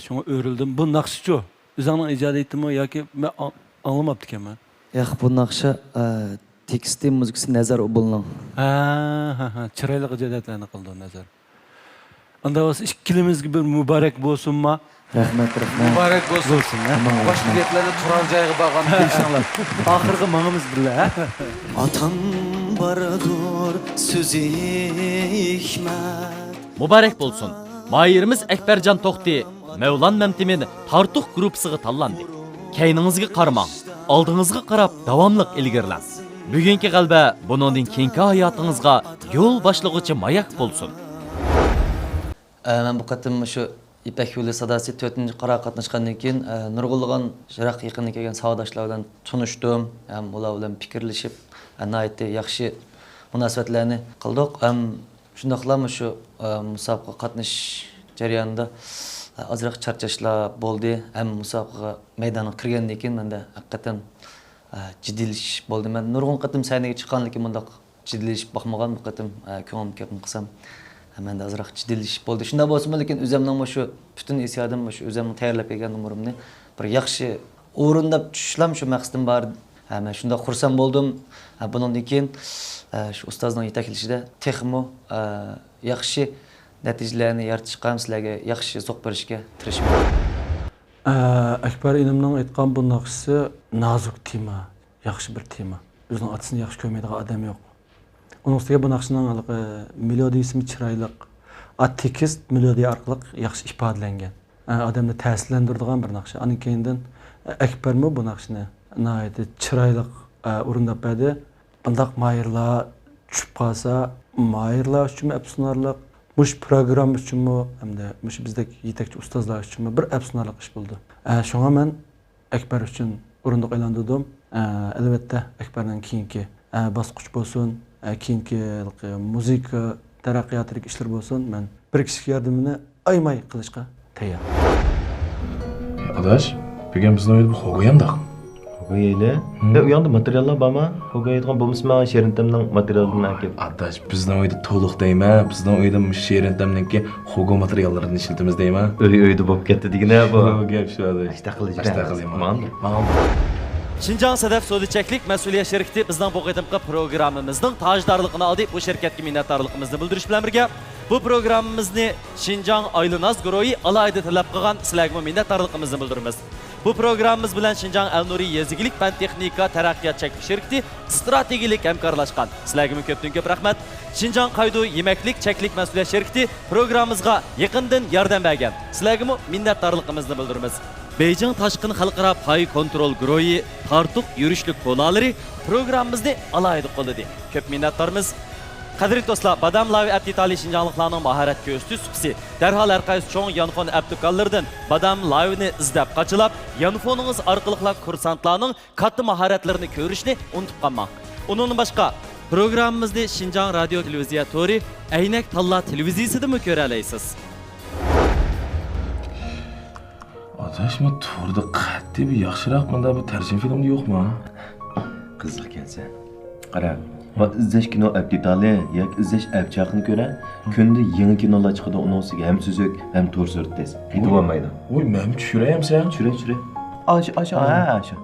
شۇڭا ئۆرۈلدۈم. بۇ ناخشىچۇ؟ ئۆزۈڭنىڭ ئىجادىيىتىمۇ ياكى مەن ئاڭ-، ئاڭلىماپتىكەنمەن. ياق، بۇ ناخشا، ئە، تېكىستى، مۇزىكىسى نەزەر ئوبۇلنىڭ. ھە، ھە، ھە. چىرايلىق ئىجادىيەتلەرنى قىلىدۇ نەزەر. ئۇنداق بولسا ئىككىلىمىزگە بىر مۇبارەك بولسۇنما؟ رەھمەت، رەھمەت. مۇبارەك بولسۇن. بولسۇن، ھە؟ ئامان، باشقا رەھمەت. گەپلەرنى تۇرار جايغا بارغان دېيىشىڭلار. ئاخىرىغا ماڭىمىز بىللە، ھە؟ ئاتام باردۇر سۆزى ھېكمەت. مۇبارەك بولسۇن! ماھىرىمىز ئەكبەرجان توختى مەۋلان مەمتىمىن تارتۇق گۇرۇپپىسىغا تاللاندى. كەينىڭىزگە قارىماڭ، ئالدىڭىزغا قاراپ داۋاملىق ئىلگىرىلەڭ. بۈگۈنكى غەلىبە بۇنىڭدىن كېيىنكى ھاياتىڭىزغا يول باشلىغۇچى ماياك بولسۇن. ئە، مەن بۇ قېتىم مۇشۇ يىپەك يولى ساداسى تۆتىنچى قارىغا قاتناشقاندىن كېيىن، ئە، نۇرغۇنلىغان يىراق يېقىندىن كەلگەن ساۋاقداشلار بىلەن تونۇشتۇم ھەم ئۇلار بىلەن پىكىرلىشىپ، ئە، ناھايىتى ياخشى مۇناسىۋەتلەرنى قىلدۇق. ھەم شۇنداقلا مۇشۇ، ئە، مۇسابىقىگە قاتنىشىش جەريانىدا، ئە، ئازراق چارچاشلار بولدى. ھەم مۇسابىقىگە مەيدانغا كىرگەندىن كېيىن مەندە ھەقىقەتەن، ئە، جىددىيلىشىش بولدى. مەن نۇرغۇن قېتىم سەھنىگە چىققان، لېكىن مۇنداق جىددىيلىشىپ باقمىغان بۇ قېتىم، ئە، كۆڭلۈم گەپنى قىلسام، ئە، مەندە ئازراق جىددىيلىشىپ بولدى. شۇنداق بولسىمۇ، لېكىن ئۆزۈمنىڭ مۇشۇ پۈتۈن ھېسسىياتىم، مۇشۇ ئۆزۈمنىڭ تەييارلاپ كەلگەن نومۇرۇمنى بىر ياخشى ئورۇنداپ چۈشۈشلەم شۇ مەقسىتىم بار. ھە، مەن شۇنداق خۇرسەن بولدۇم. ھە، بۇنىڭدىن كېيىن، ئە، شۇ ئۇستازنىڭ يېتەكلىشىدە تېخىمۇ، ئە، ياخشى نەتىجىلەرنى يارىتىشقا ھەم سىلەرگە ياخشى زوق بېرىشكە تىرىشىمەن. ئە، ئەكبەر ئىنىمنىڭ ئېيتقان بۇ ناخشىسى نازۇك تېما، ياخشى بىر تېما. ئۆزىنىڭ ئاتىسىنى ياخشى كۆرمەيدىغان ئادەم يوق. ئۇنىڭ ئۈستىگە بۇ ناخشىنىڭ ھېلىقى مېلودىيىسىمۇ چىرايلىق. ئا، تېكىست مېلودىيە ئارقىلىق ياخشى ئىپادىلەنگەن. ئە، ئادەمنى تەسىرلەندۈرىدىغان بىر ناخشا. ئاندىن كېيىندىن، ئە، ئەكبەرمۇ بۇ ناخشىنى ناھايىتى چىرايلىق، ئە، ئورۇنداپ بەردى. بۇنداق ماھىرلار چۈشۈپ قالسا، ماھىرلار ئۈچۈنمۇ ئەپسۇسلىنارلىق، مۇشۇ پروگرامما ئۈچۈنمۇ، ھەمدە مۇشۇ بىزدەك يېتەكچى ئۇستازلار ئۈچۈنمۇ بىر ئەپسۇسلىنارلىق ئىش بولىدۇ. ئە، شۇڭا مەن ئەكبەر ئۈچۈن ئورۇندۇق ئايلاندۇردۇم. ئە، ئەلۋەتتە، ئەكبەرنىڭ كېيىنكى، ئە، باسقۇچ بولسۇن، ئە، كېيىنكى مۇزىكا تەرەققىياتىدىكى ئىشلىرى بولسۇن، مەن بىر كىشىلىك ياردىمىنى ئايىماي قىلىشقا تەييار. ئاداش، بۈگۈن بىزنىڭ ئۆيدە بىر خوگا يانداق. خوگا يەيلى. ھە، ئۇ ياندا ماتېرىياللار بارمۇ؟ خوگا يەيدىغان بولمىسا، ماڭا شېرىنتەمنىڭ ماتېرىيالىنى ئەكەپ. ئاداش، بىزنىڭ ئۆيدە تولۇق دەيمەن، بىزنىڭ ئۆيدە مۇشۇ شېرىنتەمنىڭكى خوگا ماتېرىياللىرىنى ئىشلىتىمىز دەيمەن. ئۆي ئۆيدە بولۇپ كەتتى دېگىنە بۇ. بۇ گەپ شۇ، ئاداش. ئاشتاق قىلىش. ئاشتاق قىلىمەن. ماڭا. شىنجاڭ سەدەف سودا چەكلىك مەسئۇلىيەت شىركىتى بىزنىڭ بۇ قېتىمقى پروگراممىمىزنىڭ تاجدارلىقىنى ئالدى. بۇ شىركەتكە مىننەتدارلىقىمىزنى بىلدۈرۈش بىلەن بىرگە، بۇ پروگراممىمىزنى شىنجاڭ ئايلىناز گۇرۇھى ئالاھىدە تەلەپ قىلغان، سىلەرگىمۇ مىننەتدارلىقىمىزنى بىلدۈرىمىز. بۇ پروگراممىمىز بىلەن شىنجاڭ ئەلنۇرى يېزا ئىگىلىك پەن تېخنىكا تەرەققىيات چەكلىك شىركىتى ئىستراتېگىيەلىك ھەمكارلاشقان. سىلەرگىمۇ كۆپتىن كۆپ رەھمەت. شىنجاڭ قايدۇ يېمەكلىك چەكلىك مەسئۇلىيەت شىركىتى پروگراممىمىزغا يېقىندىن ياردەم بەرگەن. سىلەرگىمۇ مىننەتدارلىقىمىزنى بىلدۈرىمىز. بېيجىڭ تاشقىن خەلقئارا پاي كونترول گۇرۇھى تارتۇق يۈرۈشلۈك كولالىرى پروگراممىمىزنى ئالاھىدە قوللىدى. كۆپ مىننەتدارمىز. قەدىرلىك دوستلار، بادام لاۋى ئەپتىتالى شىنجاڭلىقلارنىڭ ماھارەت كۆرسىتىش سۇپىسى. دەرھال ھەر قايسى چوڭ يانفون ئەپتىكاللىرىدىن بادام لاۋىنى ئىزدەپ قاچىلاپ، يانفونىڭىز ئارقىلىقلا كۇرسانتلارنىڭ كاتتا ماھارەتلىرىنى كۆرۈشنى ئۇنتۇپ قالماڭ. ئۇنىڭدىن باشقا، پروگراممىمىزنى شىنجاڭ رادىيو تېلېۋىزىيە تورى، ئەينەك تاللا تېلېۋىزىيىسىدىمۇ كۆرەلەيسىز. ئاداش، مانا توردا قەتئىي بىر ياخشىراق مۇنداق بىر تەرجىمە فىلىم يوقمۇ؟ قىزىق ئىكەنسەن. قارا، ما ئىزدەش كىنو ئەپتىتالى ياكى ئىزدەش ئەپچاقىنى كۆرە، كۈندە يېڭى كىنولار چىقىدۇ، ئۇنىڭ ئۈستىگە ھەم سۈزۈك، ھەم تور سۈرىتى تېز. قېتىۋالمايدۇ. ۋوي، مەنمۇ چۈشۈرەي ئەمسە؟ چۈشۈرە، چۈشۈرە. ئاشۇ، ئاشۇ، ھە، ئاشۇ.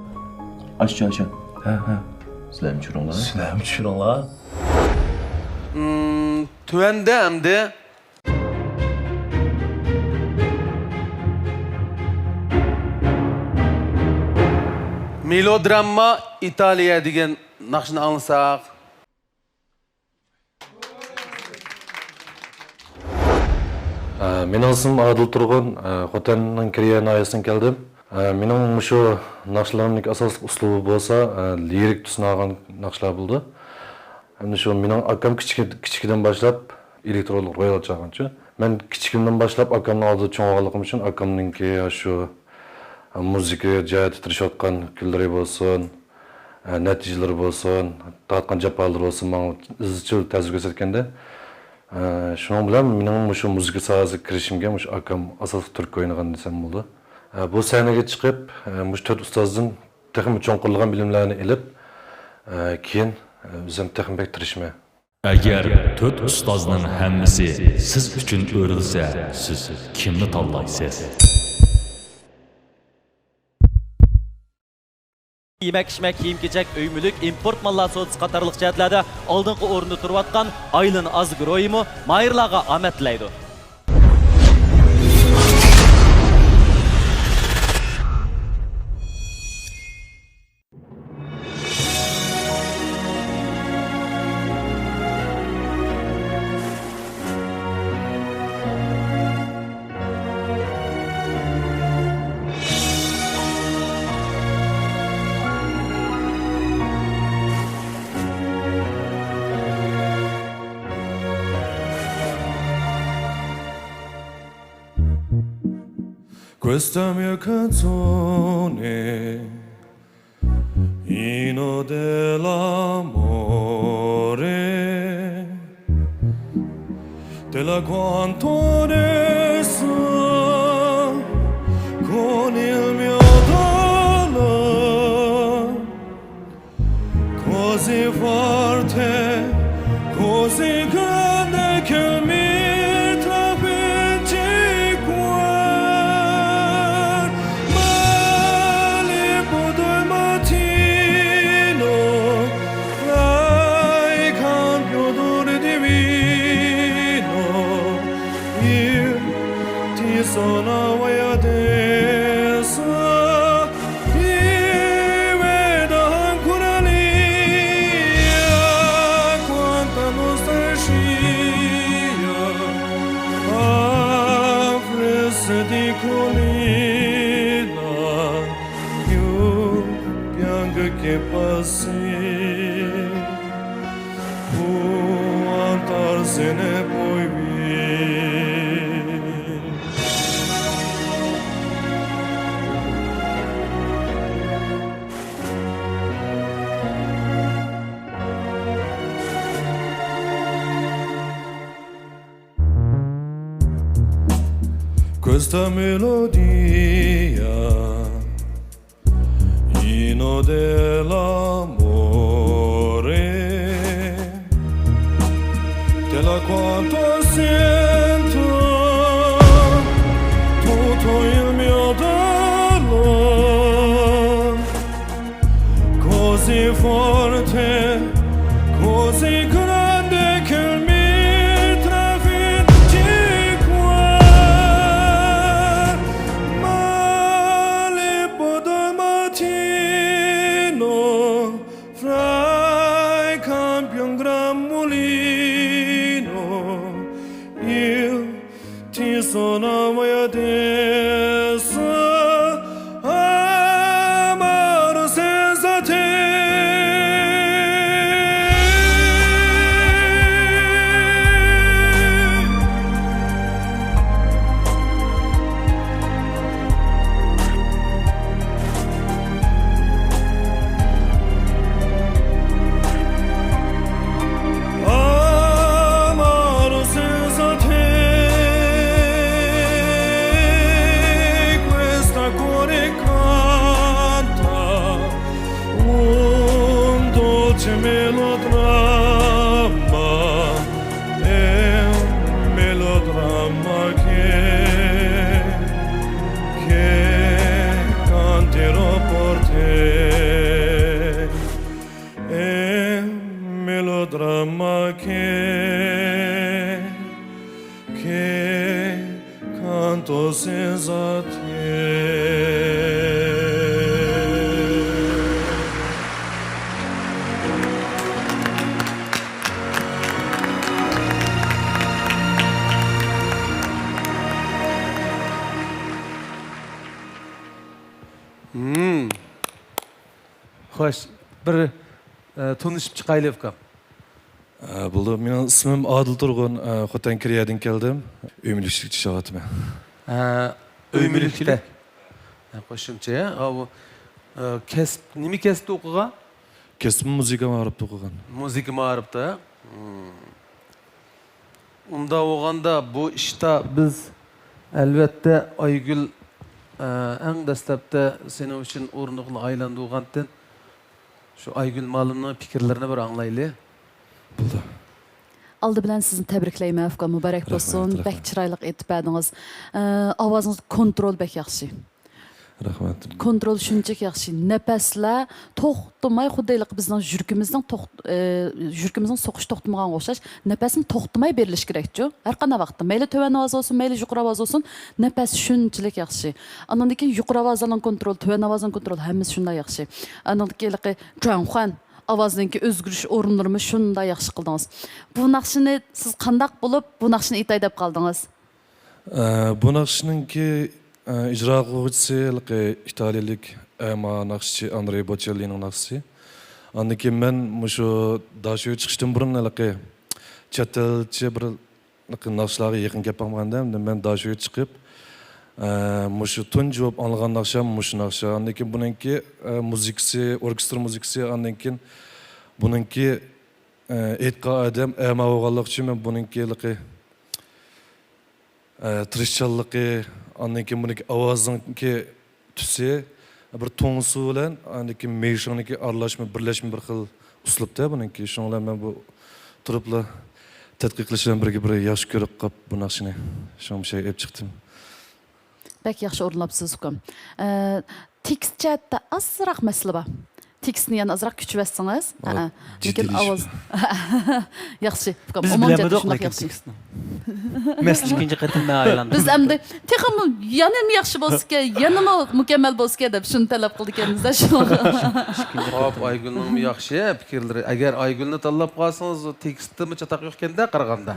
ئاشۇ، ئاشۇ. ھە، ھە. سىلەرمۇ چۈشۈرۈڭلار. سىلەرمۇ چۈشۈرۈڭلار. مم، تۆۋەندە ئەمدى مېلودرامما ئىتالىيە دېگەن ناخشىنى ئاڭلىساق. ئە، مېنىڭ ئىسمىم ئادىل تۇرغۇن، ئە، خوتەننىڭ كىرىيە ناھىيەسىدىن كەلدىم. ئە، مېنىڭ مۇشۇ ناخشىلىرىمنىڭ ئاساسلىق ئۇسلۇبى بولسا، ئە، لىرىك تۈسىنى ئالغان ناخشىلار بولىدۇ. ئەمدى شۇ مېنىڭ ئاكام كىچىك، كىچىكىدىن باشلاپ ئېلېكترونلۇق رويال چالغانچۇ. مەن كىچىكىمدىن باشلاپ ئاكامنىڭ ئالدىدا چوڭ بولغانلىقىم ئۈچۈن ئاكامنىڭكى شۇ مۇزىكا جەھەتتە تىرىشىۋاتقان كۈنلىرى بولسۇن، ئە، نەتىجىلىرى بولسۇن، تارتقان جاپالىرى بولسۇن، ماڭا ئىزچىل تەسىر كۆرسەتكەندە، ئە، شۇنىڭ بىلەن مېنىڭ مۇشۇ مۇزىكا ساھەسىگە كىرىشىمگە مۇشۇ ئاكام ئاساسلىق تۈرتكە ئوينىغان دېسەم بولىدۇ. ئە، بۇ سەھنىگە چىقىپ، ئە، مۇشۇ تۆت ئۇستازدىن تېخىمۇ چوڭقۇرلىغان بىلىملەرنى ئېلىپ، ئە، كېيىن، ئە، ئۆزۈم تېخىمۇ بەك تىرىشىمەن. ئەگەر تۆت ئۇستازنىڭ ھەممىسى سىز ئۈچۈن ئۆرۈلسە، سىز كىمنى تاللايسىز؟ يېمەك-ئىچمەك، كىيىم-كېچەك، ئۆي-مۈلۈك، ئىمپورت ماللار سودىسى قاتارلىق جەھەتلەردە ئالدىنقى ئورۇندا تۇرۇۋاتقان ئايلىن ئاز گۇرۇھىمۇ ماھىرلارغا ئامەت تىلەيدۇ. Questa mia canzone, inno dell'amore, te la canto adesso con il mio dolore. Così forte, così grande che mi travolge il cuore. Ma all'alba del mattino, tra i campi odore divino, io ti sonavo e adesso ti vedo ancora lì, quanta nostalgia, a fresca di collina, più bianca che passi, quantarsene poi vi. Questa melodia, inno dell'amore, te la canto sento tutto il mio dolore. Così forte, così grande che mi travolge il cuore. Ma all'alba del mattino, fra i campi un gran mulino, io ti sonavo e adesso amaro senza te. Amaro senza te, questa cuore canta un dolce melodramma, è un melodramma che, che canterò per te. È un melodramma che, che canto senza te. Hmm. خوش، بىر، ئە، تونۇشۇپ چىقايلى، ئۇكام. ئە، بولىدۇ. مېنىڭ ئىسمىم ئادىل تۇرغۇن، ئە، خوتەن كېرىيەدىن كەلدىم. ئۆي مۈلۈكچىلىك ئىش قىلىۋاتىمەن. ھە، ئۆي مۈلۈكتە. ھە، قوشۇمچە. ھە، ئۇ، ئە، كەسىپ، نېمە كەسىپتە ئوقۇغان؟ كەسپىم مۇزىكا مائارىپتا ئوقۇغان. مۇزىكا مائارىپتا. ھىم. ئۇنداق بولغاندا بۇ ئىشتا بىز، ئەلۋەتتە، ئايگۈل، ئە، ئەڭ دەسلەپتە سېنىڭ ئۈچۈن ئورۇندۇقنى ئايلاندۇرغانتىن، شۇ ئايگۈل مالىمنىڭ پىكىرلىرىنى بىر ئاڭلايلى. بولدى. ئالدى بىلەن سىزنى تەبرىكلەيمەن، ئۇكام، مۇبارەك بولسۇن. رەھمەت، رەھمەت. بەك چىرايلىق ئېيتىپ بەردىڭىز. ئە، ئاۋازىڭىز كونترول بەك ياخشى. رەھمەت. كونترول شۇنچىلىك ياخشى. نەپەسلەر توختىماي، خۇددى ھېلىقى بىزنىڭ يۈرىكىمىزنىڭ توخ-، ئە، يۈرىكىمىزنىڭ سوقۇشى توختىمىغانغا ئوخشاش، نەپەسنى توختىماي بېرىلىشى كېرەكچۇ. ھەر قانداق ۋاقىتتا، مەيلى تۆۋەن ئاۋاز بولسۇن، مەيلى يۇقىرى ئاۋاز بولسۇن، نەپەس شۇنچىلىك ياخشى. ئاندىن كېيىن يۇقىرى ئاۋازلارنىڭ كونترولى، تۆۋەن ئاۋازنىڭ كونترولى، ھەممىسى شۇنداق ياخشى. ئاندىن كېيىن ھېلىقى جۇاڭخۇەن ئاۋازىنىڭكى ئۆزگىرىش ئورۇنلىرىمۇ شۇنداق ياخشى قىلدىڭىز. بۇ ناخشىنى سىز قانداق بولۇپ، بۇ ناخشىنى ئېيتاي دەپ قالدىڭىز؟ ئە، بۇ ناخشىنىڭكى، ئە، ئىجرا قىلغۇچىسى ھېلىقى ئىتالىيەلىك ئەما ناخشىچى ئاندرې بوچېللىنىڭ ناخشىسى. ئاندىن كېيىن مەن مۇشۇ داشۆگە چىقىشتىن بۇرۇن ھېلىقى چەت ئەلچە بىر ھېلىقى ناخشىلارغا يېقىن كەپ باقمىغانىدىم. مەن داشۆگە چىقىپ، ئە، مۇشۇ تۇنجى بولۇپ ئاڭلىغان ناخشام مۇشۇ ناخشا. ئاندىن كېيىن بۇنىڭكى، ئە، مۇزىكىسى، ئوركېستىر مۇزىكىسى، ئاندىن كېيىن بۇنىڭكى، ئە، ئېيتقان ئادەم ئەما بولغانلىقى ئۈچۈن مەن بۇنىڭكى ھېلىقى، ئە، تىرىشچانلىقى، ئاندىن كېيىن بۇنىڭكى ئاۋازىنىڭكى تۈسى، بىر توڭسۇ بىلەن، ئاندىن كېيىن مېيشىڭنىڭكى ئارىلاشما، بىرلەشمە بىر خىل ئۇسلۇبتا بۇنىڭكى. شۇنىڭ بىلەن مەن بۇ تۇرۇپلا تەتقىق قىلىش بىلەن بىرگە بىر ياخشى كۆرۈپ قاپ بۇ ناخشىنى. شۇڭا مۇشۇ يەرگە ئېلىپ چىقتىم. بەك ياخشى ئورۇنلاپسىز، ئۇكام. ئە، تېكىست جەھەتتە ئازراق مەسىلە بار. تېكىستنى يەنە ئازراق كۈچىۋەتسىڭىز. ھە، لېكىن ئاۋاز. ياخشى، ئۇكام، بىز ئومۇمەن بىلەلمىدۇق، جەھەتتە شۇنداق لېكىن ياخشى. تېكىستنى. مەسىلە ئىككىنچى قېتىم مەن ئايلاندىم. بىز ئەمدى تېخىمۇ يەنىمۇ ياخشى بولسىكەن، يەنىمۇ مۇكەممەل بولسىكەن دەپ شۇنى تەلەپ قىلىدىكەنمىز-دە، شۇڭا. خوپ، ئايگۈلنىڭمۇ ياخشى پىكىرلىرى. ئەگەر ئايگۈلنى تاللاپ قالسىڭىز، تېكىستتىمۇ چاتاق يوقكەندە قارىغاندا.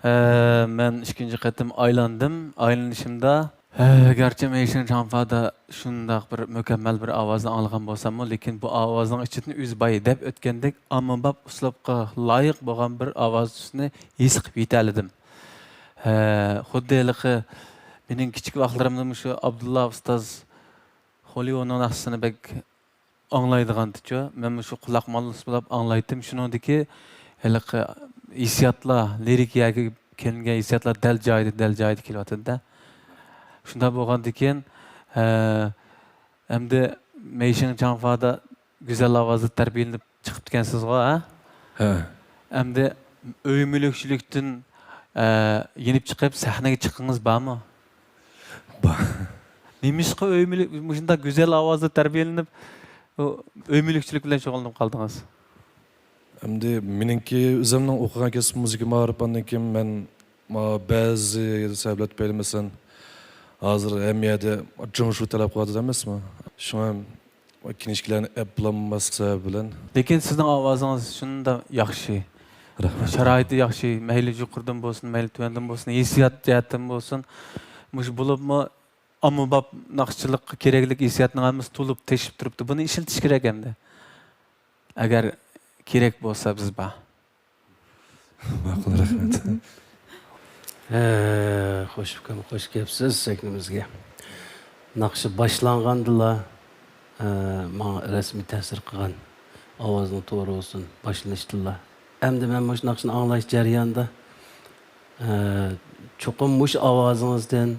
ئە، مەن ئىككىنچى قېتىم ئايلاندىم. ئايلىنىشىمدا، ھە، گەرچە مېيشىڭ چاڭفادا شۇنداق بىر مۇكەممەل بىر ئاۋازنى ئاڭلىغان بولساممۇ، لېكىن بۇ ئاۋازنىڭ ئىچىدىن ئۆزى باي دەپ ئۆتكەندەك ئاممىباب ئۇسلۇبقا لايىق بولغان بىر ئاۋاز تۈسىنى ھېس قىلىپ يېتەلىدىم. ھە، خۇددى ھېلىقى مېنىڭ كىچىك ۋاقىتلىرىمدا مۇشۇ ئابدۇللا ئۇستاز خولىۋوننىڭ ناخشىسىنى بەك ئاڭلايدىغانتىچۇ. مەنمۇ شۇ قۇلاق ماللىسى بولاپ ئاڭلايتتىم. شۇنىڭدىكى ھېلىقى ھېسسىياتلار، لىرىكىيەگە كېلىنگەن ھېسسىياتلار دەل جايىدا، دەل جايىدا كېلىۋاتىدۇ-دە. شۇنداق بولغاندىكىن، ھە، ئەمدى مېيشىڭ چاڭفادا گۈزەل ئاۋازدا تەربىيەلىنىپ چىقىپتىكەنسىزغۇ، ھە؟ ھە. ئەمدى ئۆي مۈلۈكچىلىكتىن، ئە، يېنىپ چىقىپ سەھنىگە چىققىڭىز بارمۇ؟ بار. نېمىشقا ئۆي مۈلۈك-، مۇشۇنداق گۈزەل ئاۋازدا تەربىيەلىنىپ، ئۆي مۈلۈكچىلىك بىلەن شۇغۇللىنىپ قالدىڭىز؟ ئەمدى مېنىڭكى ئۆزۈمنىڭ ئوقۇغان كەسپى مۇزىكا مائارىپى، ئاندىن كېيىن مەن مانا بەزى سەۋەبلەر تۈپەيلى، مەسىلەن، ھازىر ھەممە يەردە جىڭشۇ تەلەپ قىلىۋاتىدۇ ئەمەسمۇ؟ شۇڭا كىنىشكىلەرنى ئەپ بولالماسلىق سەۋەبى بىلەن. لېكىن سىزنىڭ ئاۋازىڭىز شۇنداق ياخشى. رەھمەت. شارائىتى ياخشى، مەيلى يۇقىرىدىن بولسۇن، مەيلى تۆۋەندىن بولسۇن، ھېسسىيات جەھەتتىن بولسۇن، مۇشۇ بولۇپمۇ ئاممىباب ناخشىچىلىققا كېرەكلىك ھېسسىياتنىڭ ھەممىسى تولۇپ تېشىپ تۇرۇپتۇ. بۇنى ئىشلىتىش كېرەك ئەمدى. ئەگەر كېرەك بولسا بىز بار. ماقۇل، رەھمەت. ھە، خوش ئۇكام، خوش كەپسىز سەھنىمىزگە. ناخشا باشلانغاندىلا، ھە، ماڭا رەسمىي تەسىر قىلغان، ئاۋازىڭ توغرا بولسۇن، باشلىنىشتىلا. ئەمدى مەن مۇشۇ ناخشىنى ئاڭلاش جەريانىدا، ھە، چوقۇم مۇشۇ ئاۋازىڭىزدىن،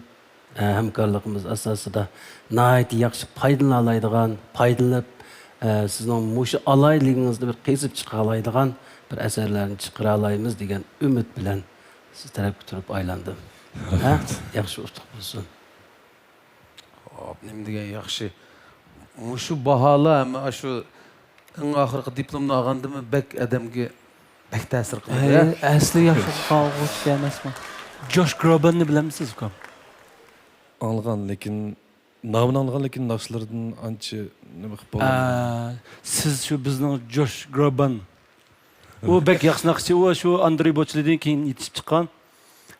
ھە، ھەمكارلىقىمىز ئاساسىدا ناھايىتى ياخشى پايدىلىنالايدىغان، پايدىلىنىپ، ھە، سىزنىڭ مۇشۇ ئالاھىدىلىكىڭىزنى بىر قېزىپ چىقالايدىغان بىر ئەسەرلەرنى چىقىرالايمىز دېگەن ئۈمىد بىلەن سىز تەرەپكە تۇرۇپ ئايلاندىم. ھە؟ ياخشى ئۇتۇق بولسۇن. خوپ، نېمە دېگەن ياخشى. مۇشۇ باھالار ھەم ئاشۇ ئەڭ ئاخىرقى دىپلومنى ئالغاندىمۇ بەك ئادەمگە بەك تەسىر قىلىدۇ، ھە؟ ئەسلى ياخشى قالغۇچى ئەمەسمۇ؟ جوش گروباننى بىلەمسىز، ئۇكام؟ ئاڭلىغان، لېكىن نامىنى ئاڭلىغان، لېكىن ناخشىلىرىدىن ئانچە نېمە قىلىپ بولالمىدىم. سىز شۇ بىزنىڭ جوش گروبان. ئۇ بەك ياخشى ناخشىچى. ئۇ شۇ ئاندرېي بوچېللىدىن كېيىن يېتىشىپ چىققان.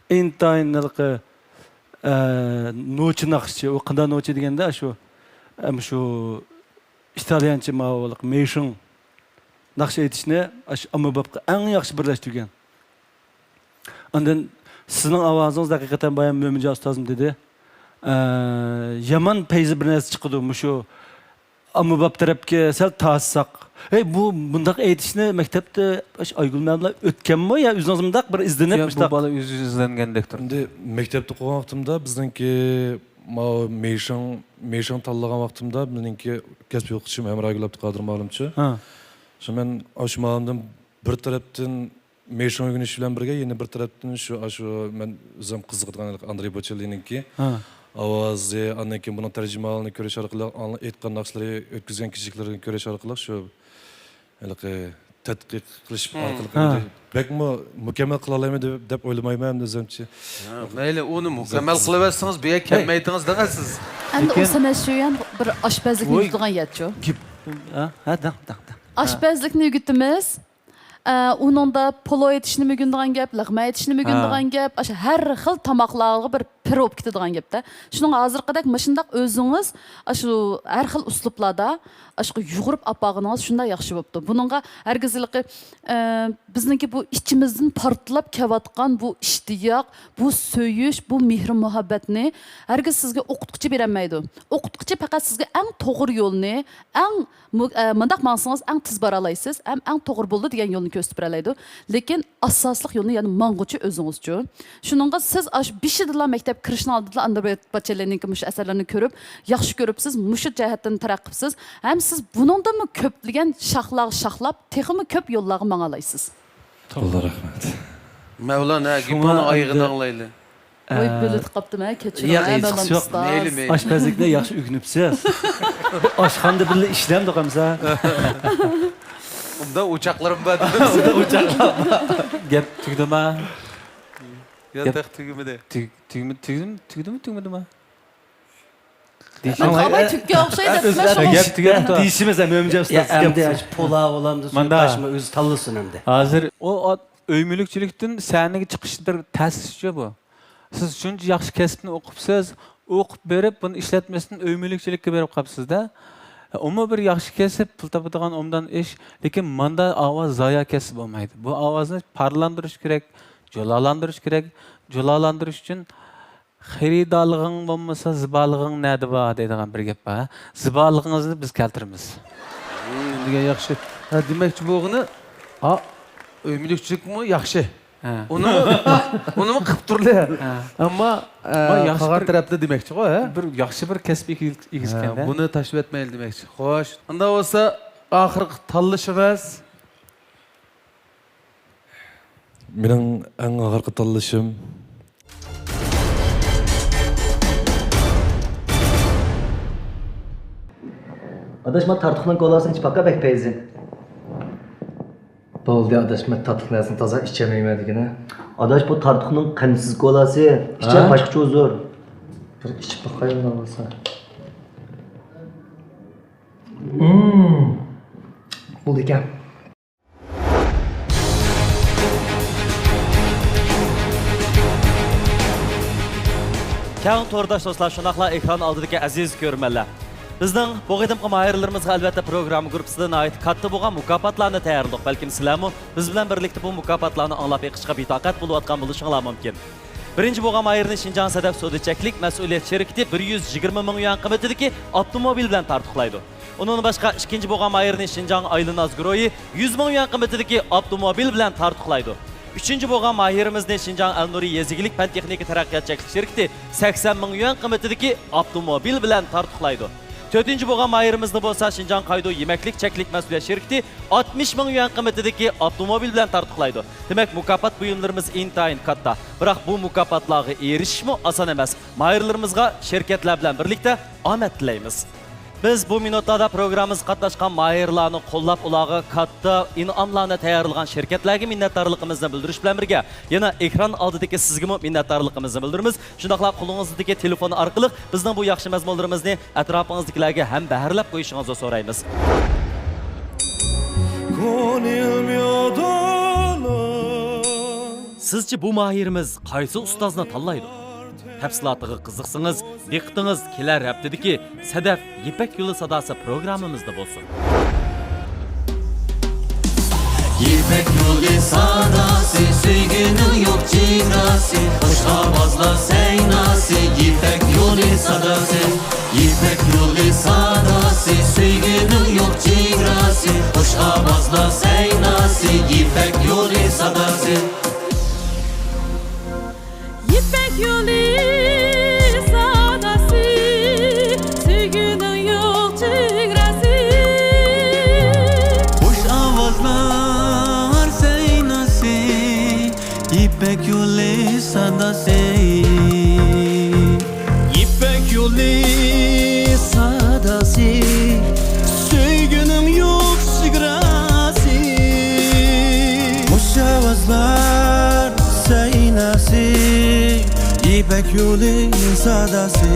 ئىنتايىن ھېلىقى، ئە، نوچى ناخشىچى. ئۇ قانداق نوچى دېگەندە، شۇ، ئەم، شۇ ئىتالىيانچە ماۋۇ مېيشىڭ ناخشا ئېيتىشنى ئاشۇ ئاممىبابقا ئەڭ ياخشى بىرلەشتۈرگەن. ئاندىن سىزنىڭ ئاۋازىڭىز ھەقىقەتەن بايام مۆمىنجان ئۇستازمۇ دېدى. ئە، يامان پەيزى بىر نەرسە چىقىدۇ مۇشۇ ئاممىباب تەرەپكە سەل تارتساق. ھەي، بۇ مۇنداق ئېيتىشنى مەكتەپتە ئايگۈل مەملا ئۆتكەنمۇ يا ئۆزىڭىز مۇنداق بىر ئىزدىنىپ ياق، بۇ مۇشۇنداق؟ بالا ئۆزى ئىزدەنگەندەك تۇرىدۇ. ئەمدى مەكتەپتە ئوقۇغان ۋاقتىمدا بىزنىڭكى ماۋۇ مېيشىڭ، مېيشىڭ تاللىغان ۋاقتىمدا مېنىڭكى كەسپىي ئوقۇتقۇچىم ھەمراگۈل ئابدۇقادىر مۇئەللىمچۇ. ھە. شۇ مەن ئاشۇ مۇئەللىمدىن بىر تەرەپتىن مېيشىڭ ئۆگىنىش بىلەن بىرگە، يەنە بىر تەرەپتىن شۇ، ئاشۇ مەن ئۆزۈم قىزىقىدىغان ئاندرېي بوچېللىنىڭكى ھە. ئاۋازى، ئاندىن كېيىن بۇنىڭ تەرجىمىھالىنى كۆرۈش ئارقىلىق، ئاڭلا-، ئېيتقان ناخشىلىرى، ئۆتكۈزگەن كېچىلىكلىرىنى كۆرۈش ئارقىلىق شۇ ھېلىقى تەتقىق قىلىش ھە. ئارقىلىق ھە. بەكمۇ مۇكەممەل قىلالايمەن دەپ، دەپ ئويلىمايمەن ئەمدى ئۆزۈمچە. ھە، مەيلى، ئۇنى مۇكەممەل قىلىۋەتسىڭىز، بۇ يەرگە كەلمەيتىڭىز دەڭە سىز. ئەمدى ئۇ سەنە شۇ يەن بىر ئاشپەزلىكنى ئۆگىتىدىغان يەتچۇ. ھە، ھە، دەڭ، دەڭ، دەڭ. ئاشپەزلىكنى ئۆگىتىمىز. ئە، ئۇنىڭدا پولو ئېتىشنى ئۆگىنىدىغان گەپ، لەغمەن ئېتىشنى ئۆگىنىدىغان گەپ، ئاشۇ ھەر خىل تاماقلارغا بىر پىر بولۇپ كېتىدىغان گەپتە. شۇنىڭغا ھازىرقىدەك مۇشۇنداق ئۆزىڭىز ئاشۇ ھەر خىل ئۇسلۇبلاردا ئاشۇ يۇغۇرۇپ ئاپارغىنىڭىز شۇنداق ياخشى بوپتۇ. بۇنىڭغا ھەرگىز ھېلىقى، ئە، بىزنىڭكى بۇ ئىچىمىزدىن پارتلاپ كېلىۋاتقان بۇ ئىشتىياق، بۇ سۆيۈش، بۇ مېھرى-مۇھەببەتنى ھەرگىز سىزگە ئوقۇتقۇچى بېرەلمەيدۇ. ئوقۇتقۇچى پەقەت سىزگە ئەڭ توغرا يولنى، ئەڭ مۇ-، ئە، مۇنداق ماڭسىڭىز ئەڭ تېز بارالايسىز ھەم ئەڭ توغرا بولىدۇ دېگەن يولنى كۆرسىتىپ بېرەلەيدۇ. لېكىن ئاساسلىق يولنى يەنە ماڭغۇچى ئۆزىڭىزچۇ. شۇنىڭغا سىز ئاشۇ بېشىدىلا مەكتەپكە كىرىشنىڭ ئالدىدىلا ئاندرېي بوتچېللىنىڭكى مۇشۇ ئەسەرلىرىنى كۆرۈپ، ياخشى كۆرۈپسىز، مۇشۇ جەھەتتىن تەرەققىي قىپسىز ھەم سىز بۇنىڭدىنمۇ كۆپلىگەن شاخلارغا شاخلاپ، تېخىمۇ كۆپ يوللارغا ماڭالايسىز. توغرا، رەھمەت. مەۋلان، ھە، شۇڭا گېپىڭنىڭ ئايىغىنى ئەمدى ئاڭلايلى. ۋاي، ئە، بۆلۈپ قاپتىمەن، كەچۈرۈڭ، ياق، ھە، ھېچقىسى يوق. مەۋلان ئۇستاز. مەيلى، مەيلى. ئاشپەزلىكنى ياخشى ئۆگىنىپسىز. ئاشخانىدا بىللە ئىشلەمدۇق ئەمسە. ئۇندا ئوچاقلىرىم بار دېدىم. ئۇندا ئوچاقلار بار. گەپ تۈگىدىما؟ يا، گەپ تېخى تۈگىمىدى. تۈگ-، تۈگىمىدى، تۈگىدىمۇ، تۈگىدىمۇ، تۈگىمىدىما؟ دېيىشىمىز. ئەمدى ئاۋاي تۈگكەن ئوخشايدۇ، ئۆزلەر دەپسىلەر. گەپ تۈگەپتۇ. دېيىشىمىز ھەم ئۆمجەپ يا، ئەمدى گەپ. ئاشۇ پۇلاۋ بولامدۇ، ماندا. تاشما ئۆزى تاللىسۇن ئەمدى. ھازىر ئۇ ئات-، ئۆي مۈلۈكچىلىكتىن سەھنىگە چىقىش بىر تەسچۇ بۇ. سىز شۇنچە ياخشى كەسىپنى ئوقۇپسىز، ئوقۇپ بېرىپ، بۇنى ئىشلەتمەستىن ئۆي مۈلۈكچىلىككە بېرىپ قاپسىز-دە. ئۇمۇ بىر ياخشى كەسىپ، پۇل تاپىدىغان ئوبدان ئىش. لېكىن ماندا ئاۋاز زايا كەتسە بولمايدۇ. بۇ ئاۋازنى پارلاندۇرۇش كېرەك، جۇلالاندۇرۇش كېرەك. جۇلالاندۇرۇش ئۈچۈن «خېرىدارلىقىڭ بولمىسا، زىبالىقىڭ نەدە بار؟» دەيدىغان بىر گەپ بار. زىبالىقىڭىزنى بىز كەلتۈرىمىز. دېگەن ياخشى. ھە، دېمەكچى بولغىنى، ئا، ئۆي مۈلۈكچىلىكمۇ ياخشى. ھە. ئۇنىمۇ، ئۇنىمۇ قىلىپ تۇرلى. ھە. ئەمما، ئە، قالغان تەرەپتە دېمەكچىغۇ، ھە؟ بىر ياخشى بىر كەسىپ ئىگىسى-، ھە، ئىگىسىكەن-دە. بۇنى تاشلىۋەتمەيلى دېمەكچى. خوش. ئۇنداق بولسا، ئاخىرقى تاللىشىڭىز؟ مېنىڭ ئەڭ ئاخىرقى تاللىشىم. ئاداش، مانا تارتۇقنىڭ كولاسىنى ئىچىپ باققا، بەك پەيزى. بولدى ئاداش، مەن تاتلىق نەرسىنى تازا ئىچەلمەيمەن دېگىنە. ئاداش، بۇ تارتۇقنىڭ قەنتسىز كولاسى. ئىچە، ھە؟ باشقىچە ھۇزۇر. بىر ئىچىپ باقاي ئۇنداق بولسا. مم. بولىدىكەن. كەڭ تورداش دوستلار، شۇنداقلا ئېكران ئالدىدىكى ئەزىز كۆرۈرمەنلەر. بىزنىڭ بۇ قېتىمقى ماھىرلىرىمىزغا ئەلۋەتتە پروگرامما گۇرۇپپىسىدا ناھايىتى كاتتا بولغان مۇكاپاتلارنى تەييارلىدۇق. بەلكىم سىلەرمۇ بىز بىلەن بىرلىكتە بۇ مۇكاپاتلارنى ئاڭلاپ بېقىشقا بىتاقەت بولۇۋاتقان بولۇشۇڭلار مۇمكىن. بىرىنچى بولغان ماھىرنى شىنجاڭ سەدەف سودا چەكلىك مەسئۇلىيەت شىركىتى بىر يۈز يىگىرمە مىڭ يۈەن قىممىتىدىكى ئاپتوموبىل بىلەن تارتۇقلايدۇ. ئۇنىڭدىن باشقا، ئىككىنچى بولغان ماھىرنى شىنجاڭ ئايلىناز گۇرۇھى يۈز مىڭ يۈەن قىممىتىدىكى ئاپتوموبىل بىلەن تارتۇقلايدۇ. ئۈچىنچى بولغان ماھىرىمىزنى شىنجاڭ ئەلنۇرى يېزا ئىگىلىك پەن تېخنىكا تەرەققىيات چەكلىك شىركىتى سەكسەن مىڭ يۈەن قىممىتىدىكى ئاپتوموبىل بىلەن تارتۇقلايدۇ. تۆتىنچى بولغان ماھىرىمىزنى بولسا شىنجاڭ قايدو يېمەكلىك چەكلىك مەسئۇلىيەت شىركىتى ئاتمىش مىڭ يۈەن قىممىتىدىكى ئاپتوموبىل بىلەن تارتۇقلايدۇ. دېمەك، مۇكاپات بۇيۇملىرىمىز ئىنتايىن كاتتا. بىراق بۇ مۇكاپاتلارغا ئېرىشىشمۇ ئاسان ئەمەس. ماھىرلىرىمىزغا شىركەتلەر بىلەن بىرلىكتە ئامەت تىلەيمىز. بىز بۇ مىنۇتلاردا پروگراممىمىزغا قاتناشقان ماھىرلارنى قوللاپ، ئۇلارغا كاتتا ئىنئاملارنى تەييارلىغان شىركەتلەرگە مىننەتدارلىقىمىزنى بىلدۈرۈش بىلەن بىرگە، يەنە ئېكران ئالدىدىكى سىزگىمۇ مىننەتدارلىقىمىزنى بىلدۈرىمىز. شۇنداقلا قولىڭىزدىكى تېلېفون ئارقىلىق بىزنىڭ بۇ ياخشى مەزمۇنلىرىمىزنى ئەتراپىڭىزدىكىلەرگە ھەم بەھرىلەپ قويۇشىڭىزنى سورايمىز. سىزچە بۇ ماھىرىمىز قايسى ئۇستازنى تاللايدۇ؟ تەپسىلاتىغا قىزىقسىڭىز، دىققىتىڭىز كېلەر ھەپتىدىكى سەدەف يىپەك يولى ساداسى پروگراممىمىزدا بولسۇن. يىپەك يولى ساداسى، سۆيگۈنىڭ يوق چېگراسى، خوش ئاۋازلار سەيناسى، يىپەك يولى ساداسى. يىپەك يولى ساداسى، سۆيگۈنىڭ يوق چېگراسى، خوش ئاۋازلار سەيناسى، يىپەك يولى ساداسى. يىپەك يولى ساداسى، سۆيگۈنىڭ يوق چېگراسى. خوش ئاۋازلار سەيناسى، يىپەك يولى ساداسى. يىپەك يولى ساداسى، سۆيگۈنىڭ يوق چېگراسى. خوش ئاۋازلار سەيناسى، يىپەك يولى ساداسى.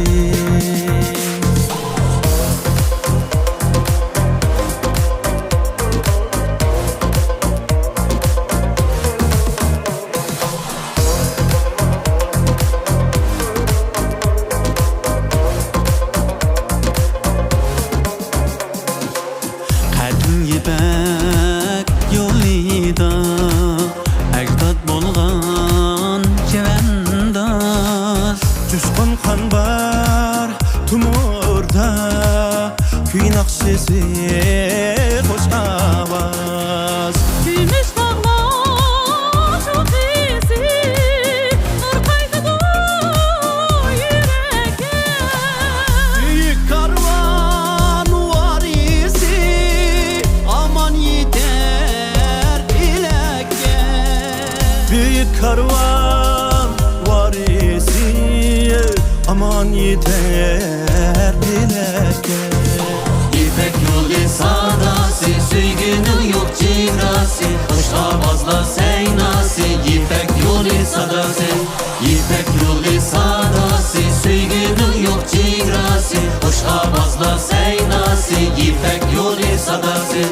يىپەك يولىدا ئەجداد بولغان چەۋەنداز. جۇشقۇن قان بار تومۇردا، كۈي ناخشىسى، خۇش ئاۋاز. كۈمۈش تاغلار چوققىسى، نۇر قايتىدۇ يۈرەككە. بۈيۈك كارۋان ۋارىسى، ئامان يېتەر ئىلەككە. بۈيۈك كارۋان ۋارىسى، ئامان يېتەر ئىلەككە. يىپەك يولى ساداسى، سۆيگۈنىڭ يوق چېگراسى، خۇش ئاۋازلار سەيناسى، يىپەك يولى ساداسى. يىپەك يولى ساداسى، سۆيگۈنىڭ يوق چېگراسى، خۇش ئاۋازلار سەيناسى، يىپەك يولى ساداسى.